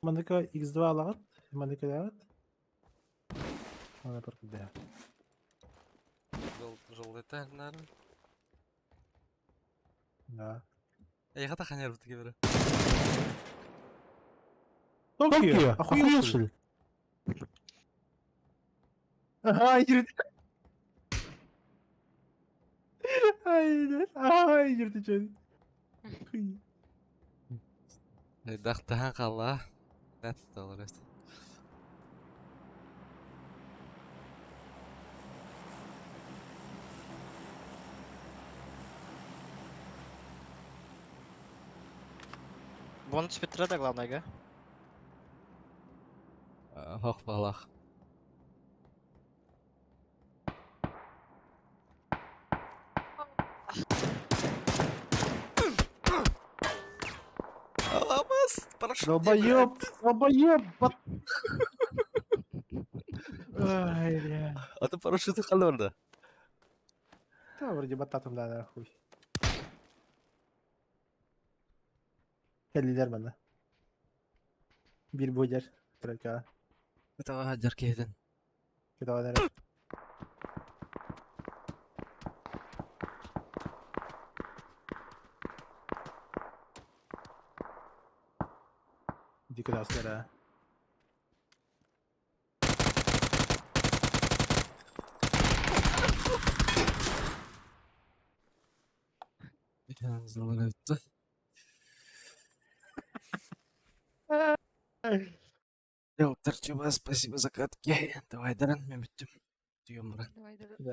Маныка X2 алагат, маныка лагат. Ана паркда. Жыл наверное. Да. Я хата ханер бит кибер. Токио, охуел что ли? Ага, юрт. Ай, да, ай, юрт чё? Дахтахан қала. Нәт доллар. Вон спектра да главное, га? Хох балах. Аламас, прошу. Долбоёб, долбоёб. Ай, бля. А ты парашюты халорда. Да, вроде бататом да, нахуй. Кэллилер манна. Бир бодер. Тройка. Это хаджар кейден. Кедалар. Дикодастера. Спасибо за катки. Давай, Даран, мен бүттім. Түйем, брат. Давай, давай. Да.